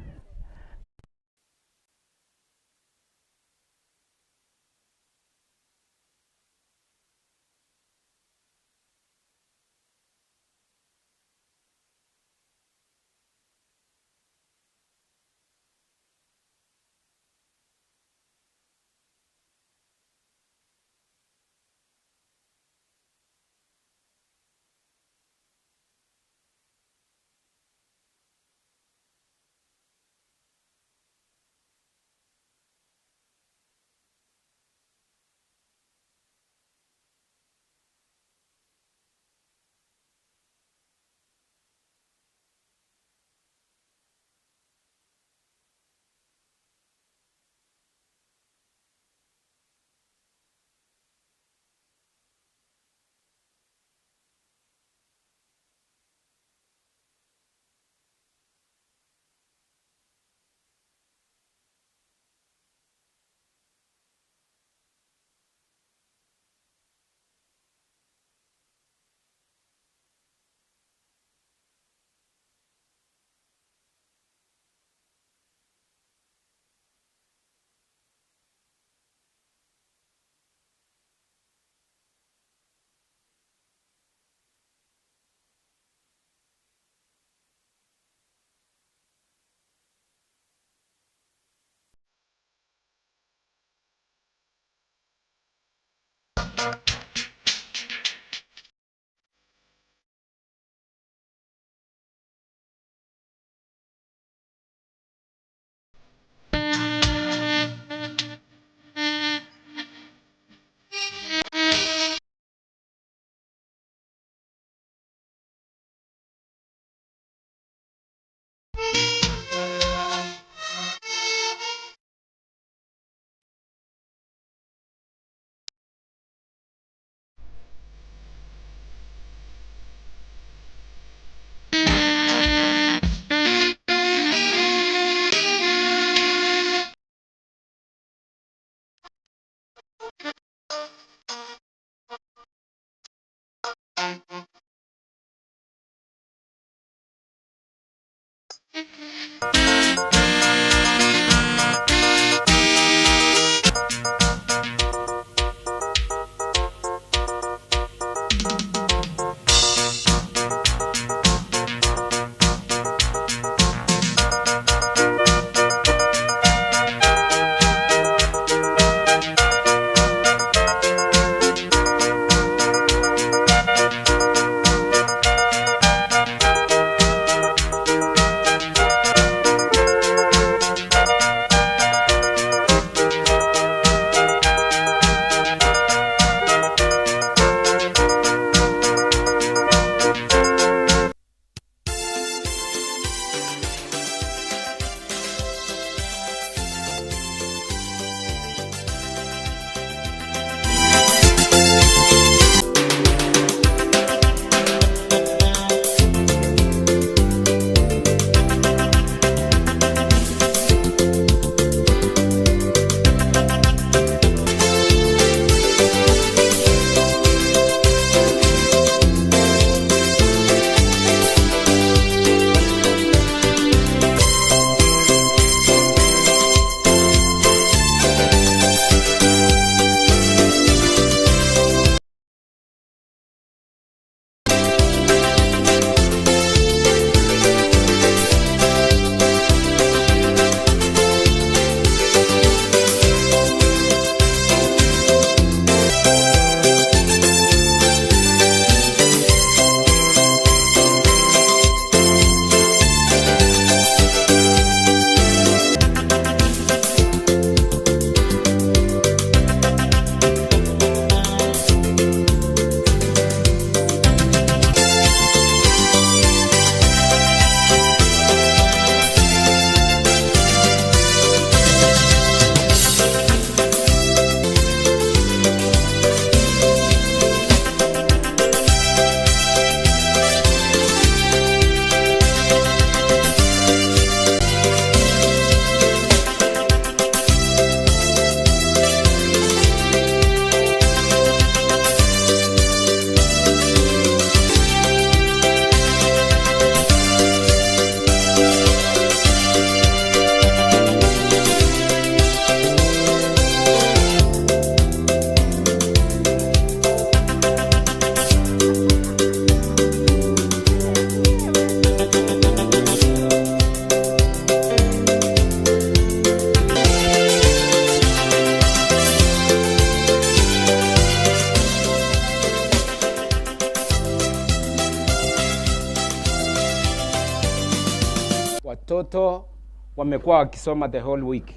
Watoto wamekuwa wakisoma the whole week.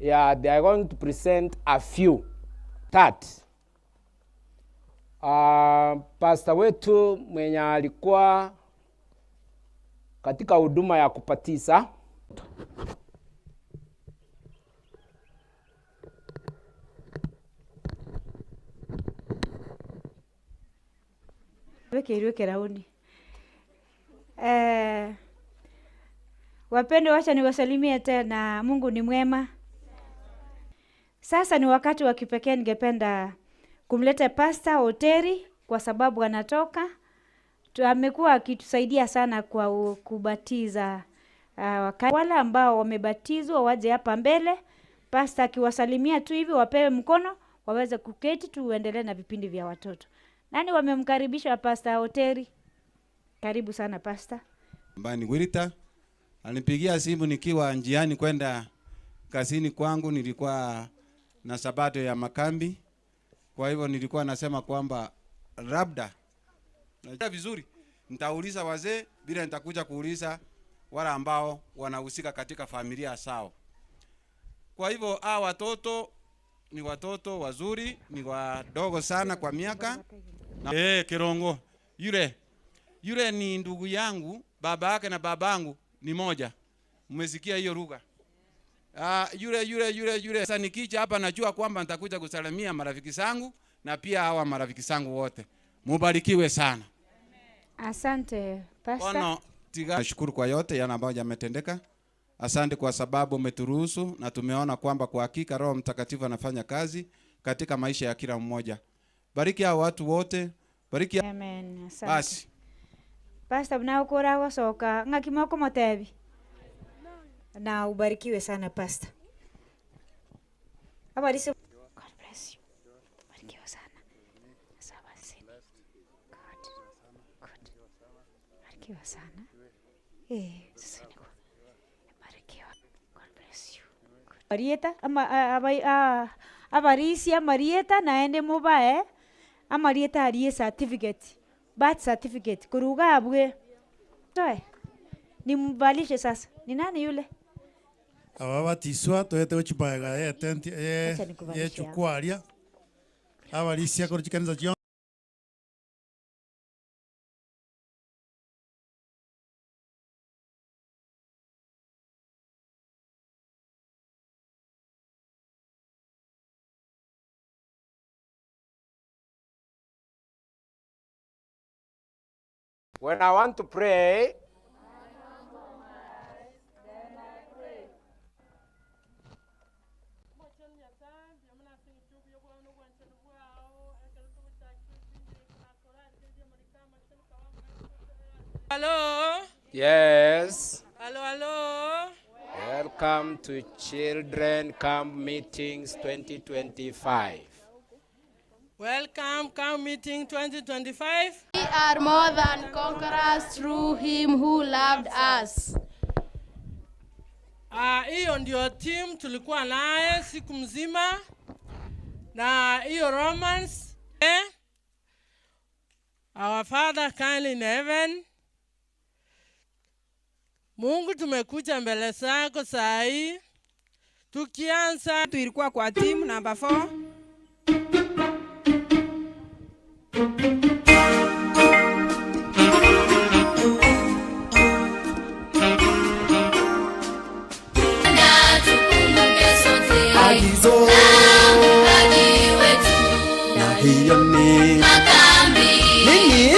Yeah, they are going to present a few. That pastor wetu mwenye alikuwa katika huduma ya kupatisa Weke kerauni. Wapendwa, wacha niwasalimie tena. Mungu ni mwema. Sasa ni wakati wa kipekee, ningependa kumleta Pastor Oteri kwa sababu anatoka. Amekuwa akitusaidia sana kwa kubatiza wale ambao wamebatizwa waje hapa mbele. Pastor akiwasalimia tu hivi wapewe mkono waweze kuketi, tuendelee na vipindi vya watoto. Nani wamemkaribisha Pastor Oteri? Karibu sana Pastor. Mbani Wirita alinipigia simu nikiwa njiani kwenda kazini kwangu, nilikuwa na sabato ya makambi. Kwa hivyo nilikuwa nasema kwamba labda najua vizuri nitauliza wazee bila nitakuja kuuliza wale ambao wanahusika katika familia sawa. Kwa hivyo hawa watoto ni watoto wazuri, ni wadogo sana kwa miaka. Na Kirongo yule ni ndugu yangu, baba yake na babangu ni moja. Mmesikia hiyo lugha? Yule. Sasa nikija hapa najua kwamba nitakuja kusalimia marafiki zangu na pia hawa marafiki zangu wote. Mubarikiwe sana. Asante Pastor. Bono, nashukuru kwa yote yana ambayo yametendeka. Asante kwa sababu umeturuhusu na tumeona kwamba kwa hakika Roho Mtakatifu anafanya kazi katika maisha ya kila mmoja. Bariki hao watu wote. Bariki. Amen. Asante. Basi. Pastor mnaokora gosoka ngakimoko motebi. Na ubarikiwe sana Pastor. Abarisi. God bless you. Barikiwe sana. Sawa. God. Good. Barikiwe sana. Sasa ni barikiwa. God bless you. Marieta ama abarisia Marieta naende mubae. Amarieta ariye certificate. Birth certificate. Kuruga abwe. Toe. Nimbalishe sasa. Ni nani yule? Ababatiswa toete ochibaga ye tenti ye chukwaria. Abarisia koro chikanisa chio. When I want to pray, Hello. Yes. Hello, hello. Welcome to Children Camp Meetings 2025. Welcome, Camp Meeting 2025. We are more than conquerors through him who loved us. Hiyo ndio team tulikuwa naye siku mzima, na hiyo romance. Our Father kindly in heaven, Mungu tumekuja mbele zako saa hii tukianza. Tulikuwa kwa team number 4. Agizo na hiyo ni makambi. Nini?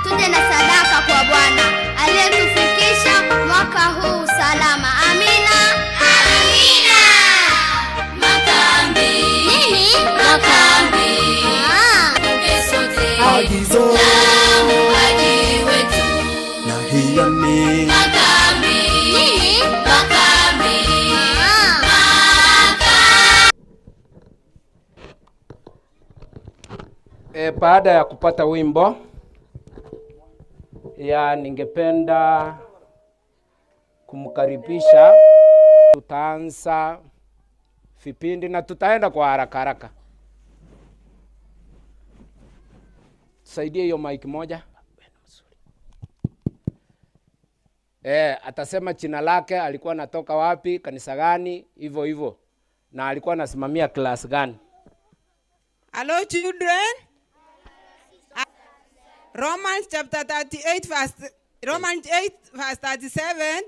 Tuje na sadaka kwa Bwana aliyetufikisha mwaka huu salama. Amina. Amina. Makambi. Nini? Makambi. Agizo na hiyo ni makambi. Nini? Makambi. Baada ya kupata wimbo ya ningependa kumkaribisha. Tutaanza vipindi na tutaenda kwa haraka haraka. Tusaidie hiyo mic moja. Atasema jina lake, alikuwa anatoka wapi, kanisa gani, hivyo hivyo, na alikuwa anasimamia class gani. Hello, children. Romans chapter 38, verse Romans 8, verse 37.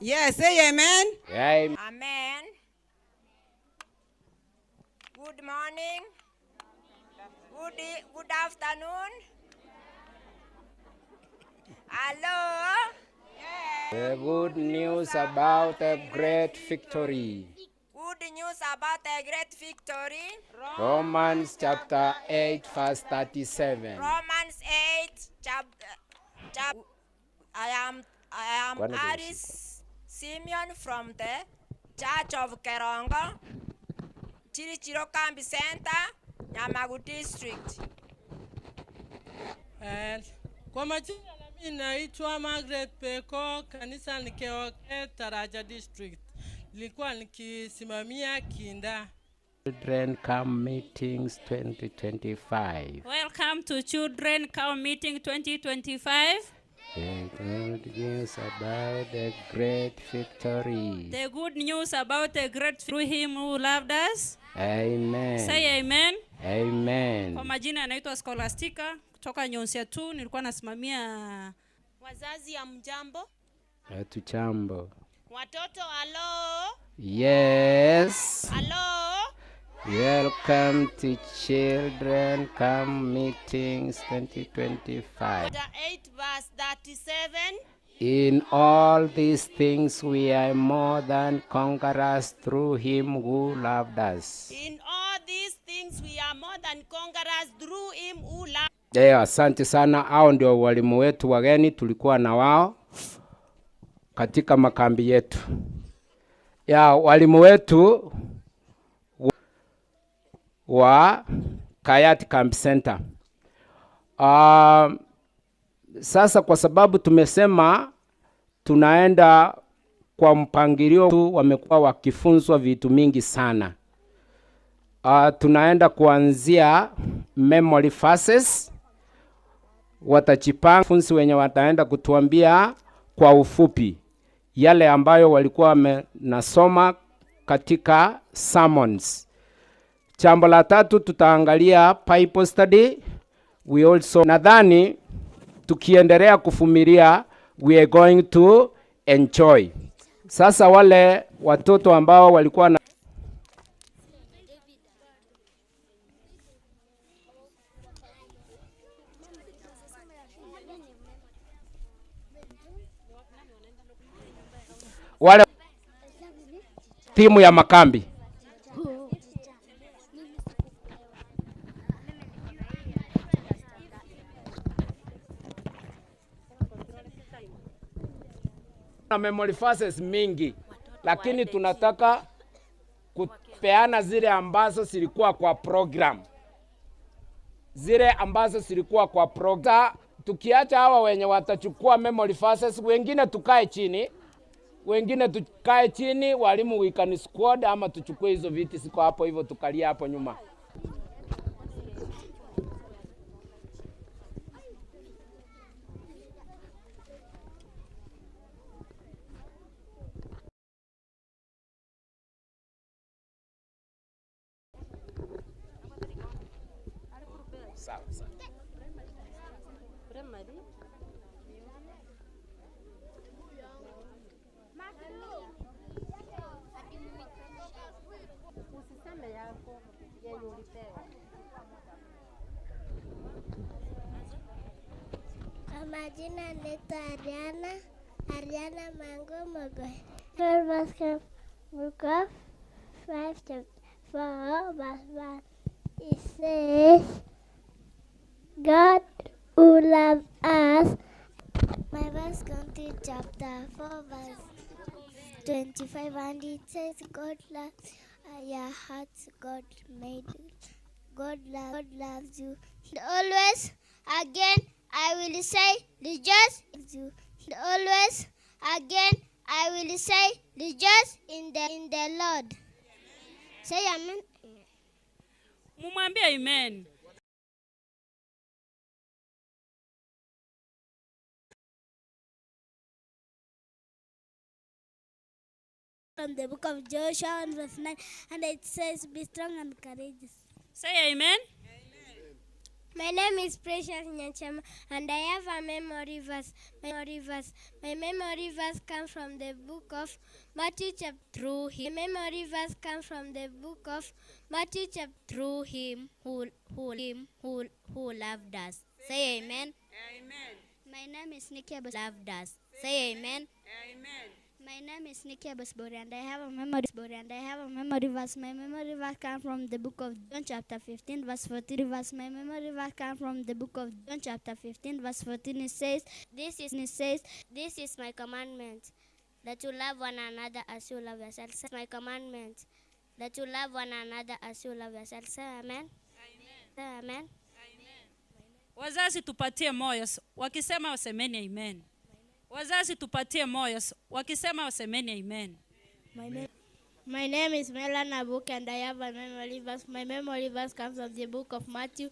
Yes, say amen. Amen. Amen. Good morning. Good afternoon. Hello. The good news about a great victory. Good news about a great victory. Romans chapter 8 verse 37. Romans 8 chapter. I am Aris Simeon from the Church of Kerongo, Chirichiro Kambi Center, Nyamagu District. Kwa majina mimi naitwa Margaret Peko, kanisa ni Keoke, Taraja District. Nilikuwa nikisimamia kinda. Children Camp Meetings 2025. Welcome to Children Camp Meeting 2025. The good news about the great victory. The good news about the great through him who loved us. Amen. Say amen. Amen. Kwa majina anaitwa Scholastica kutoka Nyonsia 2, nilikuwa nasimamia wazazi ya mjambo. Hatujambo. Watoto alo. Yes. Alo. Welcome to Children Camp Meetings 2025. 8 verse 37. In all these things we are more than conquerors through him who loved us. In all these things we are more than conquerors through him who loved us. Asante sana. Hao ndio walimu wetu wageni tulikuwa na wao katika makambi yetu. Ya walimu wetu wa Kayati Camp Center. Sasa kwa sababu tumesema tunaenda kwa mpangilio, wamekuwa wakifunzwa vitu mingi sana. Tunaenda kuanzia memory verses. Watachipanga funzi wenye wataenda kutuambia kwa ufupi yale ambayo walikuwa wamenasoma katika sermons. Jambo la tatu tutaangalia Bible study. We also nadhani tukiendelea kuvumilia we are going to enjoy. Sasa wale watoto ambao walikuwa na wale timu ya makambi. Na memory verses mingi, lakini tunataka kupeana zile ambazo zilikuwa kwa program. Zile ambazo zilikuwa kwa program. Tukiacha hawa wenye watachukua memory verses, wengine tukae chini. Wengine tukae chini, walimu we can squad ama tuchukue hizo viti siko hapo hivyo tukalia hapo nyuma. Sawa sawa. Kwa majina naitwa Ariana Mango Mogo. Book of 5 chapter 4 verse 1. It says, God who loves us. My verse comes chapter 4 verse 25, and it says, God loves your heart, God made God loves you. Always again I will say, rejoice you. Always again I will say, rejoice in the Lord. Say amen. Mumwambie amen. From the book of Joshua 1 verse 9, and it says, "Be strong and courageous." Say amen. My name is Precious Nyanchama, and I have a memory verse. My memory verse comes from the book of Matthew chapter through him. My memory verse comes from the book of Matthew chapter through him who loved us. Say amen. Amen. My name is Nikki loved us. Say amen. Amen. My name is Nikki Abasbori, and I have a memory verse. My memory verse comes from the book of John chapter 15 verse 14. My memory verse comes from the book of John chapter 15 verse 14. It says, "This is my commandment, that you love one another as you love yourself." My commandment, that you love one another as you love yourself. Say amen. Amen. Amen. Wazazi tupatie moyo, wakisema wasemeni amen. Wazazi tupatie moyo, wakisema wasemeni amen. My name is Melan Abuk, and I have a memory verse. My memory verse comes from the book of Matthew,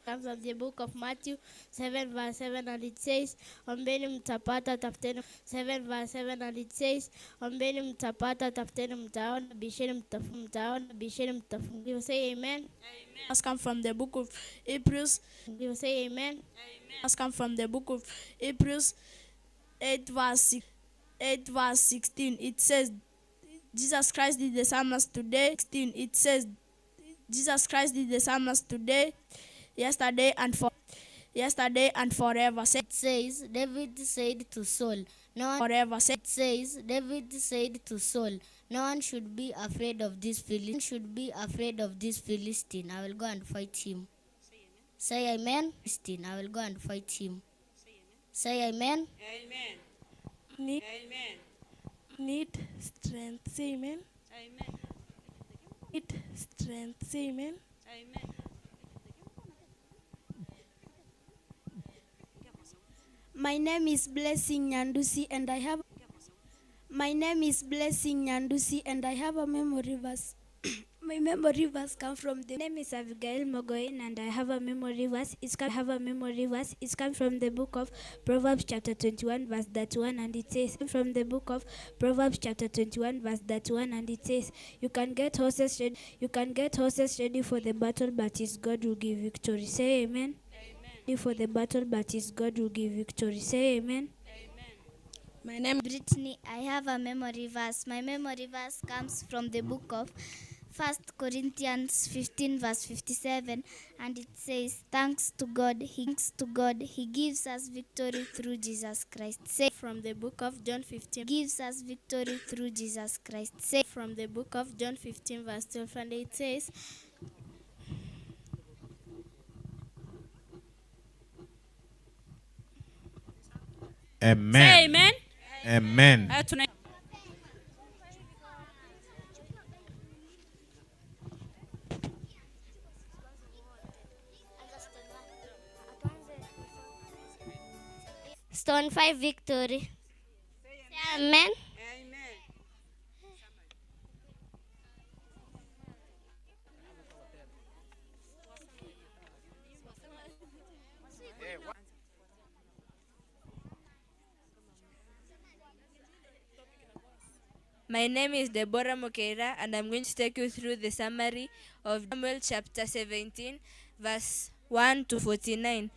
7 verse 7, and it says, "Ombeni mtapata, tafuteni." 7 verse 7, and it says, "Ombeni mtapata, tafuteni mtaona, bisheni mtaona, bisheni mtafunguliwa." Say amen. Amen. Come from the book of Hebrews. You say amen. Amen. Come from the book of Hebrews 8 verse 16. It says, Jesus Christ did the same as today. 16. It says, Jesus Christ did the same as today, yesterday and forever. It says, David said to Saul, "No one forever." It says, David said to Saul, "No one should be afraid of this Philistine. Should be afraid of this Philistine. I will go and fight him." Say amen. Philistine. I will go and fight him. Say amen. Amen. Amen. Need strength. Say amen. Amen. Need strength. Say amen. Amen. My name is Blessing Nyandusi, and I have a memory verse. My memory verse comes from the name is Abigail Mogoin, and I have a memory verse. It's come from the book of Proverbs chapter 21 verse 31, and it says, from the book of Proverbs chapter 21 verse 31, and it says, "You can get horses ready, for the battle, but it's God who give victory." Say amen. Amen. For the battle, but it's God who give victory. Say amen. My name is Brittany. I have a memory verse. My memory verse comes from the book of 1 Corinthians 15 verse 57, and it says, "Thanks to God, he gives us victory through Jesus Christ." Say from the book of John 15 gives us victory through Jesus Christ. Say from the book of John 15 verse 12, and it says, Amen. Say amen. Amen. Stone 5 victory. Amen. Amen. My name is Deborah Mokeira, and I'm going to take you through the summary of Samuel chapter 17, verse 1 to 49.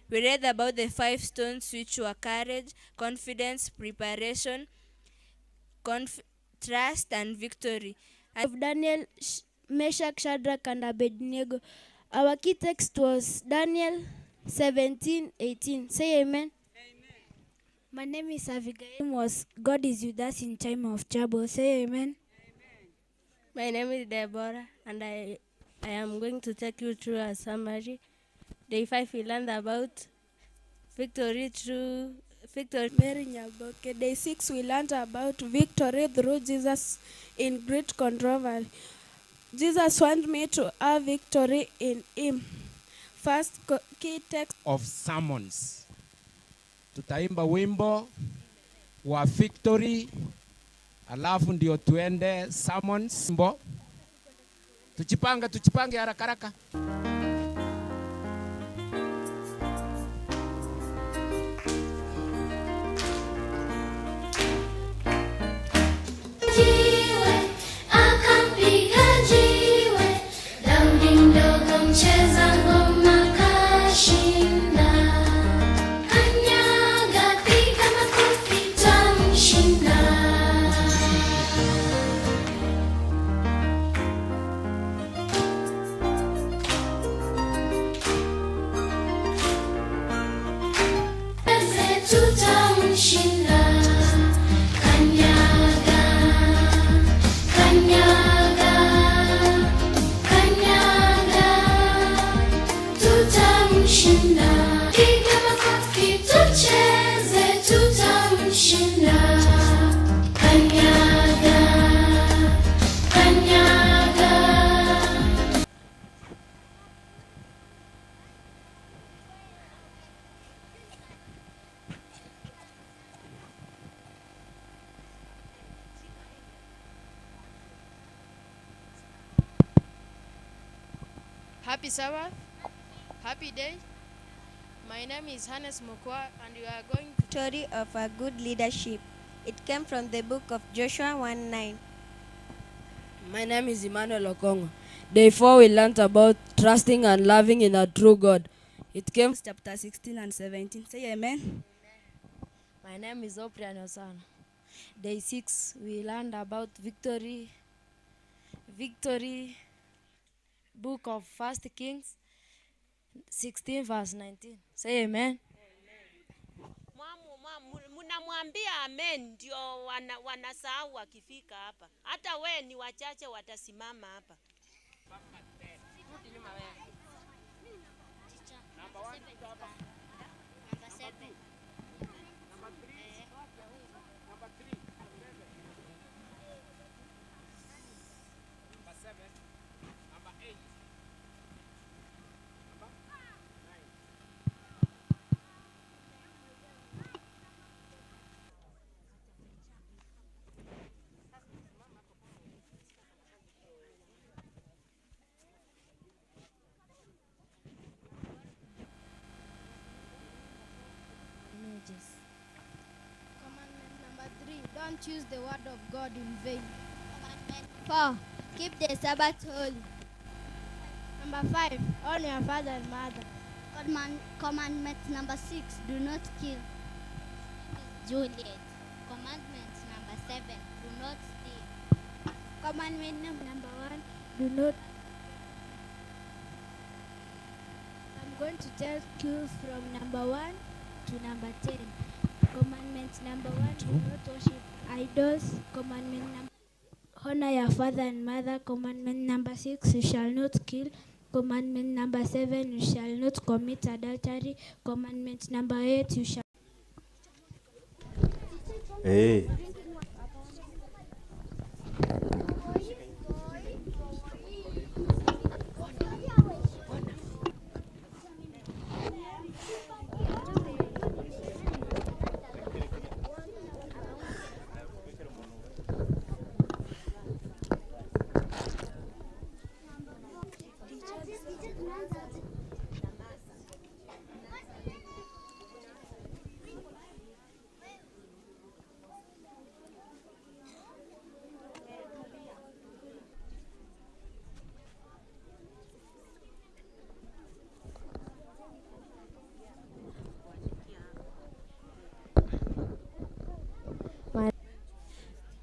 We read about the 5 stones, which were courage, confidence, preparation, trust, and victory. Of Daniel, Meshach, Shadrach, and Abednego. Our key text was Daniel 17:18. Say amen. Amen. My name is Abigail. Was God is with us in time of trouble. Say amen. Amen. My name is Deborah, and I am going to take you through a summary. Day 5, we learned about victory through victory. Mary Nyaboke. Day 6, we learned about victory through Jesus in great controversy. Jesus wants me to have victory in him. First key text of sermons. Tutaimba wimbo wa victory, alafu ndio tuende sermons. Mbo. Tuchipange haraka haraka. Jiwe Happy Sabbath. Happy day. My name is Hannes Mokwa, and we are going to Story of a good leadership. It came from the book of Joshua 1:9. My name is Emmanuel Okongo. Day 4, we learned about trusting and loving in a true God. It came chapter 16 and 17. Say amen. My name is Oprian Osana. Day 6, we learned about victory. Victory, book of First Kings 16 verse 19. Say amen. Mnamwambia amen ndio wanasahau wakifika hapa. Hata we ni wachache watasimama hapa. Number 7. Number 3. Number 3. Number 7. Number 8. Number 9. Images. Commandment number 3, don't use the word of God in vain. Commandment 4, keep the Sabbath holy. Number 5, honor your father and mother. Commandment number 6, do not kill. Juliet. Commandment number 7, do not steal. Commandment number 1, do not. I'm going to tell you from number 1 to number 10. Commandment number 1, do not worship idols. Commandment number honor your father and mother. Commandment number 6, you shall not kill. Commandment number 7, you shall not commit adultery. Commandment number 8, you shall. Hey.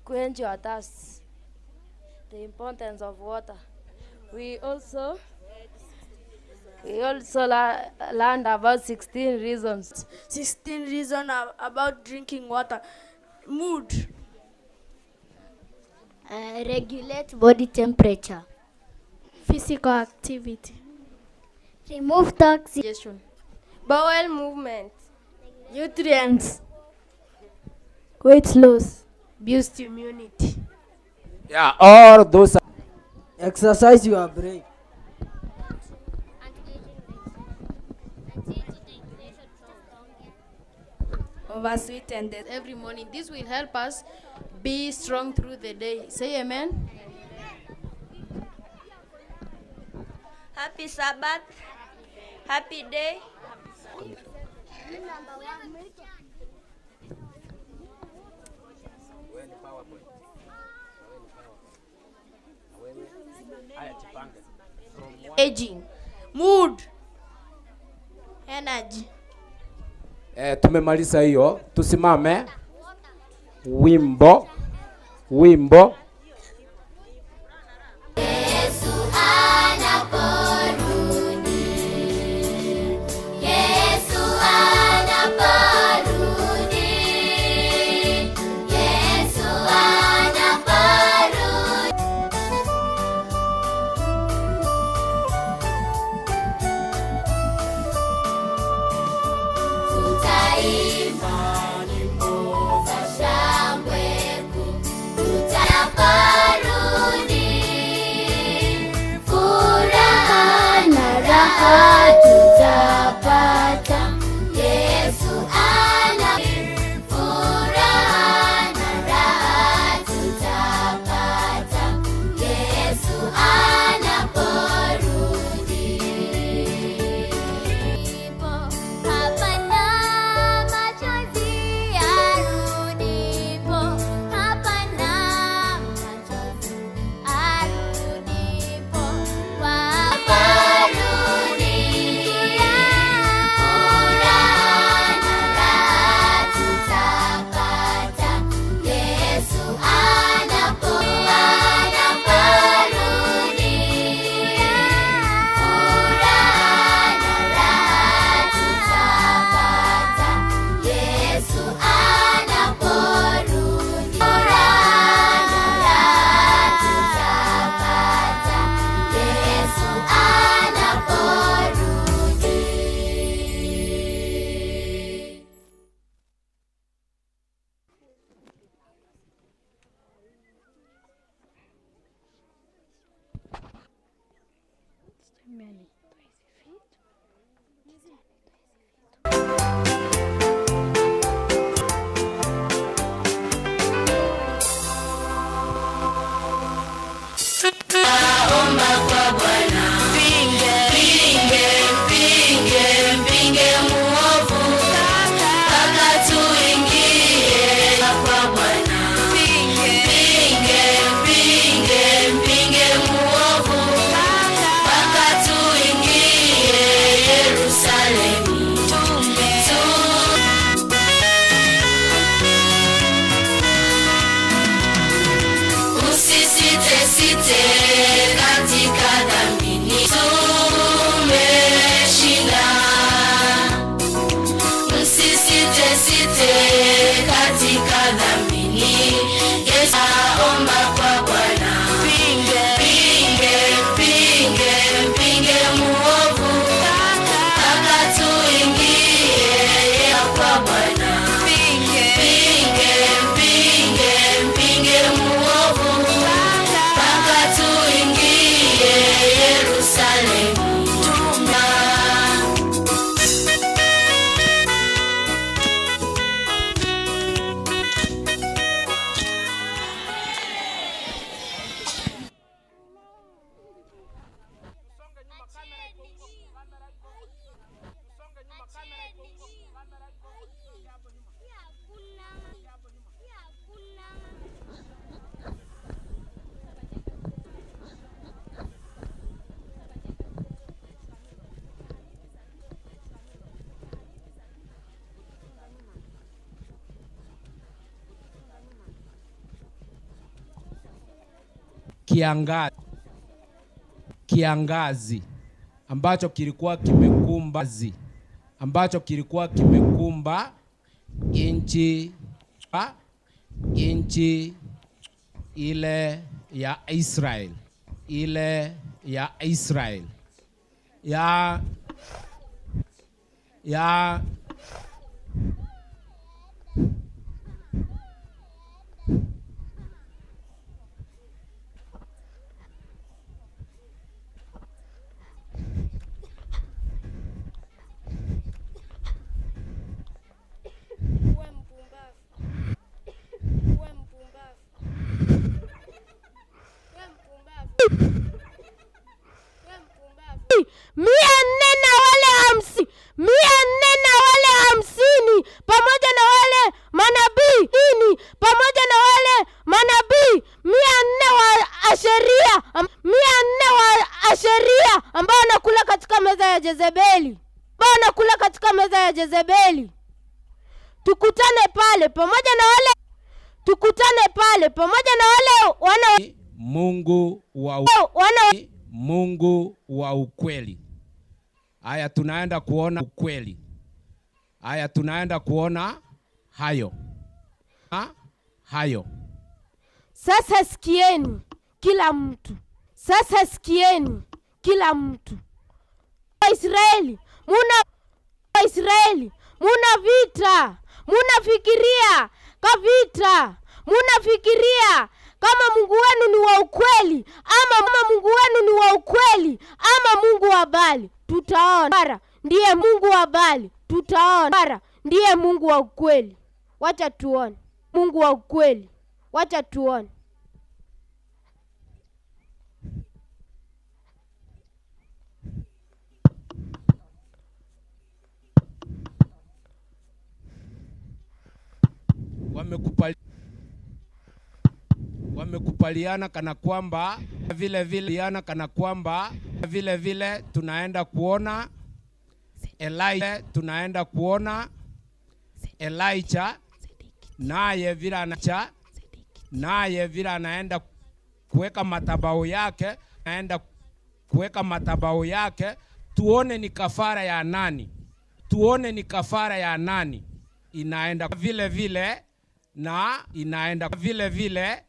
Quench your thirst. The importance of water. We also learned about 16 reasons. 16 reasons about drinking water. Mood. Regulate body temperature. Physical activity. Remove toxins. Bowel movement. Nutrients. Weight loss. Boost immunity. Yeah, all those. Exercise your brain. Oversweet and every morning. This will help us be strong through the day. Say amen. Happy Sabbath. Happy day. Aging. Mood. Energy. Tumemaliza hiyo, tusimame. Wimbo. Wimbo. Yesu anaporudi. Yesu anaporudi. Yesu anaporudi. Tutaimba nyimbo za shangwe kuu. Tutakaporudi, furaha na raha tutapata. Yesu ana furaha na raha tutapata. Yesu anaporudi. Omba kwa Bwana. Mpinge, mpinge, mpinge, mpinge muovu mpaka tuingie kwa Bwana. Mpinge, mpinge, mpinge, mpinge muovu mpaka tuingie Yerusalemu. Usisite site katika dhambi, tumeshinda. Msisite site katika dhambi, Yesu omba kwa Bwana. Mpinge, mpinge, mpinge, mpinge muovu mpaka tuingie kwa Bwana. Mpinge, mpinge, mpinge, mpinge muovu mpaka tuingie Yerusalemu. Kiangazi ambacho kilikuwa kimekumba nchi ile ya Israel, ya 450, 450 pamoja na wale manabii 400 wa Asheria, 400 wa Asheria ambao wanakula katika meza ya Jezebeli, Tukutane pale pamoja na wale, wana Mungu wa ukweli. Haya tunaenda kuona ukweli. Haya tunaenda kuona hayo. Hayo. Sasa sikieni kila mtu. Waisraeli, muna vita. Munafikiria kavita. Munafikiria kama Mungu wenu ni wa ukweli ama Mungu wenu ni wa ukweli ama Mungu wa Bali. Tutaona ndiye Mungu wa Bali. Tutaona ndiye Mungu wa ukweli. Wacha tuone. Mungu wa ukweli. Wacha tuone. Wamekubaliana kana kwamba vile vile tunaenda kuona Elijah, naye vile anaenda kuweka madhabahu yake, tuone ni kafara ya nani, inaenda vile vile na inaenda vile vile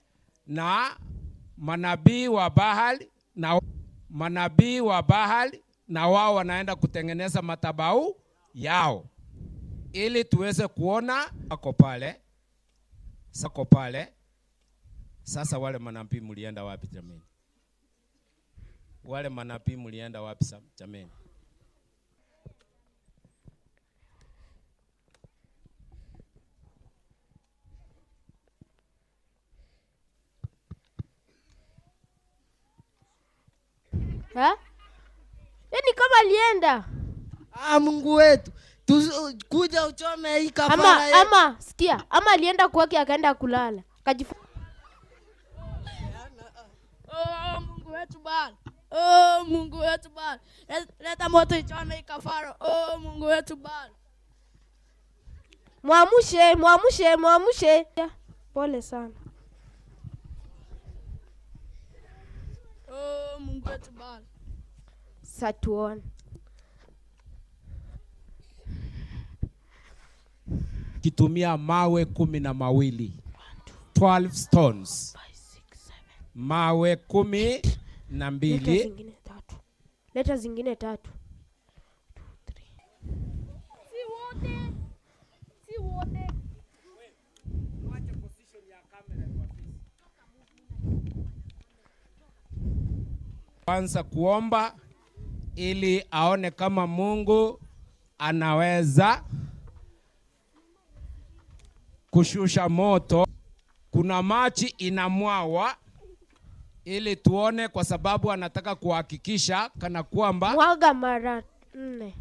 na manabii wa Baal na wao wanaenda kutengeneza madhabahu yao ili tuweze kuona wako pale. Sako pale. Sasa wale manabii mlienda wapi jameni? Wale manabii mlienda wapi jameni? Ha? Yaani kama alienda. Ah, Mungu wetu. Kuja uchome hii kafara yetu. Ama sikia, ama alienda kwake akaenda kulala. Oh, Mungu wetu Bwana. Oh, Mungu wetu Bwana. Leta moto ichome hii kafara. Oh, Mungu wetu Bwana. Muamushe, muamushe, muamushe. Pole sana. Oh, Mungu wetu Bwana. Sasa tuone. Kitumia mawe 12. 12 stones. Mawe 12. Leta zingine tatu. 2, 3. Si wote. Si wote. Kwanza kuomba ili aone kama Mungu anaweza kushusha moto. Kuna maji inamwawa ili tuone, kwa sababu anataka kuhakikisha kana kwamba mwaga mara 4.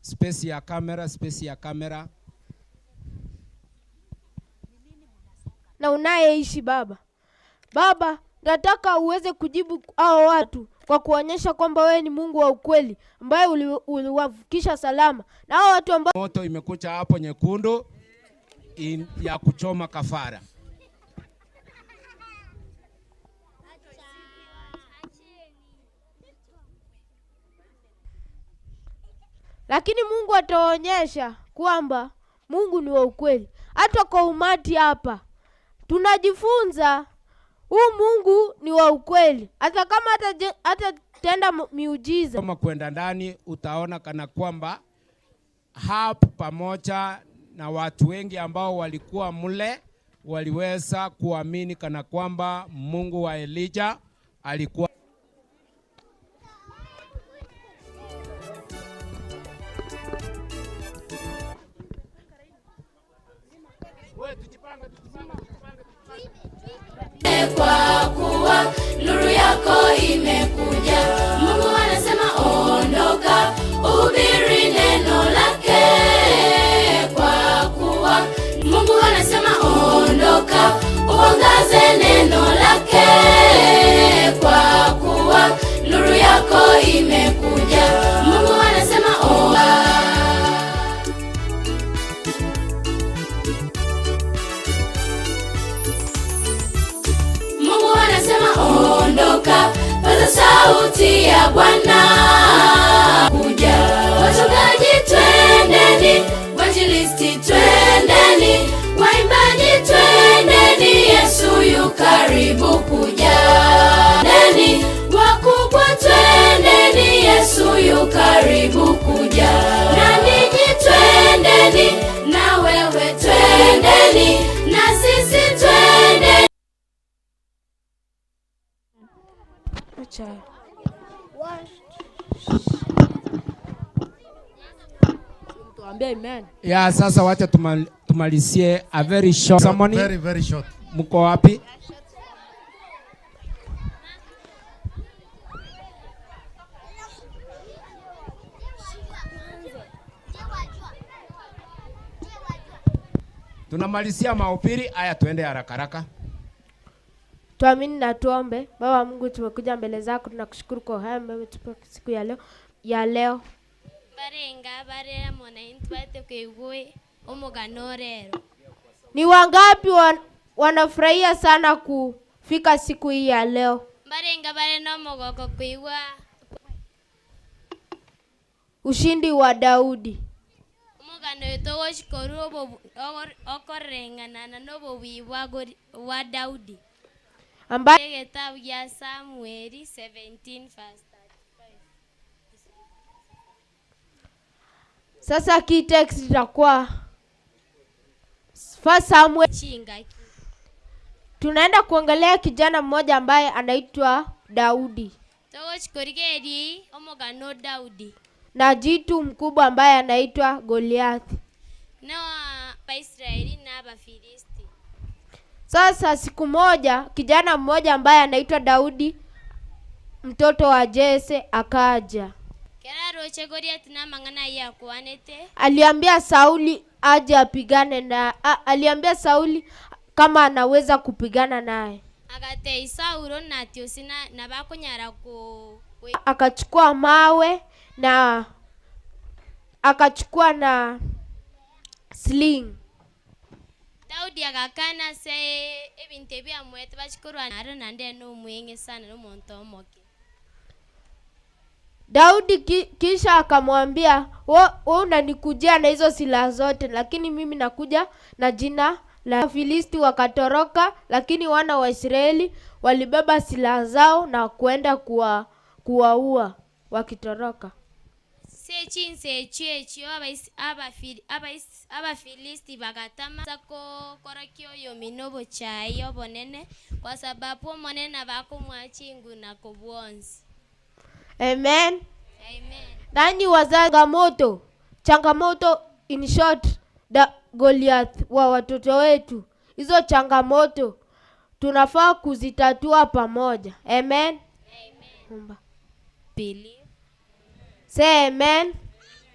Space ya kamera, space ya kamera. Na unayeishi Baba. Baba, nataka uweze kujibu hao watu kwa kuonyesha kwamba wewe ni Mungu wa ukweli ambaye uliwavukisha salama. Na hao watu ambao moto imekucha hapo nyekundu ya kuchoma kafara. Lakini Mungu ataonyesha kwamba Mungu ni wa ukweli. Hata kwa umati hapa tunajifunza huu Mungu ni wa ukweli. Hata kama hatatenda miujiza. Kama kwenda ndani utaona kana kwamba hapo pamoja na watu wengi ambao walikuwa mle waliweza kuamini kana kwamba Mungu wa Elijah alikuwa. Kwa kuwa nuru yako imekuja. Mungu anasema ondoka, uhubiri neno lake. Kwa kuwa Mungu anasema ondoka, uangaze neno lake. Kwa kuwa nuru yako imekuja. Mungu anasema ondoka. Ondoka, paza sauti ya Bwana kuja. Wachungaji twendeni, wainjilisti twendeni, waimbaji twendeni, Yesu yu karibu kuja. Neni wakubwa twendeni, Yesu yu karibu kuja. Na ninyi twendeni, na wewe twendeni, na sisi twendeni. Amen. Ya sasa wacha tumalizie a very short ceremony. Very, very short. Mko wapi? Tunamalizia mahubiri haya, tuende haraka haraka. Tuamini na tuombe. Baba Mungu, tumekuja mbele zako, tunakushukuru kwa haya ambayo umetupa siku ya leo. Ya leo. Ni wangapi wanafurahia sana kufika siku hii ya leo? Ushindi wa Daudi. Ambaye kitabu ya Samueli 17 verse 35. Sasa key text itakuwa First Samuel. Tunaenda kuangalia kijana mmoja ambaye anaitwa Daudi. Na jitu mkubwa ambaye anaitwa Goliathi. Sasa siku moja kijana mmoja ambaye anaitwa Daudi mtoto wa Jese akaja. Aliambia Sauli aje apigane na aliambia Sauli kama anaweza kupigana naye. Akachukua mawe na akachukua na sling. Daudi agakana se ebintu byamwete bachikorwa naro nande no mwenge sana no muntu omoke. Daudi kisha akamwambia, wewe unanikujia na hizo silaha zote, lakini mimi nakuja na jina la Filisti. Wakatoroka, lakini wana wa Israeli walibeba silaha zao na kuenda kuwaua wakitoroka. Abafilisti bagatama korakio yominobo chai obonene kwa sababu omonene bakomwachingu na kobwonsi. Amen. Amen. Nanyi wazazi, changamoto in short, da Goliath wa watoto wetu. Hizo changamoto tunafaa kuzitatua pamoja. Amen. Amen. Believe. Say amen.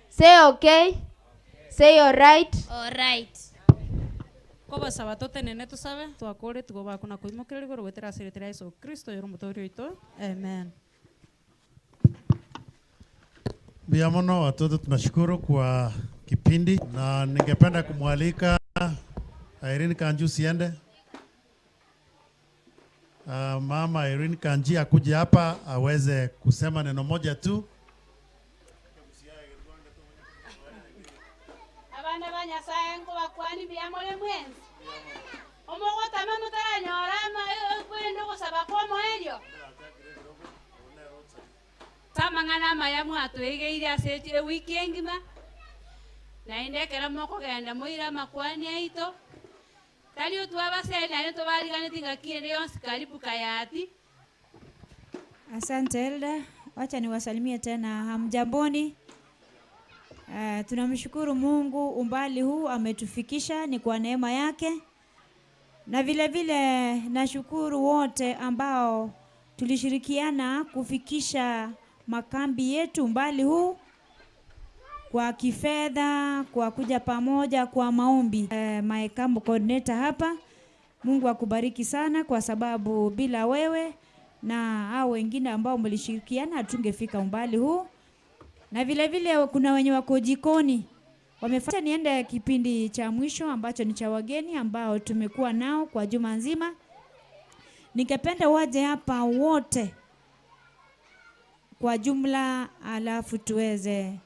Say okay. Say all right. All right. Koba sabato tenene tu sabe, tu akore tu goba kuna kuimo kile goro wetera siretera Yesu Kristo yoro mutorio ito. Amen. Biamono watoto, tunashukuru kwa kipindi na ningependa kumwalika Irene Kanju siende. Mama Irene Kanji akuje hapa aweze kusema neno moja tu. Abana ba Nyasaye ngo bakwani biamole mwenzi. Omogota mamutaranyora kwenda gusaba kwa moelio. Samangana maya mwatwegeire ase wiki engima. Naende kera mokogenda moira makwani aito. Tali otwabase naende tobarigane tingakiende yonsi karibu kayati. Asante Elda, wacha niwasalimie tena. Hamjamboni? Tunamshukuru Mungu umbali huu ametufikisha ni kwa neema yake. Na vile vile nashukuru wote ambao tulishirikiana kufikisha makambi yetu umbali huu kwa kifedha, kwa kuja pamoja, kwa maombi. My camp coordinator hapa, Mungu akubariki sana kwa sababu bila wewe na hao wengine ambao mlishirikiana hatungefika umbali huu. Na vile vile kuna wenye wako jikoni wamefanya. Niende kipindi cha mwisho ambacho ni cha wageni ambao tumekuwa nao kwa juma nzima. Ningependa waje hapa wote kwa jumla, alafu tuweze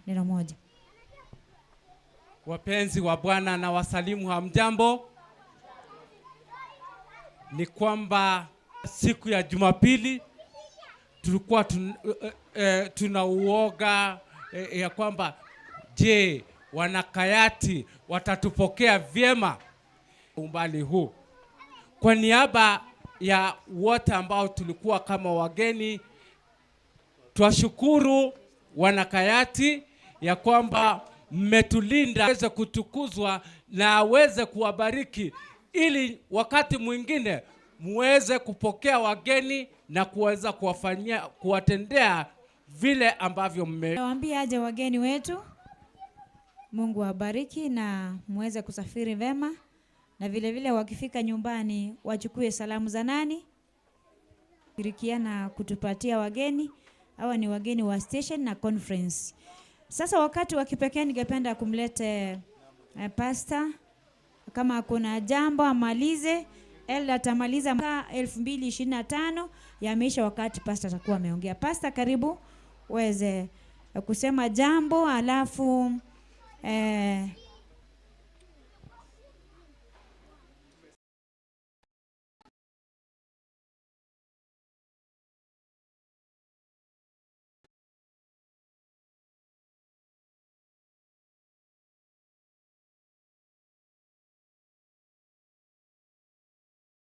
neno moja. Wapenzi wa Bwana na wasalimu, hamjambo? Ni kwamba siku ya Jumapili tulikuwa tunauoga ya kwamba je, wanakayati watatupokea vyema umbali huu. Kwa niaba ya wote ambao tulikuwa kama wageni, twashukuru wanakayati ya kwamba mmetulinda aweze kutukuzwa na aweze kuwabariki, ili wakati mwingine muweze kupokea wageni na kuweza kuwafanyia, kuwatendea vile ambavyo mme. Nawaambia aje wageni wetu, Mungu awabariki na muweze kusafiri vema, na vile vile wakifika nyumbani wachukue salamu za nani, shirikiana kutupatia wageni. Hawa ni wageni wa station na conference. Sasa wakati wa kipekee ningependa kumlete pastor, kama kuna jambo amalize. Elda atamaliza mwaka 2025 yameisha wakati pastor atakuwa ameongea. Pastor, karibu uweze kusema jambo, alafu